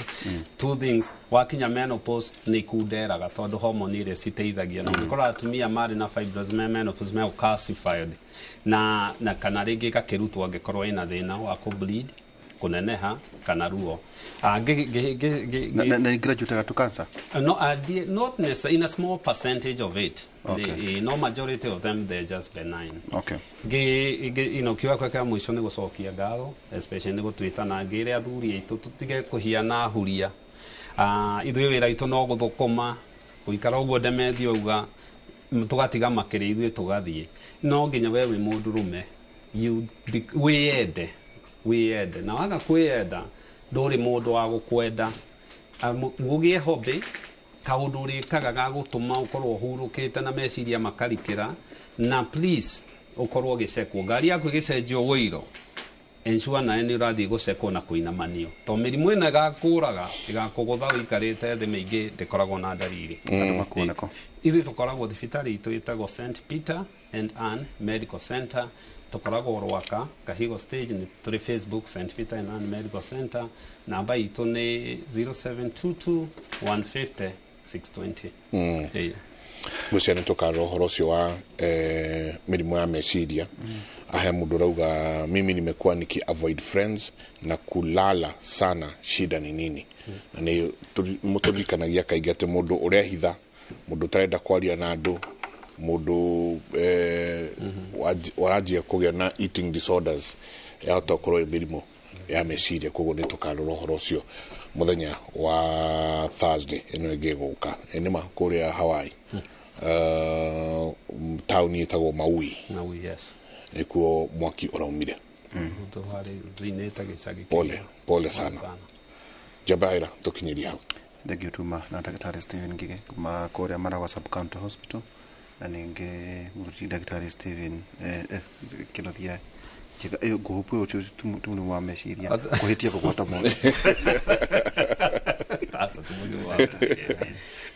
Two things, wakinya menopause nĩ ikunderaga tondũ hormone iria citeithagia, na ũngĩkorwo atumia marĩ na fibroids me menopause me calcified na kana rĩngĩ ĩgakĩrutwo angĩkorwo ĩna thĩna wa kũ bleed, kũneneha kana ruo. Na graduate to cancer? No, not necessarily, in a small percentage of it. No, majority of them, they're just benign. Ngĩ kiuga kwa kĩa mũico nĩ gũcokia ngatho, especially nĩ gũtwĩta, na ngĩre athuri aitũ tũtige kũhiana huria. Ithuĩ wĩra witũ no gũthũkũma, gũikara ũguo ndemethi auga, tũgatiga makĩrĩ ithuĩ tũgathiĩ. No nginya we wĩ mũndũrũme wĩyende, wĩyende, na waga kwĩyenda ndũrĩ mũndũ wa gũkwenda. Gũgĩe hobby, kaũndũ ũrĩkaga ga gũtũma ũkorwo ũhurũkĩte na meciria makarikĩra. Na please ũkorwo ũgĩcekwo ngari yaku ĩgĩcenjio wũiro, ensure nawe nĩ ũrathiĩ gũcekwo na kũinamanio, to mĩrimũ ĩno ĩgakũraga ĩgakũgũtha ũikarĩte thĩ, mĩingĩ ndĩkoragwo na ndariri. Andũ makuone kũ? Ithuĩ tũkoragwo thibitarĩ itũ ĩtagwo St Peter and Ann Medical Center, tũkoragwo Rwaka Kahigo stage. Nĩ tũrĩ Facebook, St Peter and Ann Medical Center. Namba itũ nĩ 0722 150 620. Ĩĩ. Ngwĩciria nĩ tũkarora ũhoro ũcio wa mĩrimũ ya meciria. Aya, mũndũ ũrauga, "Mimi nimekuwa niki avoid friends na kulala sana, shida ni nini?" Na nĩ mũtũririkanagia kaingĩ atĩ mũndũ ũrehitha, mũndũ ũtarenda kwaria na andũ, mũndũ waranjia kũgĩa na eating disorders, yahota gũkorwo ĩ mĩrimũ ya meciria. Koguo nĩ tũkarora ũhoro ũcio mũthenya wa Thursday ĩno ĩngĩ ĩgũka. Nĩma kũrĩa Hawaii, taũni ĩtagwo Maui. Maui, yes. Nĩkuo mwaki ũraumire. Tũharĩ thĩinĩ gĩcagi. Pole pole sana, Jabaira, tũkinyĩrie hau. Thank you tuma na Ndagĩtarĩ Stephen Ngige kuma kũrĩa Maragwa Sub County Hospital, na ningĩ mũruti Ndagĩtarĩ Stephen Kĩnuthia Njega ĩyo ngũhũpu ũyũ tu mũrimũ wa meciria kũhĩtia kũgwata mwaki. Aca, ti mũrimũ wa meciria.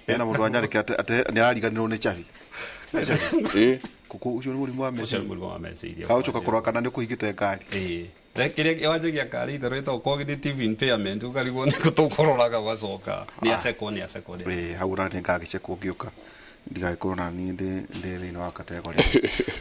Hena mũndũ wanyandĩkĩra atĩ nĩ arariganĩrwo nĩ chabi. Kũkũ ũcio nĩ mũrimũ wa Ũcio nĩ meciria. Mũrimũ wa meciria. Kaũcoka kũrora kana nĩ ũkũhingĩte ngari. Ĩĩ. Kĩrĩa wanjagia kari itherũ ĩtagwo cognitive impairment, ũkarigwo nĩ tũkũroraga ũgacoka nĩ acekwo, nĩ acekwo. Ĩĩ, hau ũrĩa ngagĩcekwo ngĩũka ndigagĩkorwo na niĩ ndĩ thĩinĩ wa kategori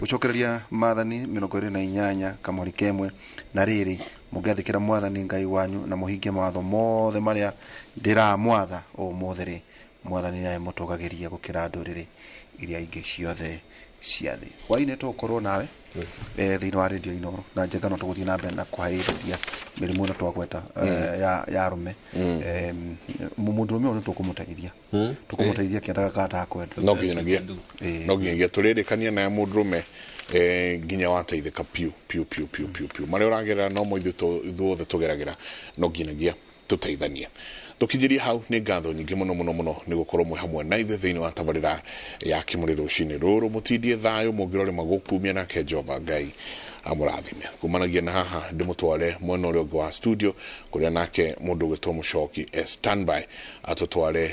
gũcokereria Maathani 28 kamweri kemwe. Na rĩrĩ, mũngĩathĩkĩra Mwathani Ngai wanyu na mũhingie mawatho mothe marĩa ndĩramwatha ũmũthĩ rĩ, Mwathani nĩwe mũtũgagĩria gũkĩra ndũrĩrĩ iria ingĩ ciothe cia thĩ. Hwainĩ tũgũkorwo nawe thĩinĩ wa Radio Inooro na Njenga, no tũgũthiĩ na mbere na kũhaĩrĩria mĩrimũ ĩno twagweta ya arũme. Mũndũrũme ũyũ nĩ tũkũmũteithia, tũkũmũteithia kĩendaga kana ndakwenda. No nginyagia tũrĩrĩkania naye mũndũrũme nginya wateithĩka piũ piũ piũ piũ piũ piũ. Marĩa ũragerera no mo ithuĩ ithuothe tũgeragĩra, no nginyagia tũteithanie. Tũkinyĩrie hau. Nĩ ngatho nyingĩ mũno mũno mũno nĩ gũkorwo mwĩ hamwe na ithuĩ thĩinĩ wa tabarĩra ya Kĩmũrĩ rũcinĩ rũrũ. Mũtindie thayũ mũngĩrorema gũkumia nake Jehova Ngai amũrathime. Kumanagia na haha ndĩmũtware mwena ũrĩa ũngĩ wa studio, kũrĩa nake mũndũ ũgwĩtwo Mũcoki e standby atũtware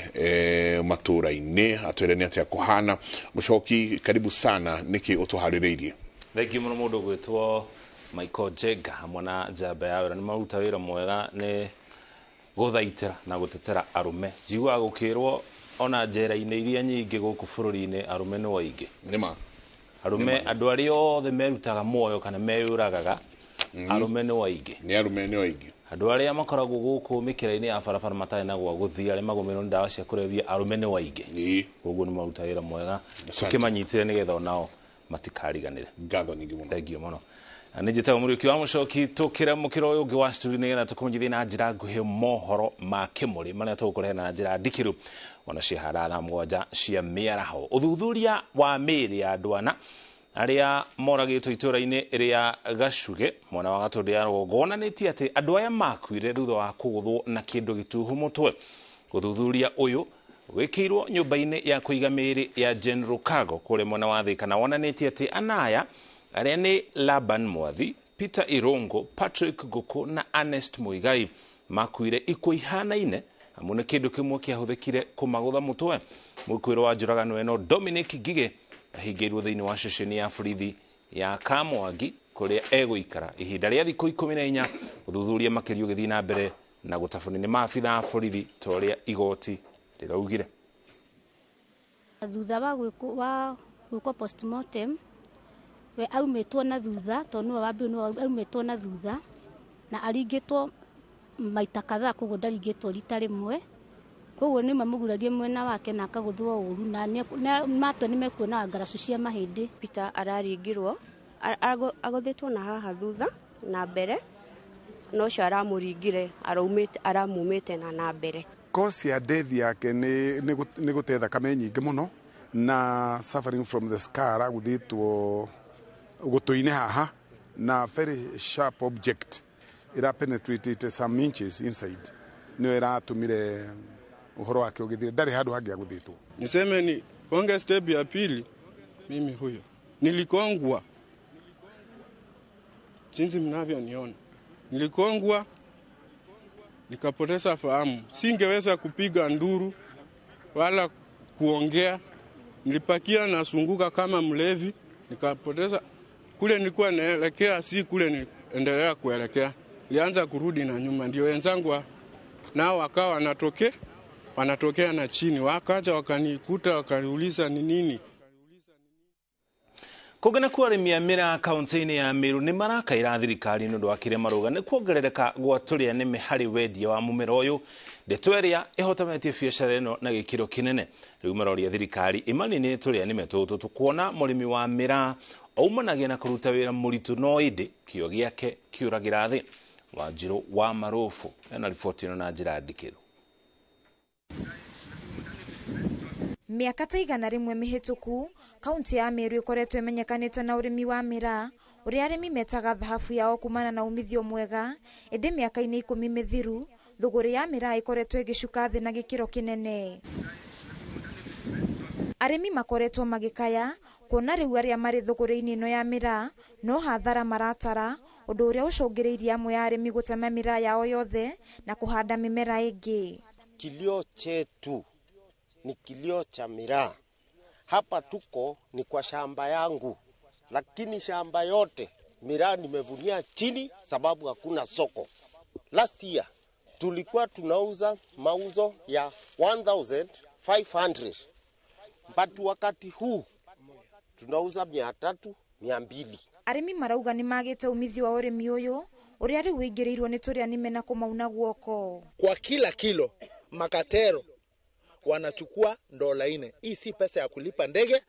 matũra-inĩ, atwĩre nĩ atĩa kũhana. Mũcoki, karibu sana, nĩkĩ ũtũharĩrĩirie? Thank you mũno. Mũndũ ũgwĩtwo Michael Jenga hamwe na njamba ya wĩra nĩ maruta wĩra mwega nĩ gũthaitĩra na gũtetera arũme. Njiguaga gũkĩrwo ona njera-inĩ iria nyingĩ gũkũ bũrũri-inĩ arũme nĩ aingĩ. Nĩma. Arũme, andũ arĩa othe merutaga muoyo kana meyũragaga, arũme nĩ aingĩ. Nĩ arũme nĩ aingĩ. Andũ arĩa makoragwo gũkũ mĩkĩra-inĩ ya barabara matarĩ na gwa gũthiĩ, arĩa magũmĩrwo nĩ ndawa cia kũrebia, arũme nĩ aingĩ. Koguo nĩ maruta wĩra mwega, tũkĩmanyitĩre nĩgetha onao matikariganĩre. Ngatho nyingĩ mũno. Thank you mũno. Na nĩ njĩtagwo Mũriũki wa Mũcoki. Tũkĩre mũkĩro ũyũ ũngĩ wa studio nĩgetha tũkũmenyithie na njĩra nguhĩ mohoro ma kĩmũrĩ marĩa tũgũkũrehe na njĩra ndikĩru ona ciahara thaa 7 cia mĩaraho. Ũthuthuria wa mĩĩrĩ ya andũ ana arĩa moragĩtwo itũũra-inĩ rĩa Gacuge mwena wa Gatũndũ ya rũgongo wonanĩtie atĩ andũ aya makuire thutha wa kũgũthwo na kĩndũ gĩtuhu mũtwe. Ũthuthuria ũyũ Wĩkĩirwo nyũmba-inĩ ya kũiga mĩĩrĩ ya General Cargo kũrĩa mwena wa Thika na wonanĩtie atĩ anaya arĩa nĩ Laban Mwathi, Peter Irungu, Patrick Nguku na Ernest Muigai makuire ikuũ ihanaine amu nĩ kĩndũ kĩmwe kĩahũthĩkire kũmagũtha mũtwe. Mwĩkũĩrwo wa njũragano ĩno Dominic Ngigĩ ahingĩirwo thĩinĩ wa ceceni ya borithi ya Kamwangi kũrĩa egũikara ihinda rĩa thikũ 14 ũthuthuria makĩria ũgĩthiĩ na mbere na gũtabania nĩ maabitha a borithi ta ũrĩa igoti rĩraugire. Thutha wa gwĩkwo postmortem we aumĩtwo na thutha tondũ nĩwe wa mbere nĩwe aumĩtwo na thutha na aringĩtwo maita kadhaa, koguo ndaringĩtwo rita rĩmwe, koguo nĩ mamũgurarie mwena wake na akagũthwo ũru na matwe nĩ mekuona ngaracu cia mahĩndĩ. Peter araringirwo agũthĩtwo na haha thutha na mbere no ũcio aramũringire aramumĩte na mbere. Cause ya death yake nĩ gũte thakame nyingĩ mũno na suffering from the scar agũthĩtwo gũtũ-inĩ haha na very sharp object ira penetrated some inches inside nĩyo ĩratũmire ũhoro wake ũgĩthire, ndarĩ handũ hangĩ agũthĩtwo. Niseme ni konge step ya pili, mimi huyo nilikongwa jinsi mnavyoniona, nilikongwa nikapoteza fahamu, singeweza kupiga nduru wala kuongea, nilipakia na sunguka kama mlevi, nikapoteza kule nilikuwa naelekea, si kule niliendelea kuelekea, nilianza kurudi na nyuma, ndio wenzangu nao wakawa wanatokea na chini, wakaja wakanikuta wakaniuliza ni nini. Kũngĩ nakuo arĩmi a mĩraa kaunti-inĩ ya Meru nĩ marakaĩra thirikari nĩ ũndũ wa kĩrĩa marauga nĩ kuongerereka gwa tũrĩa nĩme harĩ wendia wa mũmera ũyũ, ndeto ĩrĩa ĩhotometie biacara ĩno na gĩkĩro kĩnene. Rĩu maroria thirikari ĩmanine tũrĩa nĩme tũtũ tũkuona mũrĩmi wa mĩraa aumanagia na kũruta wĩra mũritũ no ĩndĩ kĩo gĩake kĩũragĩra thĩ. Wanjirũ wa Marũbũ ena riboti ĩno na njĩra ndikĩru. Mĩaka ta 100 mĩhĩtũku, kaunti ya Meru ĩkoretwo ĩmenyekanĩte na ũrĩmi wa mĩraa ũrĩa arĩmi metaga thahabu yao kumana na umithio mwega, ĩndĩ mĩaka-inĩ 10 mĩthiru thũgũrĩ ya mĩraa ĩkoretwo ĩgĩcuka thĩ na gĩkĩro kĩnene. Arĩmi makoretwo magĩkaya kuona rĩu arĩa marĩ thũgũrĩ-inĩ ĩno ya mĩraa no hathara maratara, ũndũ ũrĩa ũcũngĩrĩirie amwe a arĩmi gũtema mĩraa yao yothe na kũhanda mĩmera ĩngĩ. Kilio chetu ni kilio cha miraa. Hapa tuko ni kwa shamba yangu, lakini shamba yote miraa nimevunia chini sababu hakuna soko. Last year tulikuwa tunauza mauzo ya 1500, but wakati huu tunauza 300, 200. Arĩmi marauga nĩ magĩte umithio wa ũrĩmi ũyũ ũrĩa rĩu ũingĩrĩirwo nĩ tũrĩa nĩme na kũmauna guoko. Kwa kila kilo makatero wanachukua $4. Hii si pesa ya kulipa ndege,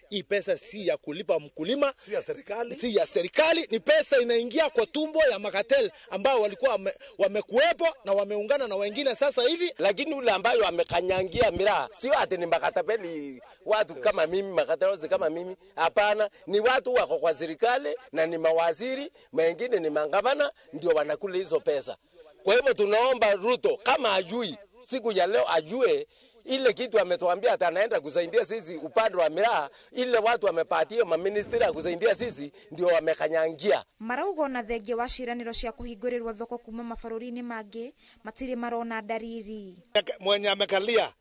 hii pesa si ya kulipa mkulima, si ya serikali, si ya serikali, ni pesa inaingia kwa tumbo ya makatel ambao walikuwa wamekuepo na wameungana na wengine sasa hivi. Lakini ule ambayo amekanyangia miraa sio ati ni makatapeli watu kama mimi, makatelozi kama mimi, hapana, ni watu wako kwa serikali na ni mawaziri, wengine ni mangavana, ndio wanakula hizo pesa. Kwa hivyo tunaomba Ruto kama ajui siku ya leo ajue ile kitu ametuambia atanaenda kusaidia sisi upande wa miraa, ile watu wamepatia maministri ya kusaidia sisi ndio wamekanyangia. Marauga ona thengia wa ciĩranĩro cia kũhingũrĩrwo thoko kuma mabũrũri-inĩ mangĩ matirĩ marona ndariri. Mwenye amekalia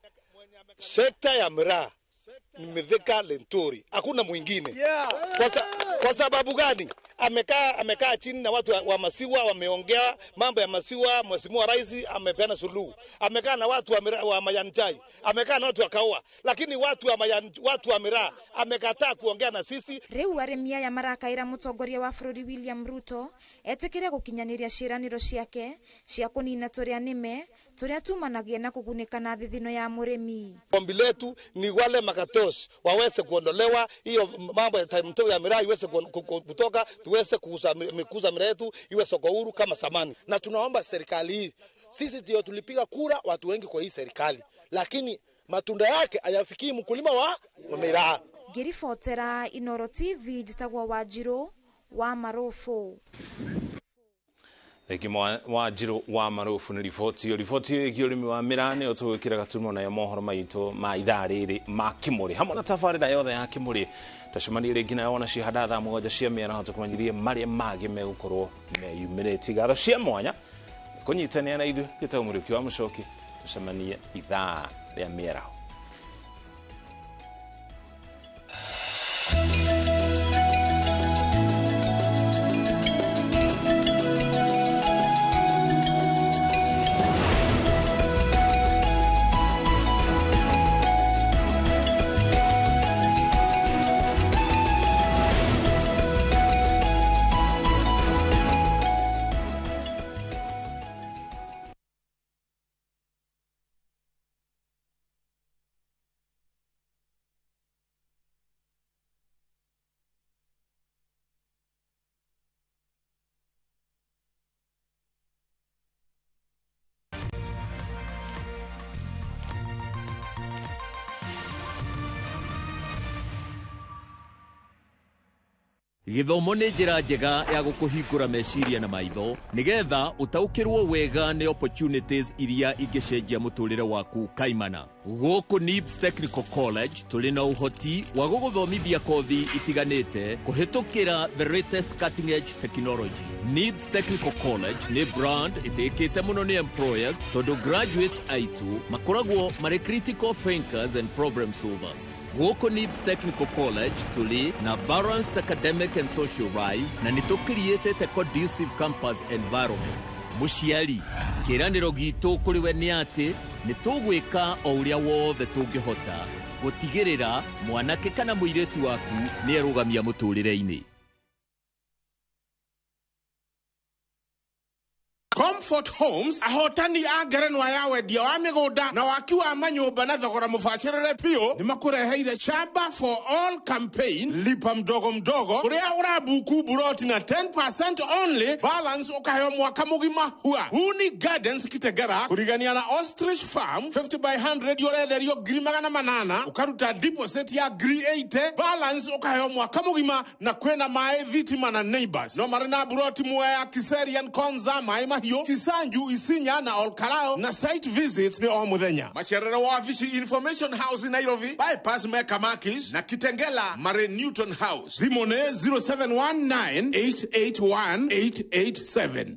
sekta ya miraa ni Mithika Linturi, hakuna mwingine. Yeah. Kwa sababu gani? Amekaa chini na watu wa masiwa, wameongea mambo ya masiwa, Mheshimiwa Rais amepeana suluhu. Amekaa na watu wa majani chai, amekaa na watu wa kahawa, lakini watu wa miraa amekataa kuongea na sisi. Rĩu arĩmi aya marakaĩra mũtongoria wa bũrũri William Ruto etĩkĩre gũkinyanĩria ciĩranĩro ciake cia kũnina tũrĩa nĩme tũrĩa tumanagia na kũgunĩka na thithino ya mũrĩmi. Ombi letu ni wale makatos waweze kuondolewa, hiyo mambo ya time ya miraa iweze kutoka, tuweze kuuza miraa yetu iwe soko huru kama zamani. Na tunaomba serikali hii, sisi ndio tulipiga kura watu wengi kwa hii serikali, lakini matunda yake hayafikii mkulima wa miraa. Thengio Wanjiru wa Marufu nĩ riboti ĩyo. Riboti ĩyo ĩgiĩ ũrĩmi wa mĩraa nĩyo tũgwĩkĩra gaturumo nayo mohoro maitũ ma ithaa rĩrĩ ma Kĩmũrĩ hamwe na tabarĩra yothe ya Kĩmũrĩ. Tũcemanie rĩngĩ nayo ona cihanda thaa 7 cia mĩaraho tũkũmenyithie marĩa mangĩ megũkorwo meyumĩrĩtie. Ngatho cia mwanya kũnyitanĩra na ithuĩ. Njĩtagwo Mũriũki wa Mũcoki, tũcemanie ithaa rĩa mĩaraho. Gĩthomo nĩ njĩra njega ya gũkũhingũra meciria na maitho nĩgetha ũtaũkĩrwo wega nĩ opportunities iria ingĩcenjia mũtũrĩre waku kaimana. Gũkũ NIBS Technical College tũrĩ na ũhoti wa gũgũthomithia kothi itiganĩte kũhĩtũkĩra the latest cutting edge technology. NIBS Technical College nĩ brand ĩtĩkĩte mũno nĩ employers tondũ graduates aitũ makoragwo marĩ critical thinkers and problem solvers. Gũkũ NIBS Technical College tũrĩ na balanced academic and social life na nĩ tũkiriĩtĩte conducive campus environment. Mũciari, kĩĩranĩro gitũ kũrĩ we nĩ atĩ nĩ tũgwĩka o ũrĩa wothe tũngĩhota gũtigĩrĩra mwanake kana mũirĩtu waku nĩ erũgamia mũtũrĩre-inĩ. Comfort Homes ahotani a ngerenwa ya wendia wa mĩgũnda na waki wa manyũmba na thogora mũbacĩrĩre biũ nĩmakũreheire Shamba for All campaign, lipa mdogo mdogo, kũrĩa ũrabuku buroti na 10% only, balance ũkaheo mwaka mũgima hua. Huni Gardens Kitegera kũrigania na Ostrich Farm 50 by 100 ũrenderio 800,000 ũkaruta deposit ya 80,000, balance ũkaheo mwaka mũgima na kwĩna maĩ, thitima na neighbors. No marĩ na buroti Mwea, Kiserian, Konza, maĩ mahiũ, Kisanju, Isinya na Olkalao, na site visits ni o muthenya. Macerere wa wabici Information House Nairobi, bypass Mecca Makis na Kitengela mare Newton House. Thimũ nĩ 0719 881 887.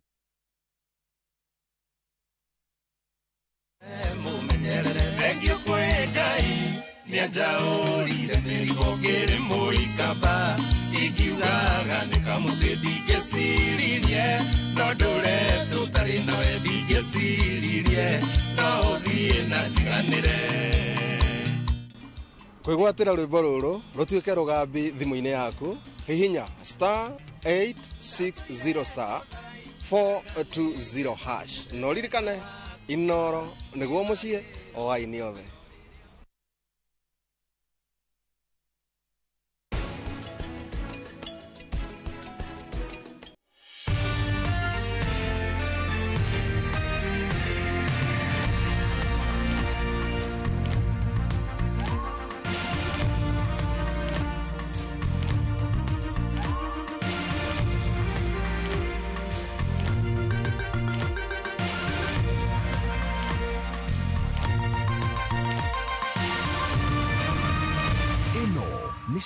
Thengio kwĩ Ngai nĩanjaũrire mĩrigo ngĩrĩ mũikamba ingiugaga nĩ kamũtĩ ndingĩciririe no ndũre tũtarĩ nawe ndingĩciririe no ũthiĩ na njiganĩre. Kwĩgwatĩra rwĩmbo rũrũ rũtuĩke rũgambi thimũ-inĩ yaku, hihinya star 860 star 420 hash na ũririkane Inoro nĩguo mũciĩ o aini othe.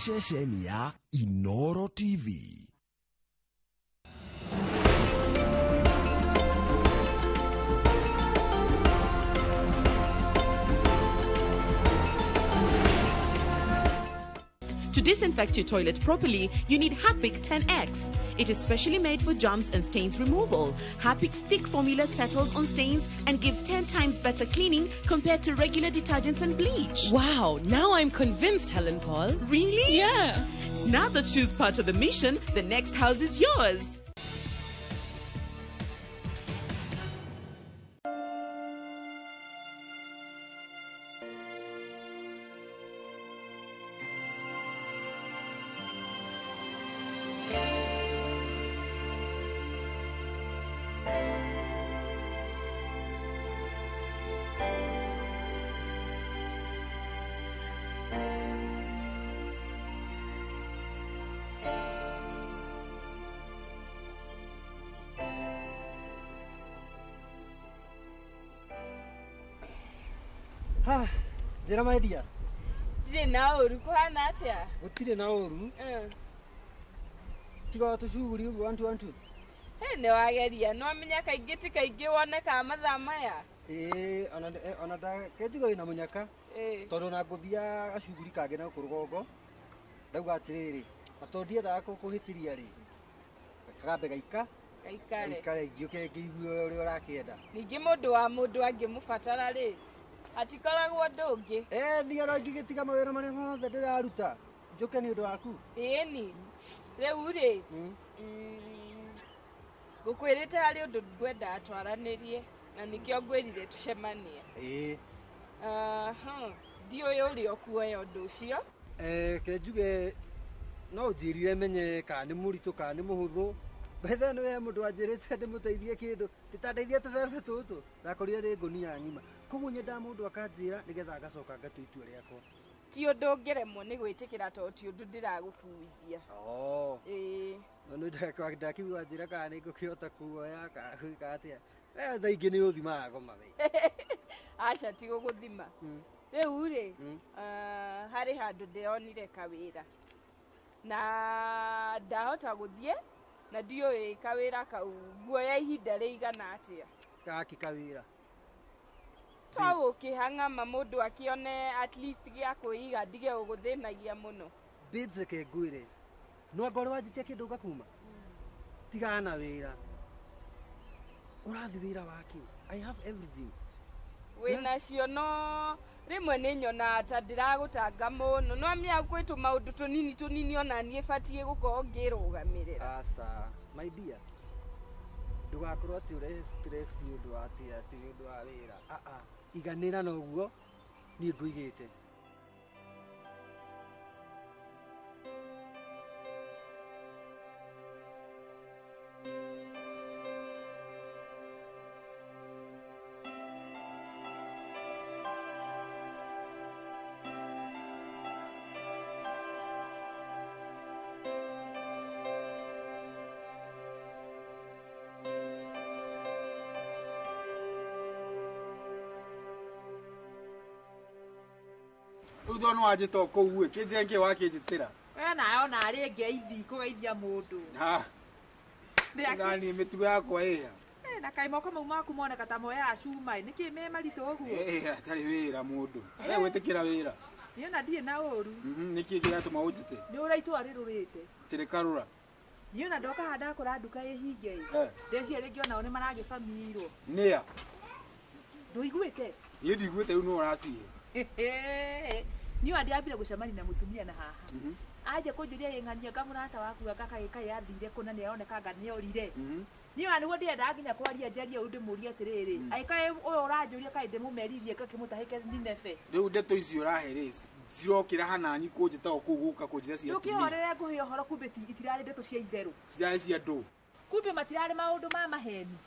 Ceceni ya Inoro TV. To disinfect your toilet properly, you need Harpic 10X. It is specially made for germs and stains removal. Harpic's thick formula settles on stains and gives 10 times better cleaning compared to regular detergents and bleach. Wow, now I'm convinced, Helen Paul. Really? Yeah. Now that she's part of the mission, the next house is yours. Ah, njĩra my dear. Ndirĩ na ũru, kũhana atĩa? Gũtirĩ na ũru. Tiga tũcuguri ũguo 1 2 1 2. He nĩ wageria, no amenya kaingĩ ti kaingĩ wonekaga mathaa maya. Ĩĩ, ona ndaketiga wĩna mũnyaka. Tondũ ona ngũthia gacuguri kangĩ na gũkũ rũgongo. Ndauga atĩrĩrĩ, na tondũ ndiendaga kũhĩtĩria rĩ, kagambe gaika gaikare ngĩũke ngĩigue ũrĩa ũrakĩenda. Ningĩ mũndũ wa mũndũ angĩmũbatara rĩ, hatikoragwo ũndũ ũngĩ. Niĩ ona ingĩgĩtiga mawĩra marĩa mothe ndĩraruta njũke nĩ ũndũ waku. Ĩĩni, rĩu rĩ, ngũkwĩrĩte harĩ ũndũ ngwendaga twaranĩrie na nĩkĩo ngwĩrire tũcemanie. Ĩĩ. Ndiũĩ ũrĩa ũkuoya ũndũ ũcio. Ke njuge no ũnjĩrire menye kana nĩ mũritũ kana nĩ mũhũthũ. Betha nĩ we mũndũ wanjĩrĩte ndĩmũteithie kĩndũ, ndĩtandeithia tũbebe tũtũ, ndakorire nĩ ngũnia ng'ima. Koguo nyendaga mũndũ akanjĩra nĩgetha ngacoka ngatua itua rĩakwa. Ti ũndũ ũngĩremwo nĩ gwĩtĩkĩra tondũ ti ũndũ ndĩragũkuithia. Ĩĩ. No nĩ ndakiuga njĩra kana nĩ ngũkĩhota kuoya kana gwĩka atĩa. Thaa ingĩ nĩ ũthimaga ngoma we. Aca ti gũgũthima. Rĩu rĩ, harĩ handũ ndĩronire kawĩra na ndahota gũthiĩ na ndiũĩ kawĩra kau nguoya ihinda rĩigana atĩa. Gaki kawĩra? To gũkĩhang'ama mũndũ akĩone at least gĩa kwĩiga ndige gũgũthĩnagia mũno. Babes, reke ngwĩre, no anga ũrĩ wanjĩtia kĩndũ ngakuma? Tigana na wĩra. Ũrathiĩ wĩra wake? I have everything. Wĩnacio no rĩmwe nĩ nyonaga ta ndĩragũtanga mũno, no amenya kwĩ tũmaũndũ tũnini tũnini ona niĩ batiĩ gũkorwo ngĩrũgamĩrĩra. Aca, my dear, ndũgakorwo atĩ ũrehe stress nĩ ũndũ wa atĩ atĩ nĩ ũndũ wa wĩra. Iganĩra na ũguo niĩ ngũigĩte. Rĩu tondũ nĩwanjĩta o kũu ĩ, kĩnjĩre nĩkĩ wakĩnjĩtĩra? We nawe ona arĩ ngeithi kũgeithia mũndũ. Na niĩ mĩtugo yakwa ĩya. Na kaĩ moko mau maku moneka ta moyaga cuma ĩ, nĩkĩ me maritũ ũguo? Ĩya, atarĩ wĩra mũndũ. Arĩa gwĩtĩkĩra wĩra. Niĩ ona ndirĩ na ũru. Nĩkĩ kĩratũma ũnjĩte? Nĩ ũrĩa itũra rĩrũrĩte. Tirĩkarũra. Niĩ ona ndoka haha ndakora nduka ĩhinge ĩ. Ndeciria rĩngĩ onao nĩ maragĩbamiirwo. Nĩa? Ndũiguĩte? Niĩ ndiguĩte rĩu nĩwe ũracihe. Niĩ ona ndĩrambire gũcemania na mũtumia na haha. Anja kũnjũria ĩ ng'ania anga mũrata waku anga kaĩ kaĩ athire kũ na nĩaroneka anga nĩorire. Niĩ ona nĩguo ndĩrendaga nginya kwaria njarie ũũ ndĩmũrie atĩrĩrĩ, angĩkaĩ ũyũ ũranjũria kaĩ ndĩmũmeririe ngakĩmũtahĩke ninebe. Rĩu ndeto icio ũrahe rĩ, cirokĩra hanani kũnjĩta o kũu gũka kũnjĩra cia atumia. Ndũkĩhorere ngũhe ũhoro kumbe itirarĩ ndeto cia itherũ. Cirarĩ cia ndũ. Kumbe matirarĩ maũndũ ma maheni.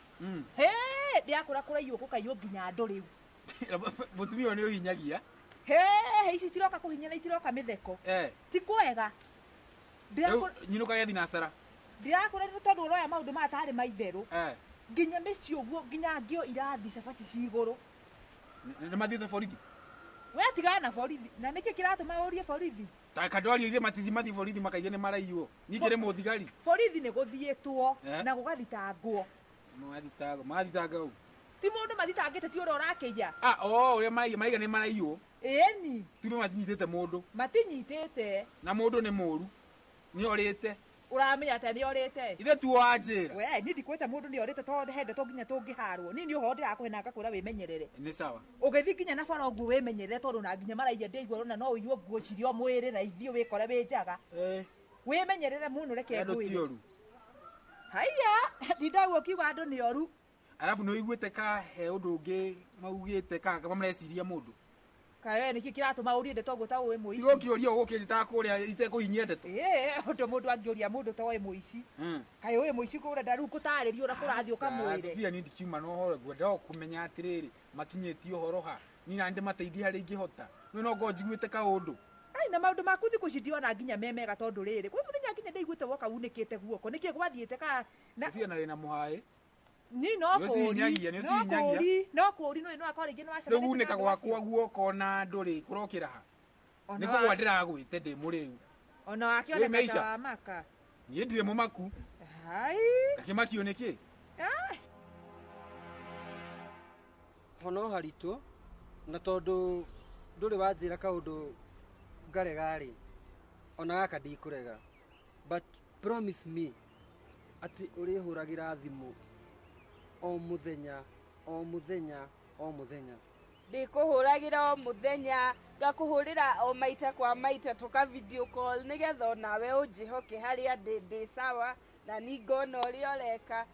Hĩ, ndĩrakũra kũraiywo gũkaiywo nginya andũ rĩu. Mũtumia ũyũ nĩ ũhinyagia. Hĩ, ici itiroka kũhinya na itiroka mĩtheko. Ti kwega. Nyinũkage thinacara. Ndirakũra nĩ tondũ ũroya maũndũ maya tarĩ ma itherũ. Nginya mĩciĩ ũguo, nginya ngĩo irathi cabaci ci igũrũ. Nĩ mathiĩte borithi? We tigana na borithi. Na nĩkĩ kĩratũma ũrie borithi? Ta kandwari ithe matithi mathi borithi makaige nĩ maraiywo. Niĩ kĩrĩ mũthigari. Borithi nĩ gũthiĩtwo na gũgathitangwo. Mathitangwo, mathitanga ũ? Ti mũndũ mathitangĩte ti ũrĩa ũrakĩiya. Ũrĩa maraiya, maraiga nĩ maraiywo. Ĩni. Tume matinyitĩte mũndũ. Matinyitĩte. Na mũndũ nĩ mũru. Nĩ orĩte. Ũramenya atĩa nĩ orĩte? Ithe tu wanjĩra. We, niĩ ndikwĩte mũndũ nĩ orĩte tondũ he ndeto nginya tũngĩharwo. Niĩ nĩ ũhoro ndĩrakũhe na ngakwĩra wĩmenyerere. Nĩ sawa. Ũgĩthiĩ nginya na bara ũguo wĩmenyerere tondũ na nginya maraiya ndĩaigua ũrona no ũiywo nguo cirĩ o mwĩrĩ na ithiĩ wĩkore wĩ njaga. Wĩmenyerere mũno reke Andũ ti ngwĩre. oru. Haiya, ndindaguo ũkiuga andũ nĩ oru. Arabu nĩ ũiguĩte ka he ũndũ ũngĩ maugĩte ka mareciria mũndũ. Kaĩ we nĩkĩ kĩratũma ũrie ndeto ũguo ta ũĩ mũici? Tiga ũkĩũria ũgũkĩnjĩtaga kũrĩa itekũhinyia ndeto. Ĩĩ, ũndũ mũndũ angĩũria mũndũ ta ũĩ mũici. Kaĩ ũĩ mũici kũrenda rĩu ngũtarĩrie ũrĩa kũrathiĩ ũkamwĩre. Sofia niĩ ndikiuma na ũhoro ngwenda o kũmenya atĩrĩrĩ makinyĩtie ũhoro ha. Niĩ na ndĩmateithie harĩa ingĩhota. Nĩ no ngorwo njiguĩte kaũndũ. Ai na maũndũ maku thikũ ici ndiona nginya me mega tondũ rĩrĩ kwĩ mũthenya nginya ndaiguĩte woka unĩkĩte guoko nĩkĩ gwathiĩte ka Sofia na wĩna mũhaĩ. Ni no Nĩ kũri. ũcihinyagia, nĩ No ũcihinyagia. kũri, no kũri no no akorwo rĩngĩ nĩ Rĩu wacemanĩtie gunĩka na andũ gwakwa acio. guoko na ndũrĩ kũrokĩra ha? Ona Nĩ kũgwa ndĩragwĩte ndĩ mũrĩu. Ona Wĩ wakĩoneka ta meica. wa maka. Niĩ ndirĩ mũmaku. Hai. Ngakĩmakio nĩkĩ? Ho no haritũ na tondũ ndũrĩ wanjĩra kaũndũ ngarega rĩ, ona gaka ndikũrega, but promise me atĩ ũrĩhũragĩra thimũ o mũthenya o mũthenya o mũthenya. Ndĩkũhũragĩra o mũthenya, ngakũhũrĩra o maita kwa maita tũka video call nĩgetha onawe ũnjĩhoke harĩa ndĩ ndĩ sawa na ni ngona ũrĩa ũreka.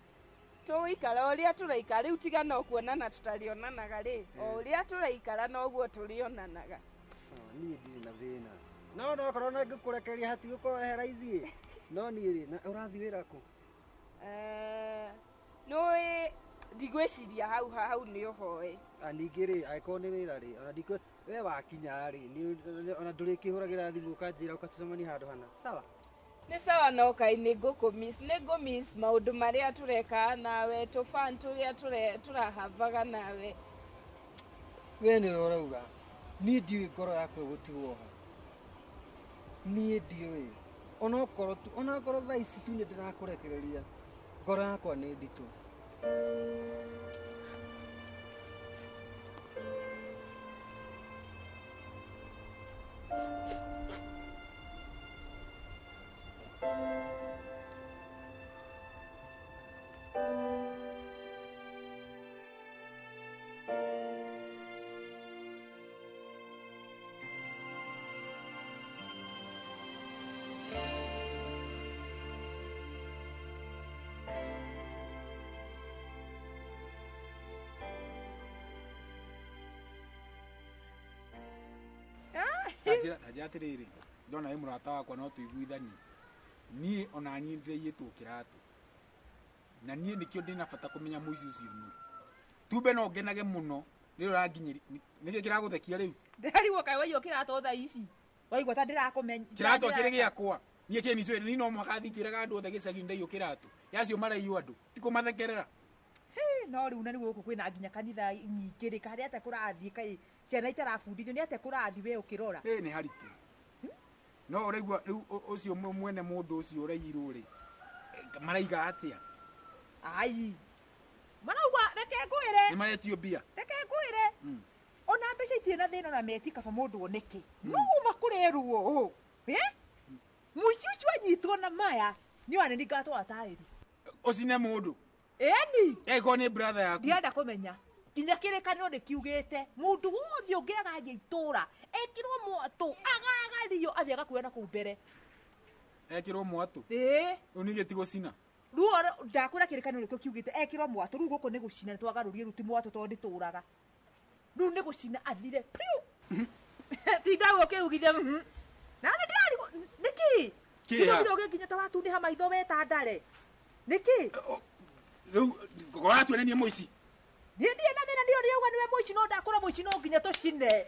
Tũgũikara ũrĩa tũraikara rĩu, tiga no kuonana tũtarĩonanaga rĩ, o ũrĩa tũraikara noguo tũrĩonanaga. Sawa, niĩ ndirĩ na thĩna, no nokorwo na ngĩkũrekeria hatigũkorwo he raithi, no niĩ rĩ, na ũrathiĩ wĩra kũ? Nĩũĩ ndigwĩciria hau hau nĩ ũhoe. Ah, ningĩ rĩ, angĩkorwo nĩ wĩra rĩ, ona ndikũ we wakinya rĩ, ona ndũrĩkĩhũragĩra thimũ ũkanjĩra ũkatũcemania handũ hana, sawa? Nĩ sawa, no kaĩ nĩ ngũkũmiss, nĩ ngũmiss maũndũ marĩa tũreka nawe, tũfan tũrĩa tũrahavaga nawe. We nĩwe ũrauga niĩ ndiũĩ ngoro yakwa ĩgũtigwo ha, niĩ ndiũĩ, onokorwo tu onokorwo thaa ici tu nĩ ndĩrakũrekereria, ngoro yakwa nĩ nditũ. Tanjĩra atĩrĩrĩ, ndona wĩ mũrata wakwa no tũiguithanie. Niĩ ona niĩ ndĩraiyĩtwo kĩratũ. Na niĩ nĩkĩo ndĩna bata kũmenya mũici ũcio nũ. Tumbe no ngenage mũno rĩrĩa ũranginyĩria. Nĩkĩ kĩragũthekia rĩu? Ndĩrarigwo kaĩ waiywo kĩratũ thaa ici. Waigua ta ndĩrakũmenya. Kĩratũ kĩrĩ gĩakwa. Niĩ kĩ nĩ njũĩ, niĩ no mũhaka thiĩ ngĩraga andũ othe gĩcagi ndaiywo kĩratũ. Yacio maraiywo andũ, ti kũmathekerera. Hĩ, no rĩu na nĩ gũkũ kwĩna nginya kanitha nyingĩ rĩ, karĩ atĩa kũrathiĩ, kaĩ ciana itarabundithio nĩ atĩa kũrathiĩ we ũkĩrora? Ĩ nĩ haritũ. No ũraigua rĩu ũcio mwene mũndũ ũcio ũraiyirwo rĩ, maraiga atĩa? Ai. Marauga reke ngwĩre. Nĩ maretio mbia. Reke ngwĩre. Ona mbeca itirĩ na thĩna ona meti kaba mũndũ oneke. No uma kũrerwo ũũ. Mũici ũcio anyitwo na maya, niĩ ona nĩ ngatwara taĩri. Ũcine mũndũ. Ĩni. Ĩkorwo nĩ brother yaku. Ndienda kũmenya. Nginya kĩrĩkanĩro nĩ kiugĩte mũndũ wothe ũngĩagaria itũra ekĩrwo mwatũ agaragario athiĩ agakuoya na kũu mbere. Ekĩrwo mwatũ? Ĩĩ. Rĩu ningĩ ti gũcina? Rĩu ndakwĩra kĩrĩkanĩro nĩkĩo kiugĩte ekĩrwo mwatũ, rĩu gũkũ nĩ gũcina, nĩtwagarũrire rĩu ti mwatũ tondũ ndĩtũraga. Rĩu nĩ gũcina athire piũ. Tinda ũkĩugithia Na nĩ ndĩrarigwo nĩkĩ? Kĩ? Gĩtũmire ũgĩnginya ta watundĩha maitho weta ndare. Nĩkĩ? Rĩu ũratua nĩ niĩ mũici? Niĩ ndirĩ na thĩna, niĩ ũrĩa uga nĩwe mũici, no ndakũra mũici no nginya tũcine.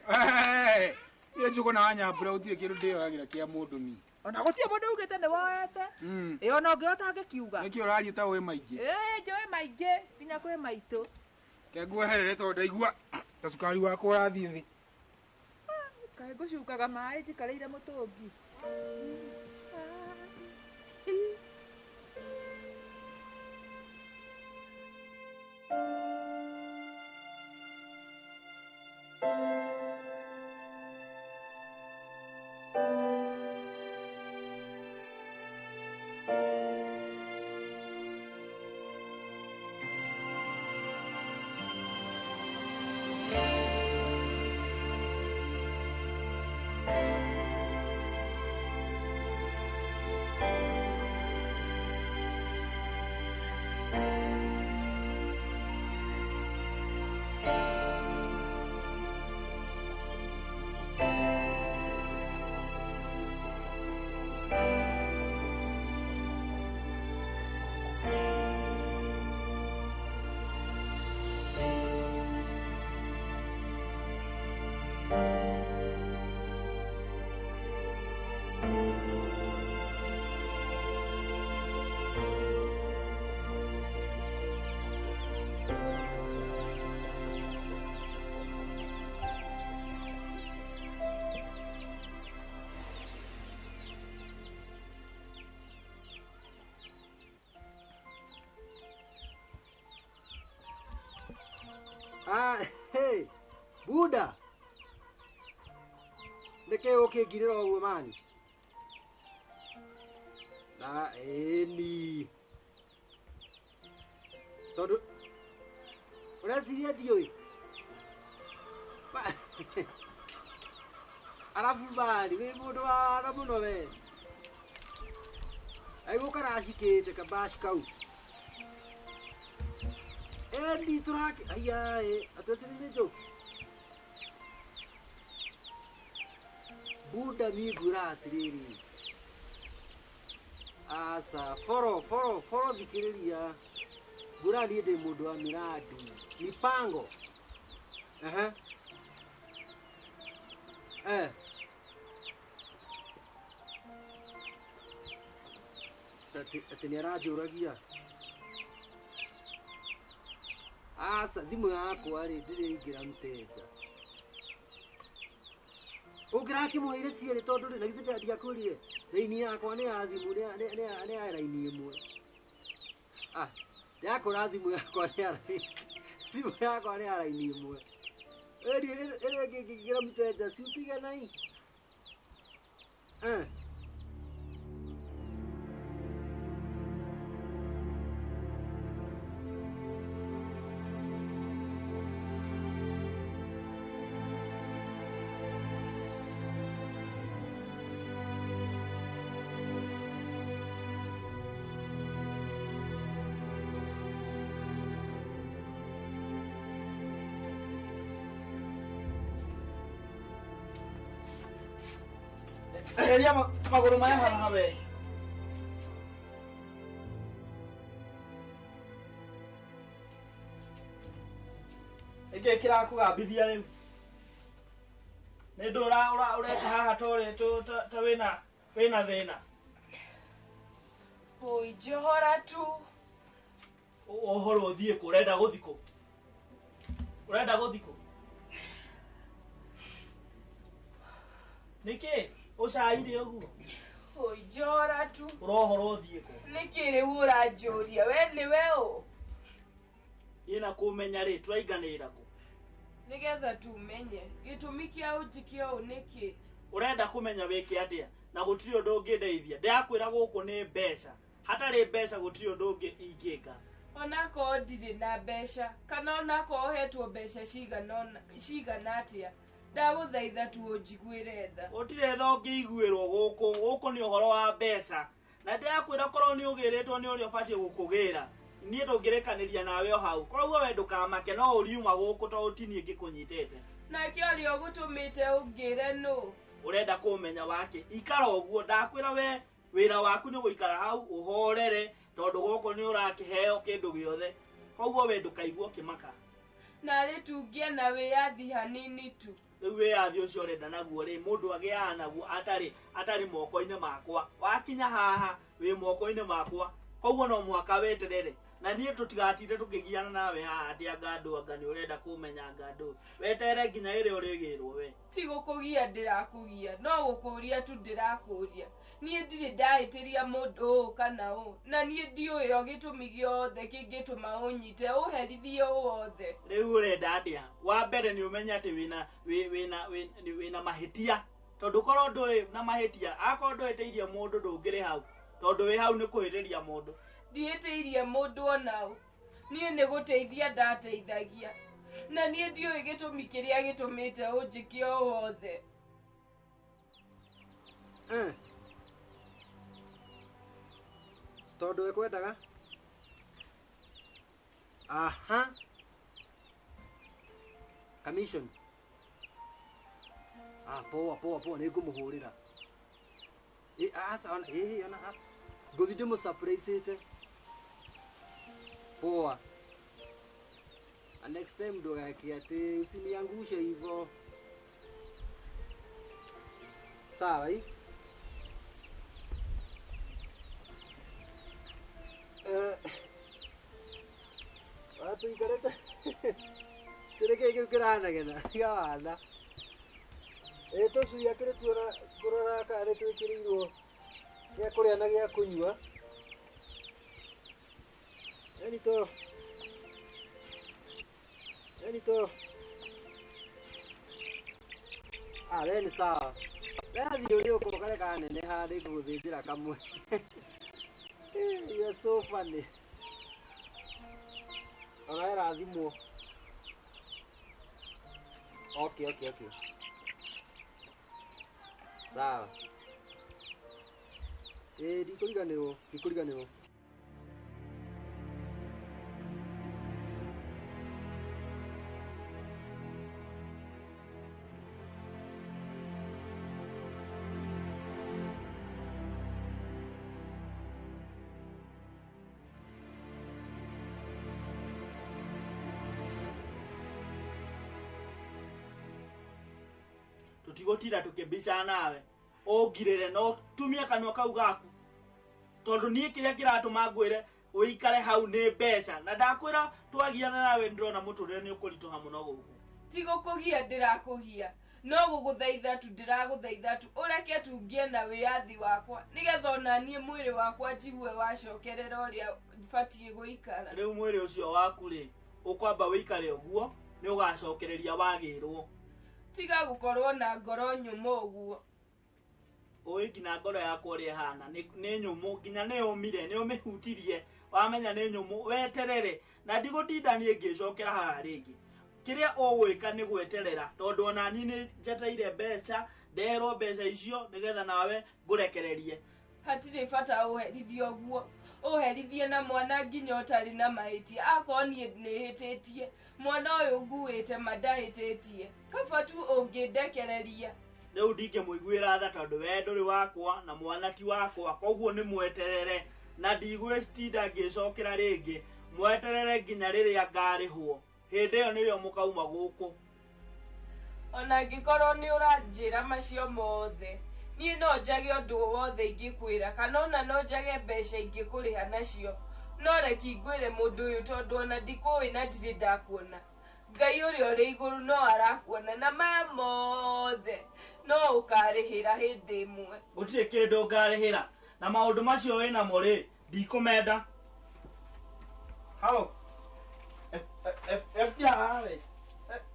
Niĩ Njũgũna wa Nyambura gũtirĩ kĩndũ ndĩyoyagĩra kĩa mũndũ niĩ. Ona gũtirĩ mũndũ ugĩte nĩ woete. Ĩ ona ũngĩhota ngĩkiuga. Nĩkĩ ũraria ta ũĩ maingĩ? Ĩ njũĩ maingĩ nginya kwĩ maitũ. Ke nguoherere tondũ ndaigua ta cukari wakwa ũrathiĩ thĩ. Kaĩ ngũcukaga maĩ njikarĩire mũtũngi. Buda. Nĩkĩ ũkĩngirĩra ũguo mani? Na ĩni. Tondũ ũreciria ndiũĩ? Arabu mani wĩ mũndũ wara mũno we. Aigũ karacikĩte kabaci kau. Ĩni tũraki aya ĩ atweciririe jokes. Buda niĩ ngwĩra atĩrĩrĩ. Aca foro foro foro thikĩrĩria. Ngwĩra niĩ ndĩ mũndũ wa miradi. Mipango. Aha. Eh. Atĩ nĩ aranjũragia. Aca thimũ yakwa rĩ ndĩrĩ ĩingĩra mteja. Ũngĩrakĩmũheire cierĩ tondũ rĩ na githĩ ndiakwĩrire raini yakwa nĩ ya thimũ nĩ ya raini ĩmwe. Ah, ndakora thimũ yakwa nĩ ya thimũ yakwa nĩ ya raini ĩmwe. Ĩrĩ ĩrĩ ĩngĩingĩra mteja si upige nai. Eh. Eheria magũrũ maya haha we. Nĩkĩ kĩrakũgambithia rĩu? Nĩ ndũ ũreka haha ta wĩna thĩna? Oi, njohora tu. Ũhoro ũthiĩ kũ? Ũrenda gũthiĩ kũ? Ũrenda gũthiĩ kũ? Nĩkĩ? Ũcaire ũguo? Oi, njohora tu. Ũrohoro ũthiĩ kũ? Nĩkĩ rĩu ũranjũria? We nĩwe ũ? Ĩna kũmenya rĩ, tũrainganĩra kũ? Nĩgetha tumenye. Gĩtũmi kĩa ũnjĩke ũũ nĩkĩ? Ũrenda kũmenya wĩke atĩa? Na gũtirĩ ũndũ ũngĩndeithia. Ndĩrakwĩra gũkũ nĩ mbeca. Hatarĩ mbeca gũtirĩ ũndũ ũngĩ ingĩka. Onakorwo ndirĩ na mbeca, kana onakorwo ũhetwo mbeca cigana atĩa, ndagũthaitha tu ũnjiguĩre tha. Gũtirĩ tha ũngĩiguĩrwo gũkũ. Gũkũ nĩ ũhoro wa mbeca. Na ndĩrakwĩra korwo nĩ ũgĩrĩtwo nĩ ũrĩa ũbatiĩ gũkũgĩra. Niĩ tũngĩrekanĩria nawe o hau. Koguo we ndũkamake no ũriuma gũkũ tondũ ti niĩ ngĩkũnyitĩte. Nake ũrĩa ũgũtũmĩte ũngĩre nũ? Ũrenda kũmenya wake. Ikara ũguo ndakwĩra we wĩra waku nĩ gũikara hau ũhorere tondũ gũkũ nĩ ũrakĩheo kĩndũ gĩothe. Koguo we ndũkaigua ũkĩmaka. Narĩ tungie na wĩyathi hanini tu. Rĩu wĩyathi ũcio ũrenda naguo rĩ, mũndũ agĩaga naguo atarĩ moko-inĩ makwa. Wakinya haha wĩ moko-inĩ makwa. Koguo no mũhaka weterere. Na niĩ tũtigatinde tũkĩgiana nawe haha atĩ anga andũ anga nĩ ũrenda kũmenya anga andũ. Weterere nginya ĩrĩa ũrĩgĩrwo we. Ti gũkũgia ndĩrakũgia, no gũkũria tu ndĩrakũria. Niĩ ndirĩ ndahĩtĩria mũndũ ũũ kana ũũ, na niĩ ndiũĩ o gĩtũmi gĩothe kĩngĩtũma ũnyite ũherithie ũũ wothe. Rĩu ũrenda atĩa? Wa mbere nĩ ũmenye atĩ wĩna mahĩtia. Tondũ korwo ndũrĩ na mahĩtia, akorwo ndũhĩtĩirie mũndũ ndũngĩrĩ hau. Tondũ wĩ hau nĩ kũhĩtĩria mũndũ. Ndihĩtĩirie mũndũ ona ũ. Niĩ nĩ gũteithia ndateithagia. Na niĩ ndiũĩ gĩtũmi kĩrĩa gĩtũmĩte ũnjĩke ũũ wothe. Tondũ ekwendaga? Aha. Commission. Ah, poa poa poa nĩ ngũmũhũrĩra. Ĩ aca ona ĩ ona ngũthiĩ ndĩmũ-surprise-ĩte. Poa. And next time ndũgeke atĩ usiniangushe hivyo. Sawa hii? Watu ikarĩte kĩrĩ kĩĩ kĩu kĩranegena tiga wana. Ĩ tũcui akĩrĩ tuona kũrora kana nĩ twĩkĩrĩirwo gĩa kũrĩa na gĩa kũnyua. Yaani to Ah, we nĩ sawa. We thiĩ ũrĩ ũkũrũ karĩa kaneneha nĩngũgũthĩnjĩra kamwe. You're so funny. Ona we rathimwo. Okay, okay, okay. Sawa. Ĩĩ ndikũriganĩrwo, ndikũriganĩrwo. Tutigũtinda tũkĩmbicana nawe ũngirĩre no tumie kanua kau gaku tondũ niĩ kĩrĩa kĩratũma ngwĩre ũikare hau nĩ mbeca na ndakwĩra twagiana nawe ndĩrona mũtũrĩre nĩ ũkũritũha mũno gũkũ. Ti gũkũgia ndĩrakũgia no gũgũthaitha tu ndĩragũthaitha tu ũreke tu ngĩe na wĩyathi wakwa nĩgetha ona niĩ mwĩrĩ wakwa njigue wacokerera ũrĩa batiĩ gũikara. Rĩu mwĩrĩ ũcio waku rĩ ũkwamba wĩikare ũguo nĩ ũgacokereria wagĩrwo. Tiga gũkorwo na ngoro nyũmũ ũguo. Ũĩ nginya ngoro yakwa ũrĩa ĩhana nĩ nyũmũ nginya nĩ yũmire nĩ ũmĩhutirie wamenya nĩ nyũmũ weterere na ndigũtinda niĩ ngĩcokera haha rĩngĩ. Kĩrĩa ũgwĩka nĩ gweterera tondũ ona niĩ nĩ njeteire mbeca nderwo mbeca icio nĩgetha nawe ngũrekererie. Hatirĩ bata ũherithie ũguo ũherithie na mwana nginya ũtarĩ na mahĩtia akorwo niĩ nĩhĩtĩtie mwana ũyũ nguĩte ma ndahĩtĩtie kaba tu ũngĩndekereria. Rĩu ndingĩmũiguĩra tha tondũ we ndũrĩ wakwa na mwana ti wakwa koguo nĩ mweterere na ndigwĩtinda ngĩcokera rĩngĩ mweterere nginya rĩrĩa ngarĩhwo hĩndĩ ĩyo nĩrĩo mũkauma gũkũ. Ona angĩkorwo nĩ ũranjĩra macio mothe niĩ no njage ũndũ wothe ingĩkwĩra kana ona no njage mbeca ingĩkũrĩha nacio no reki ngwĩre mũndũ ũyũ tondũ ona ndikũĩ na ndirĩ ndakuona. Ngai ũrĩa ũrĩ igũrũ no arakuona na maya mothe no ũkarĩhĩra hĩndĩ ĩmwe. Gũtirĩ kĩndũ ngarĩhĩra na maũndũ macio wĩnamo rĩ ndikũmenda. Halo F F FBI.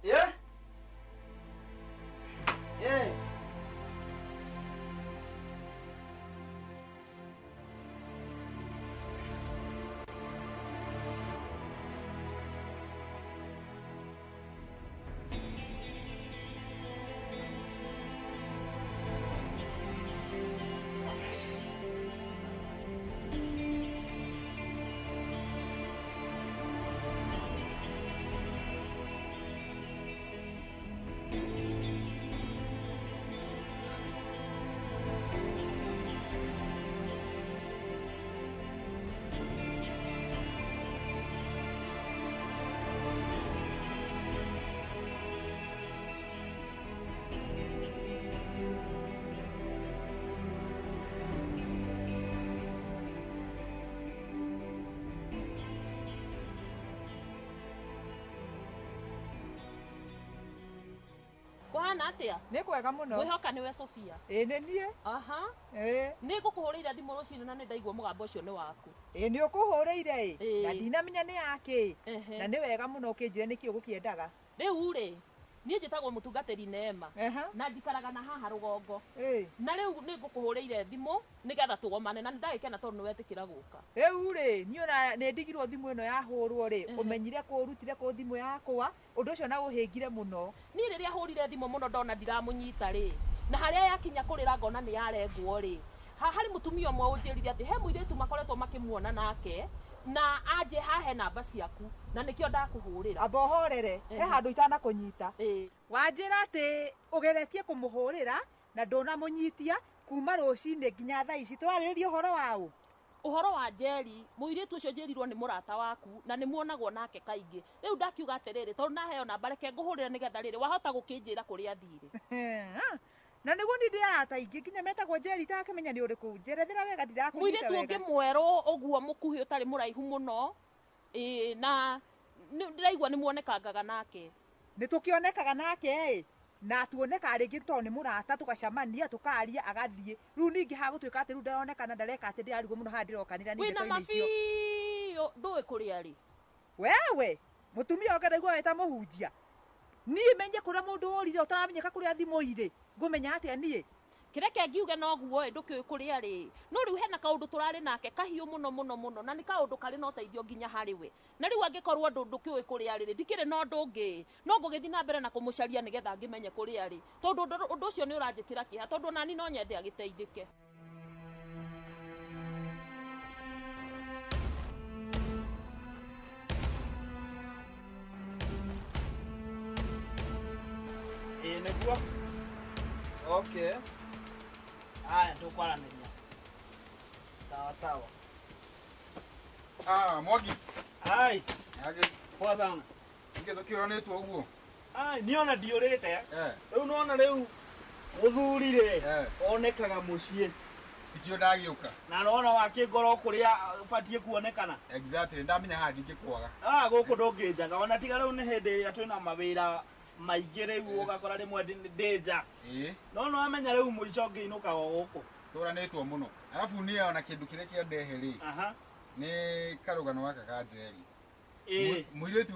Yeah? Yeah. Kwana atia? Nĩ kwega mũno. Ngwĩhoka nĩwe Sofia. Ĩĩ nĩ niĩ. Aha. Ĩĩ. Nĩ ngũkũhũrĩire thimũ rũcinĩ na nĩ ndaigua mũgambo ũcio nĩ waku. Ĩĩ nĩ ũkũhũrĩire ĩ. Na ndinamenya nĩ yakĩ. Ehe. Na nĩ wega mũno ũkĩnjĩra nĩkĩ ũgũkĩendaga. Rĩu rĩ, niĩ njĩtagwo mũtungatĩri Neema. Na njikaraga na haha rũgongo. Na rĩu nĩ ngũkũhũrĩire thimũ nĩgetha tũgomane na nĩ ndagĩkena tondũ nĩ wetĩkĩra gũka. Rĩu rĩ, niĩ ona nĩ ndigirwo thimũ ĩno yahũrwo rĩ, ũmenyire kũ ũrutire kũ thimũ yakwa, ũndũ ũcio na ũhĩngire mũno. Niĩ rĩrĩa hũrire thimũ mũno ndona ndiramũnyita rĩ, na harĩa yakinya kũrĩra ngona nĩ yarengwo rĩ, harĩ mũtumia ũmwe ũnjĩrire atĩ he mũirĩtu makoretwo makĩmuona nake na anje hahe namba ciaku na nĩkĩo ndakũhũrĩra. Amba ũhorere, he handũ itanakũnyita. Wanjĩra atĩ ũgeretie kũmũhũrĩra na ndũnamũnyitia kuma rũcinĩ nginya thaa ici twarĩrĩria ũhoro wa ũ? Ũhoro wa Njeri, mũirĩtu ũcio njĩrirwo nĩ mũrata waku na nĩ muonagwo nake kaingĩ. Rĩu ndakiuga atĩrĩrĩ, tondũ ndaheo namba reke ngũhũrĩre nĩgetha rĩrĩ wahota gũkĩnjĩra kũrĩa athire. Na nĩguo niĩ ndĩ arata aingĩ nginya metagwo Njeri itakĩmenya nĩ ũrĩkũ. Njerethera wega ndirakũnyita Mũirĩtu wega. ũngĩ mwerũ ũguo mũkuhĩ ũtarĩ mũraihu mũno, ĩĩ na ndĩraigua nĩ muonekangaga nake. Nĩ tũkĩonekaga nake ĩ, na tuonekaga rĩngĩ tondũ nĩ mũrata tũgacemania tũkaria agathiĩ. Rĩu ningĩ hagũtuĩka atĩ rĩu ndaronekana ndareka atĩ ndĩrarigwo mũno haha ndĩrokanĩra nĩ Wĩna ndeto-inĩ icio. mabiũ ndũĩ kũrĩa arĩ. Wewe mũtumia ũngĩ ndaigua wĩ ta mũhunjia. Niĩ menye kũrĩa mũndũ ũrire ũtaramenyeka kũrĩa thimũ irĩ. Ngũmenya atĩa niĩ? Kĩreke ngiuge noguo ĩ ndũkĩũĩ kũrĩa rĩ. No rĩu hena kaũndũ tũrarĩ nake kahiũ mũno mũno mũno na nĩ kaũndũ karĩ na ũteithio nginya harĩ we. Na rĩu angĩkorwo andũ ndũkĩũĩ kũrĩa rĩ, ndikĩrĩ na ũndũ ũngĩ. No ngũgĩthiĩ na mbere na kũmũcaria nĩgetha ngĩmenye kũrĩa rĩ. Tondũ ũndũ ũcio nĩ ũranjĩkĩra kĩeha tondũ onani no nyende agĩteithĩke. Ĩĩ nĩguo. Okay. Aya tũkwaranĩria. Sawa sawa. Ah, Mwangi. Ai. Aje. Poa sana. Nige tũkĩũranĩtwo ũguo. Ai, niĩ ona ndiũrĩte. Rĩu nona rĩu mũthuri rĩ onekaga mũciĩ. Tikio ndagĩũka. Na nona wakĩngorwo kũrĩa ũbatiĩ kuonekana. Exactly, ndamenya haha ndingĩkwaga. Ah, gũkũ ndũngĩnjaga ona tiga rĩu nĩ hĩndĩ ĩrĩa twĩna mawĩra maingĩ rĩu ũgakora rĩmwe ndĩ nja. Ĩĩ. No nĩwamenya rĩu mũico ngĩinũkaga o gũkũ. Tũranĩtwo mũno. Arabu niĩ ona kĩndũ kĩrĩa kĩandehe rĩ. Nĩ karũgano gaka ka Njeri. Ĩĩ. Mũirĩtu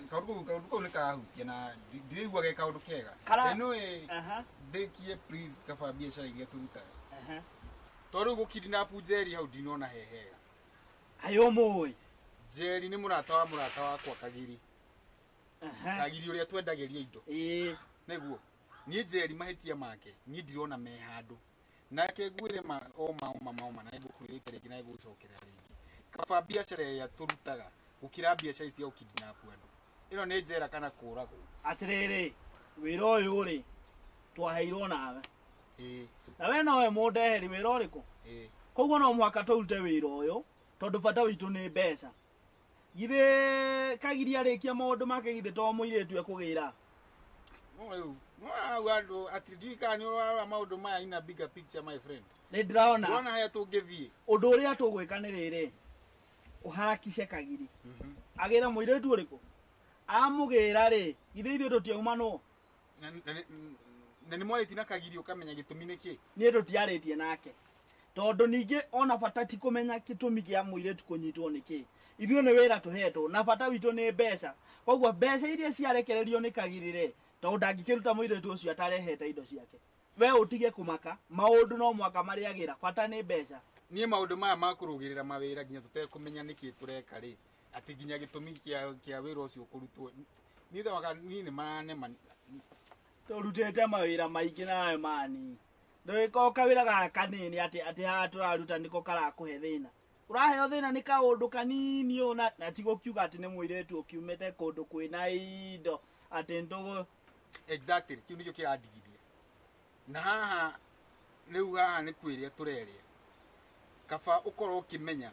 kaũndũ kau nĩ karahutia na ndiraigua ge kaũndũ kega. Nĩũĩ ndĩkie please kaba biacara iria tũrutaga. To rĩu gũkidnap Njeri hau ndinona he hega. Kaĩ ũmũĩ? Njeri nĩ mũrata wa mũrata wakwa Kagiri. Kagiri ũrĩa twendagĩria indo. Nĩguo. Niĩ Njeri mahĩtia make niĩ ndirona me handũ. Nake ngwĩre ma oma oma oma na ngũkwĩrĩte rĩngĩ na ngũgũcokerera rĩngĩ. Kaba biacara ĩrĩa tũrutaga gũkĩra biacara ici cia gũkidnap andũ. Ĩno nĩ njera kana kũragwo. Atĩrĩrĩ, wĩra ũyũ rĩ twaheirwo nawe. Na we nowe mũndeheri wĩra ũrĩkũ? Koguo no mũhaka tũrute wĩra ũyũ tondũ bata witũ nĩ mbeca. Githĩ Kagiri arĩkia maũndũ make githĩ to mũirĩtu ekũgĩra? No rĩu, no hau andũ atĩ ndiũĩ kana nĩ ũrarora maũndũ maya in a bigger picture my friend. Nĩ ndĩrona. Ndĩrona harĩa tũngĩthiĩ. Ũndũ ũrĩa tũgwĩka nĩ rĩrĩ, ũharakice Kagiri. Agĩra mũirĩtu ũrĩkũ? Amũgĩra rĩ, githĩ ithuĩ tũtiaumanwo? Na nĩ mwarĩtie na Kagiri ũkamenya gĩtũmi nĩ kĩ? Niĩ tũtiarĩtie nake. Tondũ ningĩ ona bata ti kũmenya gĩtũmi kĩa mũirĩtu kũnyitwo nĩ kĩ. Ithuĩ nĩ wĩra tũhetwo na bata witũ nĩ mbeca. Koguo mbeca iria ciarekererio nĩ Kagiri rĩ, tondũ ndangĩkĩruta mũirĩtu ũcio atarehete indo ciake. We ũtige kũmaka, maũndũ no mwaka marĩagĩra, bata nĩ mbeca. Niĩ maũndũ maya ma kũrũgĩrĩra mawĩra nginya tũtekũmenya nĩkĩ tũreka rĩ, atĩ nginya gĩtũmi kĩa wĩra ũcio kũrutwo. Niĩ thawaka niĩ nĩ maranema. Tũrutĩte mawĩra maingĩ nawe mani. Ndũgĩkorwo kawĩra gaka kanini atĩ atĩ haha tũraruta nĩko karakũhe thĩna. Ũraheo thĩna nĩ kaũndũ kanini ũũ na ti gũkiuga atĩ nĩ mũirĩtu ũkiumĩte kũndũ kwĩna indo atĩ nĩtũgũ. Exactly, kĩu nĩkĩo kĩrandigithia. Na haha rĩu haha nĩ kwĩrĩa tũrerĩa. Kaba ũkorwo ũkĩmenya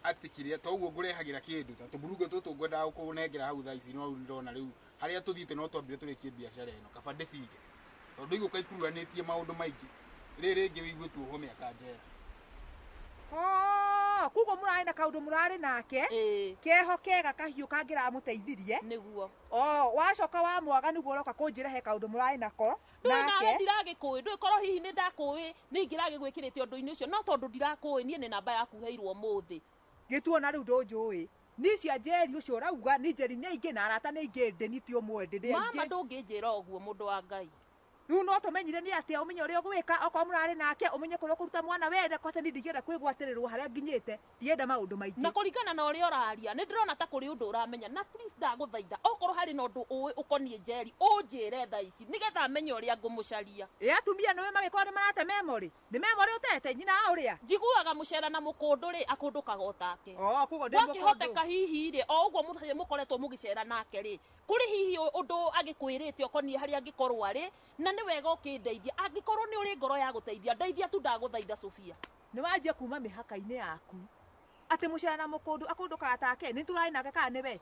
atĩ kĩrĩa to ũguo ngũrehagĩra kĩndũ ta tũmburungo tũtũ ngwendaga gũkũnengera hau thaa ici no rĩu ndĩrona rĩu harĩa tũthiĩte no twambire tũrĩkie biacara ĩno kaba ndĩcige. Tondũ igũka ikuruhanĩtie maũndũ maingĩ. Rĩrĩ rĩngĩ wĩigue tuohwo mĩaka njera. Oh, koguo mũrarĩ na kaũndũ mũrarĩ nake keho kega kahiũ kangĩramũteithirie. Nĩguo. Oh, wacoka wa mwaga nĩguo ũroka kũnjĩra he kaũndũ mũrarĩ nako. Ndũĩ nawe ndiragĩkũĩ, ndũĩ korwo hihi nĩ ndakũĩ nĩ ingĩragĩgwĩkĩrĩte ũndũ-inĩ ũcio no tondũ ndirakũĩ niĩ nĩ namba yaku heirwo ũmũthĩ. Gĩtuona rĩu ndũnjũĩ. Niĩ cia Njeri ũcio ũrauga ni Njeri nĩ aingĩ na arata nĩ aingĩ ndĩ ni ti ũmwe ndĩ ndĩ Mama aingĩ. ndũngĩnjĩra ũguo mũndũ wa Ngai. Rĩu no tũmenyire nĩ atĩa ũmenye ũrĩa ũgwĩka okorwo mũrarĩ nake ũmenye kũrĩa ũkũruta mwana wene kwaca niĩ ndingĩenda kwĩgwatĩrĩrwo harĩa nginyĩte ndienda maũndũ maingĩ. Na kũringana na ũrĩa ũraria nĩ ndĩrona ta kũrĩ ũndũ ũramenya na please ndagũthaitha okorwo harĩ na ũndũ ũĩ ũkoniĩ Njeri ũnjĩre thaa ici nĩgetha menye ũrĩa ngũmũcaria. Ĩ atumia nĩũĩ magĩkorwo nĩ marate memory nĩ memory ũtete nyina wa ũrĩa. Njiguaga mũcera na mũkũndũ rĩ akũndũkaga o take. Oh, koguo ndĩ mũkũndũ. Gwakĩhoteka hihi rĩ o ũguo mũkoretwo mũgĩcera nake rĩ kũrĩ hihi ũndũ agĩkwĩrĩte ũkoniĩ harĩa angĩkorwo arĩ na nĩ wega ũkĩndeithia angĩkorwo nĩ ũrĩ ngoro ya gũteithia ndeithia tu ndagũthaitha Sofia. Nĩ wanjia kuma mĩhaka-inĩ yaku atĩ mũcera na mũkũndũ akũndũkaga take nĩ tũrarĩ nake kana nĩwe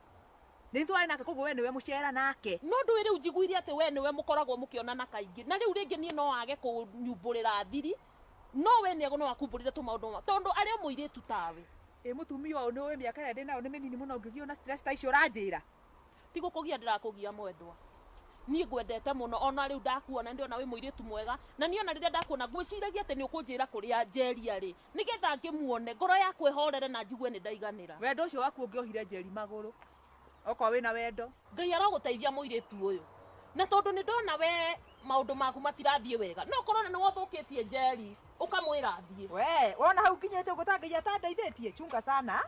nĩ tũrarĩ nake koguo we nĩwe mũcera nake. No ndũĩ rĩu njiguire atĩ we nĩwe mũkoragwo mũkĩonana kaingĩ na rĩu rĩngĩ niĩ no age kũnyumbũrĩra thiri no we nĩ no akumbũrĩre tũmaũndũ tondũ arĩ o mũirĩtu tawe. Ĩ mũtumia ũyũ nĩ ũĩ mĩaka ĩrĩa ndĩ nayo nĩ mĩnini mũno ngĩgio na stress ta icio ũranjĩra. Ti gũkũgia ndĩrakũgia mwendwa. Niĩ ngwendete mũno ona rĩu ndakuona ndĩrona wĩ mũirĩtu mwega na niĩ ona rĩrĩa ndakuona ngwĩciragia atĩ nĩ ũkũnjĩra kũrĩa Njeri arĩ nĩgetha ngĩmuone ngoro yakwa ĩhorere na njigue nĩ ndaiganĩra. Wendo ũcio waku ũngĩohire Njeri magũrũ okorwo wĩna wendo. Ngai arogũteithia mũirĩtu ũyũ. Na tondu ni ndona we maundu maku matirathiĩ wega. No korwo nĩ wothũkĩtie Njeri, ũkamwĩra athiĩ. We, wona hau kinyĩte ũguo tangĩia ta ndeithĩtie, chunga sana.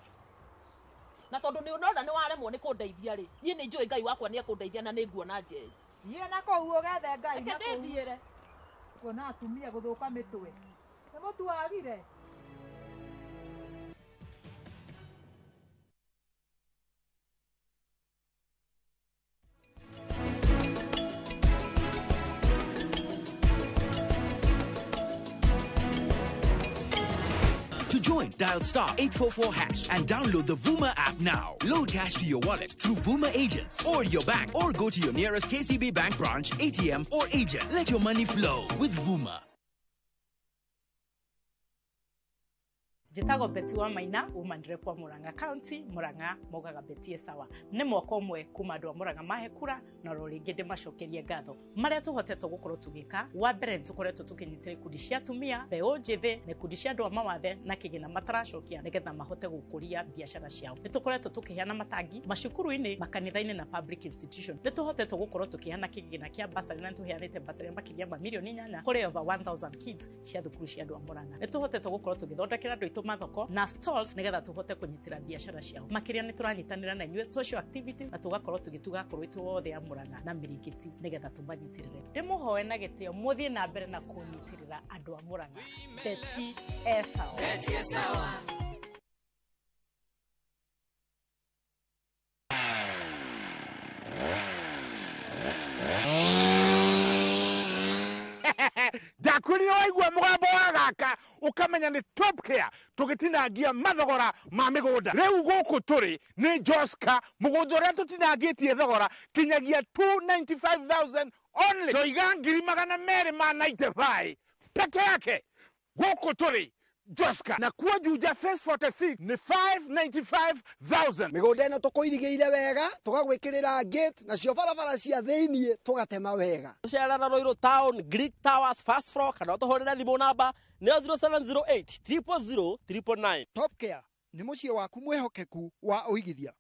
Na tondu nĩ ũrona nĩ waremwo nĩ kũndeithia rĩ, niĩ nĩ njũĩ Ngai wakwa nĩ ekũndeithia na nĩ nguona Njeri. Thiĩ na kũu ũgethe Ngai Reke na kũu. ndĩthiĩre. Kuona atumia gũthũka mĩtwe. Nĩ mũtu wagire. To join, dial star 844 hash and download the Vuma app now. Load cash to your wallet through Vuma agents or your bank, or go to your nearest KCB Bank branch, ATM or agent. Let your money flow with Vuma. Njĩtagwo Betty wa Maina, woman rep wa Murang'a County, Murang'a maugaga Betty sawa. Nĩ mwaka ũmwe kuma andũ a Murang'a mahe kura na oro rĩngĩ ndĩmacokerie ngatho. Marĩa tũhotete gũkorwo tũgĩka, wa mbere nĩ tũkoretwo tũkĩnyitĩra ikundi cia atumia, mbeũ njĩthĩ na ikundi cia andũ a mawathe na kĩgĩna mataracokia nĩgetha mahote gũkũria biacara ciao. Nĩ tũkoretwo tũkĩheana matangi macukuru-inĩ, makanitha-inĩ na public institution. Nĩ tũhotete gũkorwo tũkĩheana kĩgĩna kĩa bursary na nĩ tũheanĩte bursary makĩria ma mirioni 8 kũrĩ over 1000 kids cia thukuru cia andũ a Murang'a. Nĩ tũhotete gũkorwo tũgĩthondekera andũ aitũ mathoko na stalls nĩgetha tũhote kũnyitĩra biacara ciao. Makĩria nĩ tũranyitanĩra na inyuĩ social activities na tũgakorwo tũgĩtuga akũrũ aitũ othe a Murang'a na mĩrĩngĩti nĩgetha tũmanyitĩrĩre. Ndĩmũhoe na gĩtĩo mũthiĩ na mbere na kũnyitĩrĩra andũ a Murang'a. Betty Esawa. Betty Esawa. Ndakwĩrire waigua mũgambo wa gaka ũkamenya nĩ Top Care tũgĩtinangia mathogora ma mĩgũnda. Rĩu gũkũ tũrĩ nĩ Joska, mũgũnda ũrĩa tũtinangĩtie thogora kinyagia 295,000 only. Ndoiga 295,000 peke yake. Gũkũ tũrĩ Joska, na kuo Juja Phase 46 nĩ 595,000. Mĩgũnda ĩno tũkũirigĩire wega, tũgagwĩkĩrĩra gate, nacio barabara cia thĩiniĩ tũgatema wega. Tũcerera Ruiru Town, Greek Towers, first floor, kana ũtũhũrĩre thimũ namba nĩyo 0708 000 999. Top Care nĩ mũciĩ waku mwĩhokeku wa ũigithia.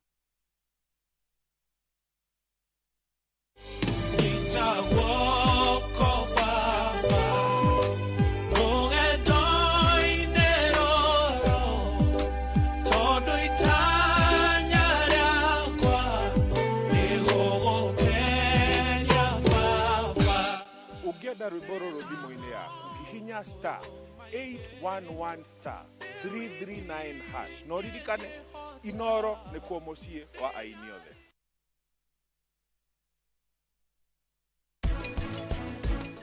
Ũngĩenda rwĩmbo rũrũ thimũ-inĩ yaku, hihinya star 811 star 339 hash. Na ũririkane Inoro nĩkuo mũciĩ wa aini othe.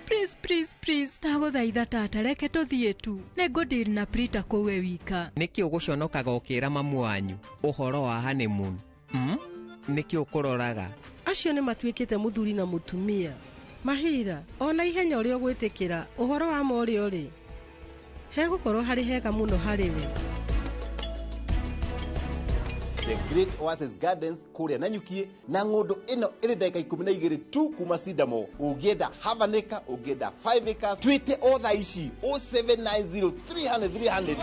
Please, please, please, ndagũthaitha tata, reke tũthiĩ tu. Nĩngũdeal na Prita kũu we wika. Nĩkĩ ũgũconokaga ũkĩra mamu wanyu ũhoro wa honeymoon? Nĩkĩ ũkũroraga? Acio nĩ matuĩkĩte mũthuri na mũtumia. Mahira, ona ihenya ũrĩa ũgwĩtĩkĩra ũhoro wa ma ũrĩa ũrĩ, hegũkorwo harĩ hega mũno harĩ we. The Great Oasis Gardens kũrĩa Nanyukie na ng'ũndũ ĩno ĩrĩ ndagĩka 12 tu kuma Sidamo. Ũngĩenda half an acre, ũngĩenda 5 acres, twĩte o thaa ici 0790 300 300.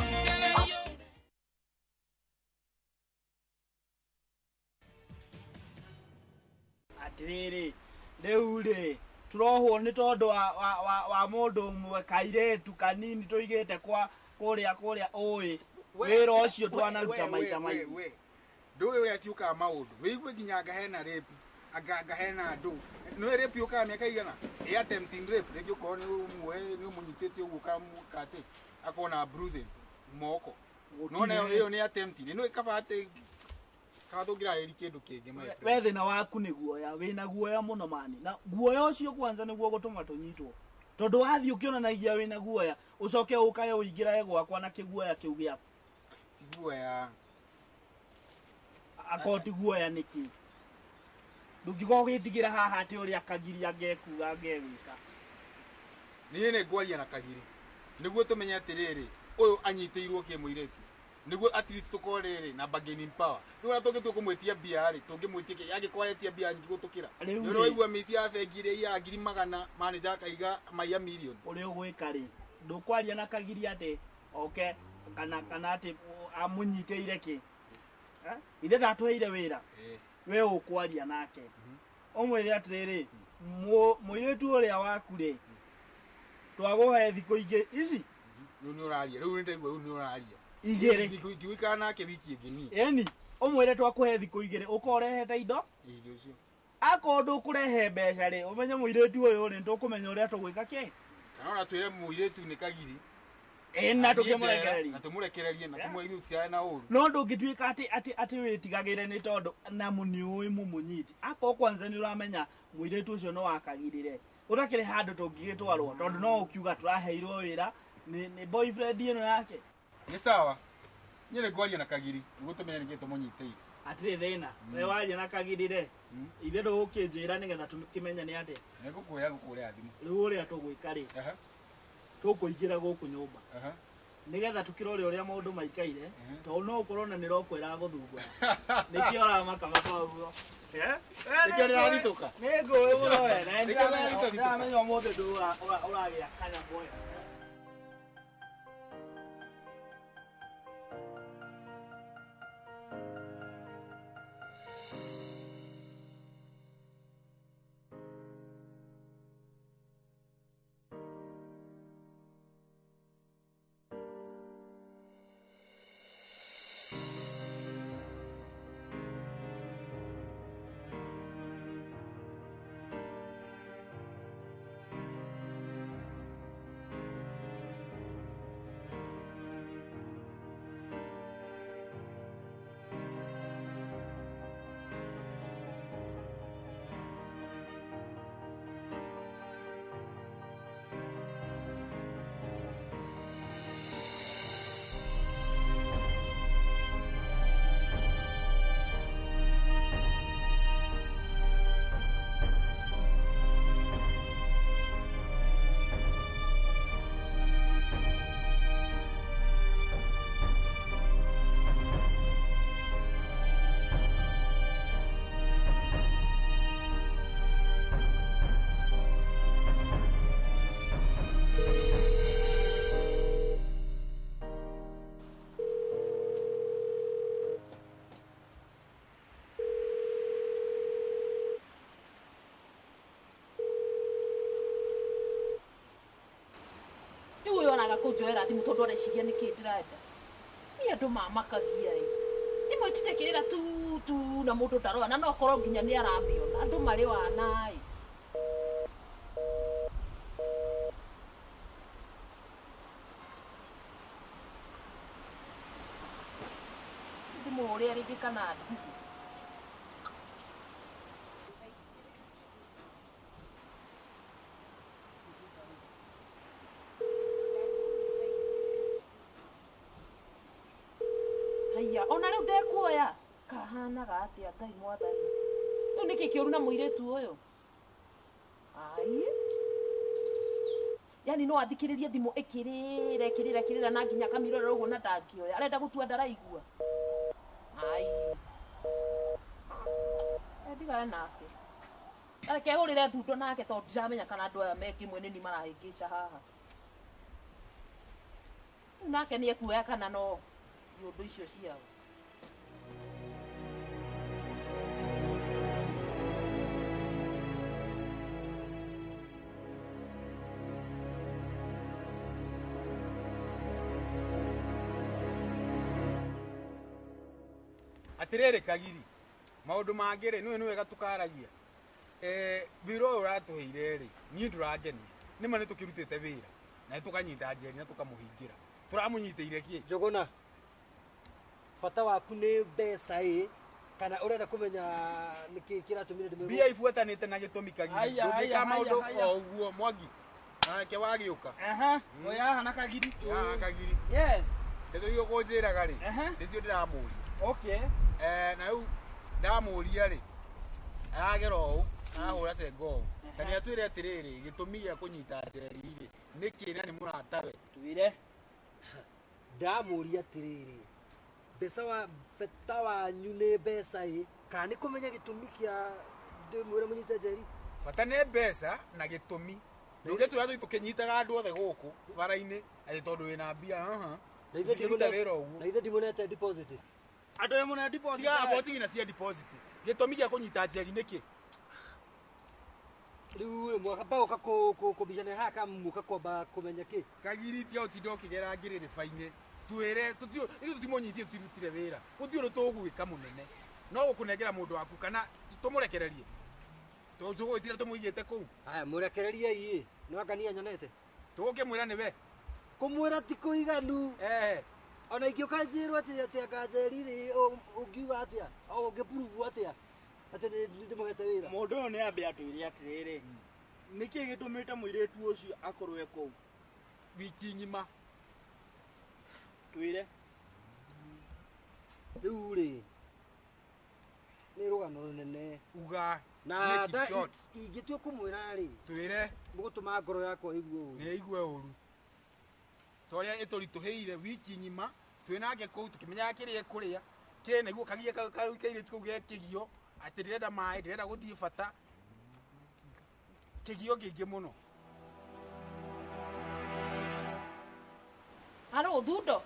Atĩrĩrĩ, rĩu rĩ tũrohwo nĩ tondũ wa mũndũ ũmwe kairĩtu kanini tũigĩte kwa kũrĩa kũrĩa ũĩ wĩra ũcio twanaruta maita maingĩ. Ndũĩ ũrĩa ciũkaga maũndũ, wĩigue nginya anga hena rape, anga hena andũ. Nĩũĩ rape yũkaga mĩaka igana? Ĩ attempting rape, rĩngĩ ũkorwo nĩ ũmwe nĩ ũmũnyitĩte ũguo ũkamũka akorwo na bruises moko. Nona ĩyo nĩ attempting. Nĩũĩ kaba atĩ kaba tũngĩrarĩria kĩndũ kĩngĩ my friend. We thĩna waku nĩ guoya, wĩna guoya mũno mani. Na guoya ũcio kwanza nĩguo gũtũma tũnyitwo. Tondũ wathiĩ ũkĩonanagia wĩna guoya, ũcoke ũkae ũingĩrae gwakwa na kĩguoya kĩu gĩaku. Ti guoya. Akorwo ti guoya nĩkĩ? Ndũngĩkorwo ũgĩtigĩra haha atĩ ũrĩa Kagiri angekuga angegwĩka. Niĩ nĩ ngwaria na Kagiri nĩguo tũmenye atĩrĩrĩ, ũyũ anyitĩirwo kĩ mũirĩtu, nĩguo at least tũkorwo rĩrĩ na bargaining power. Rĩu ona tũngĩtua kũmwĩtia mbia rĩ, tũngĩmwĩtia kĩ? Angĩkorwo aretia mbia nyingĩ gũtũkĩra. Rĩu Nĩ rĩ. ũraigua mĩici ya bengi ĩrĩa ya 100,000, manager akaiga maiya million. Ũrĩa ũgwĩka rĩ, ndũkwaria na Kagiri atĩ oke kana atĩ amũnyitĩire kĩ. Ithe ndatũheire wĩra, we ũkwaria nake ũmwĩre atĩrĩrĩ, Mũirĩtu ũrĩa waku rĩ twagũhe thikũ ingĩ ici Rĩu nĩ ũraria, rĩu nĩndaigua rĩu nĩ ũraria. Igĩrĩ. Ndigũikara nake wiki ĩngĩ niĩ. Ĩni ũmwĩre twakũhe thikũ igĩrĩ ũkorwo ũrehete indo Indo icio. Akorwo ndũkũrehe mbeca rĩ ũmenye mũirĩtu ũyũ rĩ nĩtũkũmenya ũrĩa tũgwĩka kĩ. Kana ona twĩre mũirĩtu nĩ kagiri. Ĩ na Athiĩ tũkĩmũrekererie. njera, na tũmũrekererie na tũmwĩre ithuĩ tũtirarĩ na ũru. No ndũngĩtuĩka atĩ wĩtigagĩre nĩ tondũ na nĩũĩ mũmũnyiti. Akorwo kwanza nĩ ũramenya mũirĩtu ũcio nĩ wakagirire. Ũtakĩrĩ handũ tũngĩgĩtwarwo tondũ no ũkiuga tũraheirwo wĩra nĩ boyfriend ĩno yake. Nĩ sawa. Niĩ nĩ ngwaria na kagiri nĩguo tũmenye nĩkĩĩ tũmũnyitĩire. Hatirĩ thĩna. We waria na kagiri rĩ ithe ndũgũkĩnjĩra nĩgetha tũkĩmenye nĩ atĩa. Nĩngũkwĩra ngũkũrĩra thimũ. Rĩu ũrĩa tũgwĩka rĩ tũkũingĩra gũkũ nyũmba nĩgetha tũkĩrore ũrĩa maũndũ maikaire tondũ no ũkorwo na nĩroko ĩragũthumbũra nĩkĩo ũramaka maka ũguo. Nĩkĩo ndĩrathitũka? Nĩ ngũĩ mũno we na Nĩkĩo ndĩrathitũka? nĩndĩramenya ũmũthĩ ndũ ũragĩa kanyamũ we. Onaga kũnjoera thimũ tondũ areciria nĩkĩ ndĩrenda. Niĩ andũ mamakagia ĩ. Thimũ ĩtindĩkĩrĩra tu tu na mũndũ ndarona na no akorwo nginya nĩ aramĩona. Andũ marĩ wana ĩ. Ndĩmũhũrĩre rĩngĩ kana ndige. Haiya, ona rĩu ndekuoya kahanaga atĩa Ngai mwathani. Rĩu nĩkĩ kĩũru na mũirĩtu ũyũ? Ai. Yani no athikĩrĩrie thimũ ĩkĩrĩra ĩkĩrĩra ĩkĩrĩra na nginya akamĩrorera ũguo na ndangĩoya. Arenda gũtua ndaraigua. Ai. Ndigane nake. Reke hũrĩre thundo nake tondũ ndiramenya kana andũ aya me kĩmwe nĩ niĩ marahĩngĩca haha. Rĩu nake nĩ ekuoya kana no iũndũ icio ciao. Atirĩrĩ kagiri maũndũ mangĩ rĩ nĩwe nĩ wega tũkaragia. Wĩra ũyũ ũratũheire rĩ niĩ ndũrangenia. Nĩma nĩ tũkĩrutĩte wĩra na nĩ tũkanyita Njeri na tũkamũhingĩra. Tũramũnyitĩire kĩ? Njũgũna, bata waku nĩ mbeca ĩ kana ũrenda kũmenya nĩkĩ kĩratũmire ndĩmĩgũre? Mbia ibuatanĩte na gĩtũmi kagiri. Haya, Ndũngĩka haya, maũndũ haya. o ũguo Mwangi. Nake wagĩũka. Oya haha na kagiri. Haha kagiri. Yes. Ndeto iria ũkũnjĩraga rĩ nĩcio ndĩramũria. Okay. Na rĩu ndamũria rĩ aragera ũũ arahũra cengo ũũ na nĩ atwĩre atĩrĩrĩ gĩtũmi gĩa kũnyita Njeri rĩ nĩkĩ na nĩ mũratawe. Twĩre. Ndamũria atĩrĩrĩ mbeca wa bata wanyu nĩ mbeca ĩ kana nĩ kũmenya gĩtũmi kĩa ndĩmwĩre mũnyite Njeri? Bata nĩ mbeca na gĩtũmi. Ndũngĩtwĩra tũthiĩ tũkĩnyitaga andũ othe gũkũ bara-inĩ atĩ tondũ wĩna mbia. Na ithuĩ Tũtingĩruta wĩra ũguo. Na ithuĩ ndimũnete deposit. Andũ ĩ mũne deposit. Tiga aboti nginya cia deposit. Gĩtũmi gĩa kũnyita Njeri nĩkĩ? Rĩu mwakamba gũka kũbicana haha ka mũka kwamba kũmenya kĩ? Kagiritia ũtinde ũkĩgera ngĩrĩrĩba-inĩ. Twĩre tũtio ithuĩ tũtimũnyitie tũtirutire wĩra. Gũtirĩ ũndũ tũgwĩka mũnene. No gũkũnengera mũndũ waku kana tũmũrekererie. Tũgũgĩtira tũmũigĩte kũu. Aya mũrekererie ĩ. Nĩ anga niĩ nyonete. Tũgũkĩmwĩra nĩwe. Kũmwĩra ti kũiganu. Ona ingĩũka njĩrwo atĩ atĩ anga Njeri rĩ ũngiuga atĩa? O ũngĩprove atĩa? Atĩ ndĩmũhete wĩra. Mũndũ ũyũ nĩ ambe atwĩre atĩrĩrĩ, nĩkĩ gĩtũmĩte mũirĩtu ũcio akorwo e kũu? Wiki ng'ima. Twĩre. Rĩu rĩ nĩ rũgano rũnene. Uga. Na Make it short. Ingĩtua kũmwĩra rĩ. Twĩre. Mũgũtũma ngoro yakwa ĩigue ũru. Nĩ ĩigue ũru. Torĩa ĩtũritũhĩire wiki ng'ima twĩnake kũu tũkĩmenyaga kĩrĩa ĩkũrĩa kĩnaiguo kagia kairĩtu kau ge kĩgio atĩ ndĩrenda maĩ ndĩrenda gũthiĩ bata kĩgio kĩingĩ mũno. Haro thundo.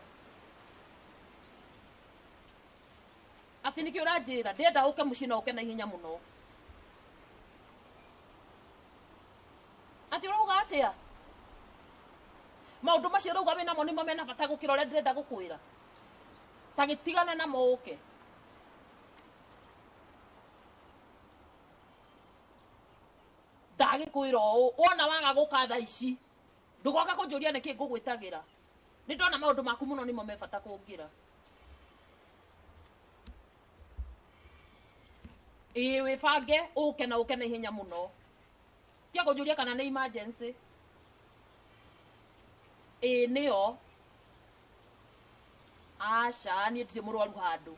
Atĩ nĩkĩ ũranjĩra ndĩrenda ũke mũciĩ na ũke na ihenya mũno. Atĩ ũrauga atĩa? Maũndũ macio ũrauga wĩ namo nĩmo mena bata gũkĩra ũrĩa ndĩrenda gũkwĩra. Ta gĩtigane namo ũke. Ndagĩkwĩra ũũ wona waga gũka thaa ici ndũgoka kũnjũria nĩkĩ ngũgwĩtagĩra. Nĩ ndona maũndũ maku mũno nĩmo me bata kũngĩra. Ĩĩ wĩbange ũke na ũke na ihenya mũno. Tiga kũnjũria kana nĩ emergency. Ĩĩ nĩyo. Aca niĩ ndirĩ mũrwaru handũ.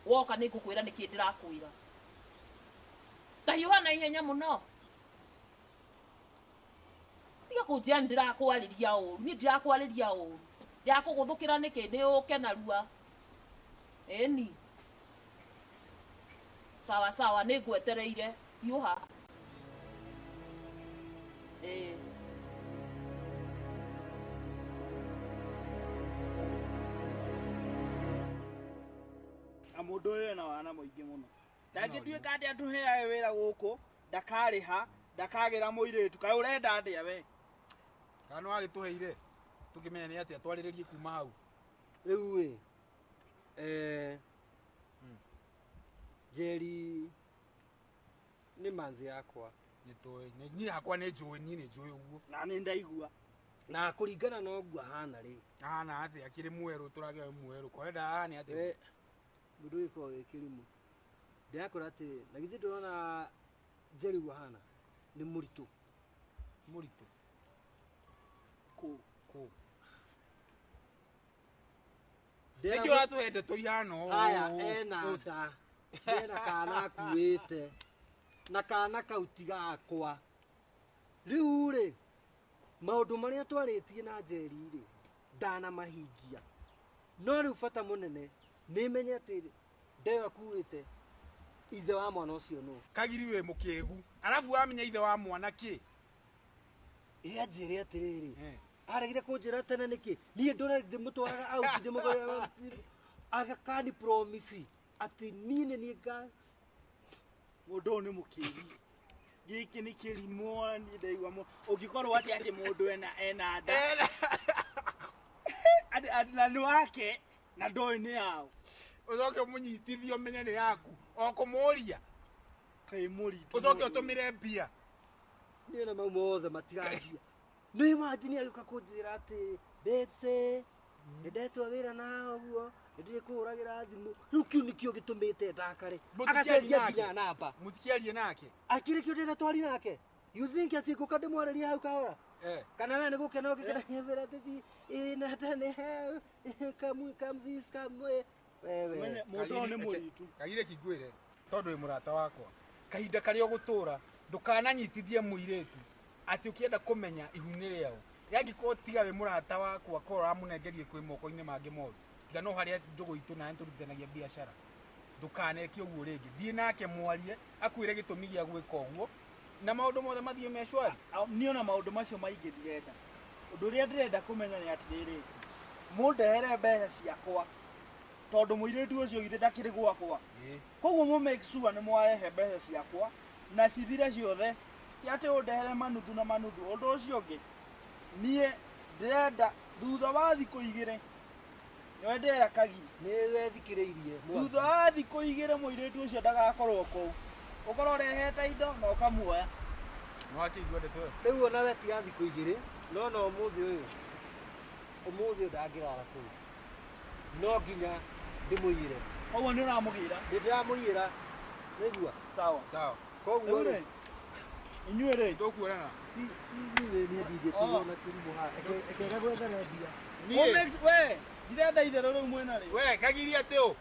Woka nĩ ngũkwĩra nĩkĩ ndĩrakwĩra. Ta hiũha na ihenya mũno. Tiga kũnjĩra nĩ ndĩrakwarĩria ũru. Niĩ ndirakwarĩria ũru. Ndĩrakũgũthũkĩra nĩkĩ nĩ ũke narua. Ĩni. Sawa sawa nĩ ngwetereire. Hiũha. Ĩĩ. Na mũndũ ũyũ ena wana mũingĩ mũno. Ndangĩtuĩka atĩ atũheage wĩra gũkũ, ndakarĩha, ndakagĩra mũirĩtu. Kaĩ ũrenda atĩa we? Kana nĩ wagĩtũheire tũkĩmenya nĩ atĩa twarĩrĩrie kuma hau. Rĩu ĩ Njeri nĩ manzi yakwa. Nĩ tũĩ. Niĩ hakwa nĩ njũĩ, niĩ nĩ njũĩ ũguo. Na nĩ ndaigua. Na kũringana na ũguo ahana rĩ. Ahana atĩa? Akĩrĩ mwerũ tũragĩa mwerũ. Kwenda ahane atĩa? Mũndũ ũyũ gĩkoragwo gĩ kĩrimũ. Ndĩrakwĩra atĩrĩ, na githĩ ndũrona Njeri ũguo ahana? Nĩ mũritũ. Mũritũ? Kũ? Kũ? Nĩkĩ ũratũhe ndeto ihana ũũ? Aya, ena nda. Ena kana akuĩte. Na kana kau ti gakwa. Rĩu rĩ, maũndũ marĩa twarĩtie na Njeri rĩ, ndanamahingia. No rĩu bata mũnene, nĩ menye atĩ ndeyo akuĩte ithe wa mwana ũcio nũ. Kagiri wĩ mũkĩgu. Arabu wamenya ithe wa mwana kĩ? Ĩ anjĩre atĩrĩrĩ, aregire kũnjĩra tene nĩkĩ? Niĩ ndũre ndĩmũtwaraga out, ndĩmũgũrĩra agakani promise atĩ niĩ nĩ niĩ nga Mũndũ ũyũ nĩ mũkĩgu. Gĩkĩ nĩ kĩrimũ ona niĩ ndaigua ũngĩkorwo atĩ atĩ mũndũ ena nda. Atĩ atĩ na nĩ wake na ndoĩ nĩ yao. Ũcoke ũmũnyitithie ũmenye nĩ yaku. O kũmũria. Kaĩ mũritũ. Ũcoke ũtũmĩre mbia. Niĩ na mau mothe matirangia. Nĩ imagine agĩũka kũnjĩra atĩ babes, nĩ ndetwo wĩra na ũguo, nĩ ndĩrĩkũhũragĩra thimũ. Rĩu kĩu nĩkĩo gĩtũmĩte ndakare. Agacenjia nginya namba. Mũtikĩarie nake. Akĩrĩ kĩo ndĩna twari nake. You think atĩ ngũka ndĩmwarĩrie hau kahora? Kana we nĩ gũkena ũngĩkena nyambĩra baby, ĩ na nda nĩ hau, come, come this, come wewe. Kagire kingwĩre tondũ wĩ mũrata wakwa. Kahinda karĩa ũgũtũra ndũkananyitithie mũirĩtu atĩ ũkĩenda kũmenya ihu nĩ rĩao. Yangĩkorwo tiga wĩ mũrata wakwa korwo ũramũnengerie kwĩ moko-inĩ mangĩ moru. Tiga no harĩa ndũgũ itũ na nĩtũrutithanagia biacara. Ndũkaneke ũguo rĩngĩ. Thiĩ nake mwarie, akwĩre gĩtũmi gĩa gwĩka ũguo na maũndũ mothe mathiĩ me shwari. Niĩ ona maũndũ macio maingĩ ndirenda. Ũndũ ũrĩa ndĩrenda kũmenya nĩ atĩrĩrĩ, mũndehere mbeca ciakwa. Tondũ mũirĩtu ũcio githĩ ndakĩrĩ gwakwa. Koguo mũ make sure nĩ mwarehe mbeca ciakwa na cithire ciothe. Ti atĩ ũndehere manuthu na manuthu. Ũndũ ũcio ũngĩ niĩ ndĩrenda thutha wa thikũ igĩrĩ nĩwendera kagi nĩ wethikĩrĩirie. Thutha wa thikũ igĩrĩ mũirĩtu ũcio ndagakorwo kũu, ũkorwo ũrehete indo na ũkamuoya. Nĩwakĩigua ndeto ĩyo? Rĩu ona we tiga thikũ igĩrĩ no na ũmũthĩ ũyũ ũmũthĩ ũyũ ndangĩrara kũu, no nginya ndĩmũiyĩre. Koguo nĩ ũramũgĩra? Nĩ ndĩramũiyĩra, nĩigua? Sawa sawa. Koguo rĩ, inyuĩ rĩ tũkuonana. Niĩ ndingĩtigwo na kĩrimũ haha, ekega gwethana mbia. We ndirenda itherũ rĩu mwĩna rĩ. We kagiria atĩ ũ?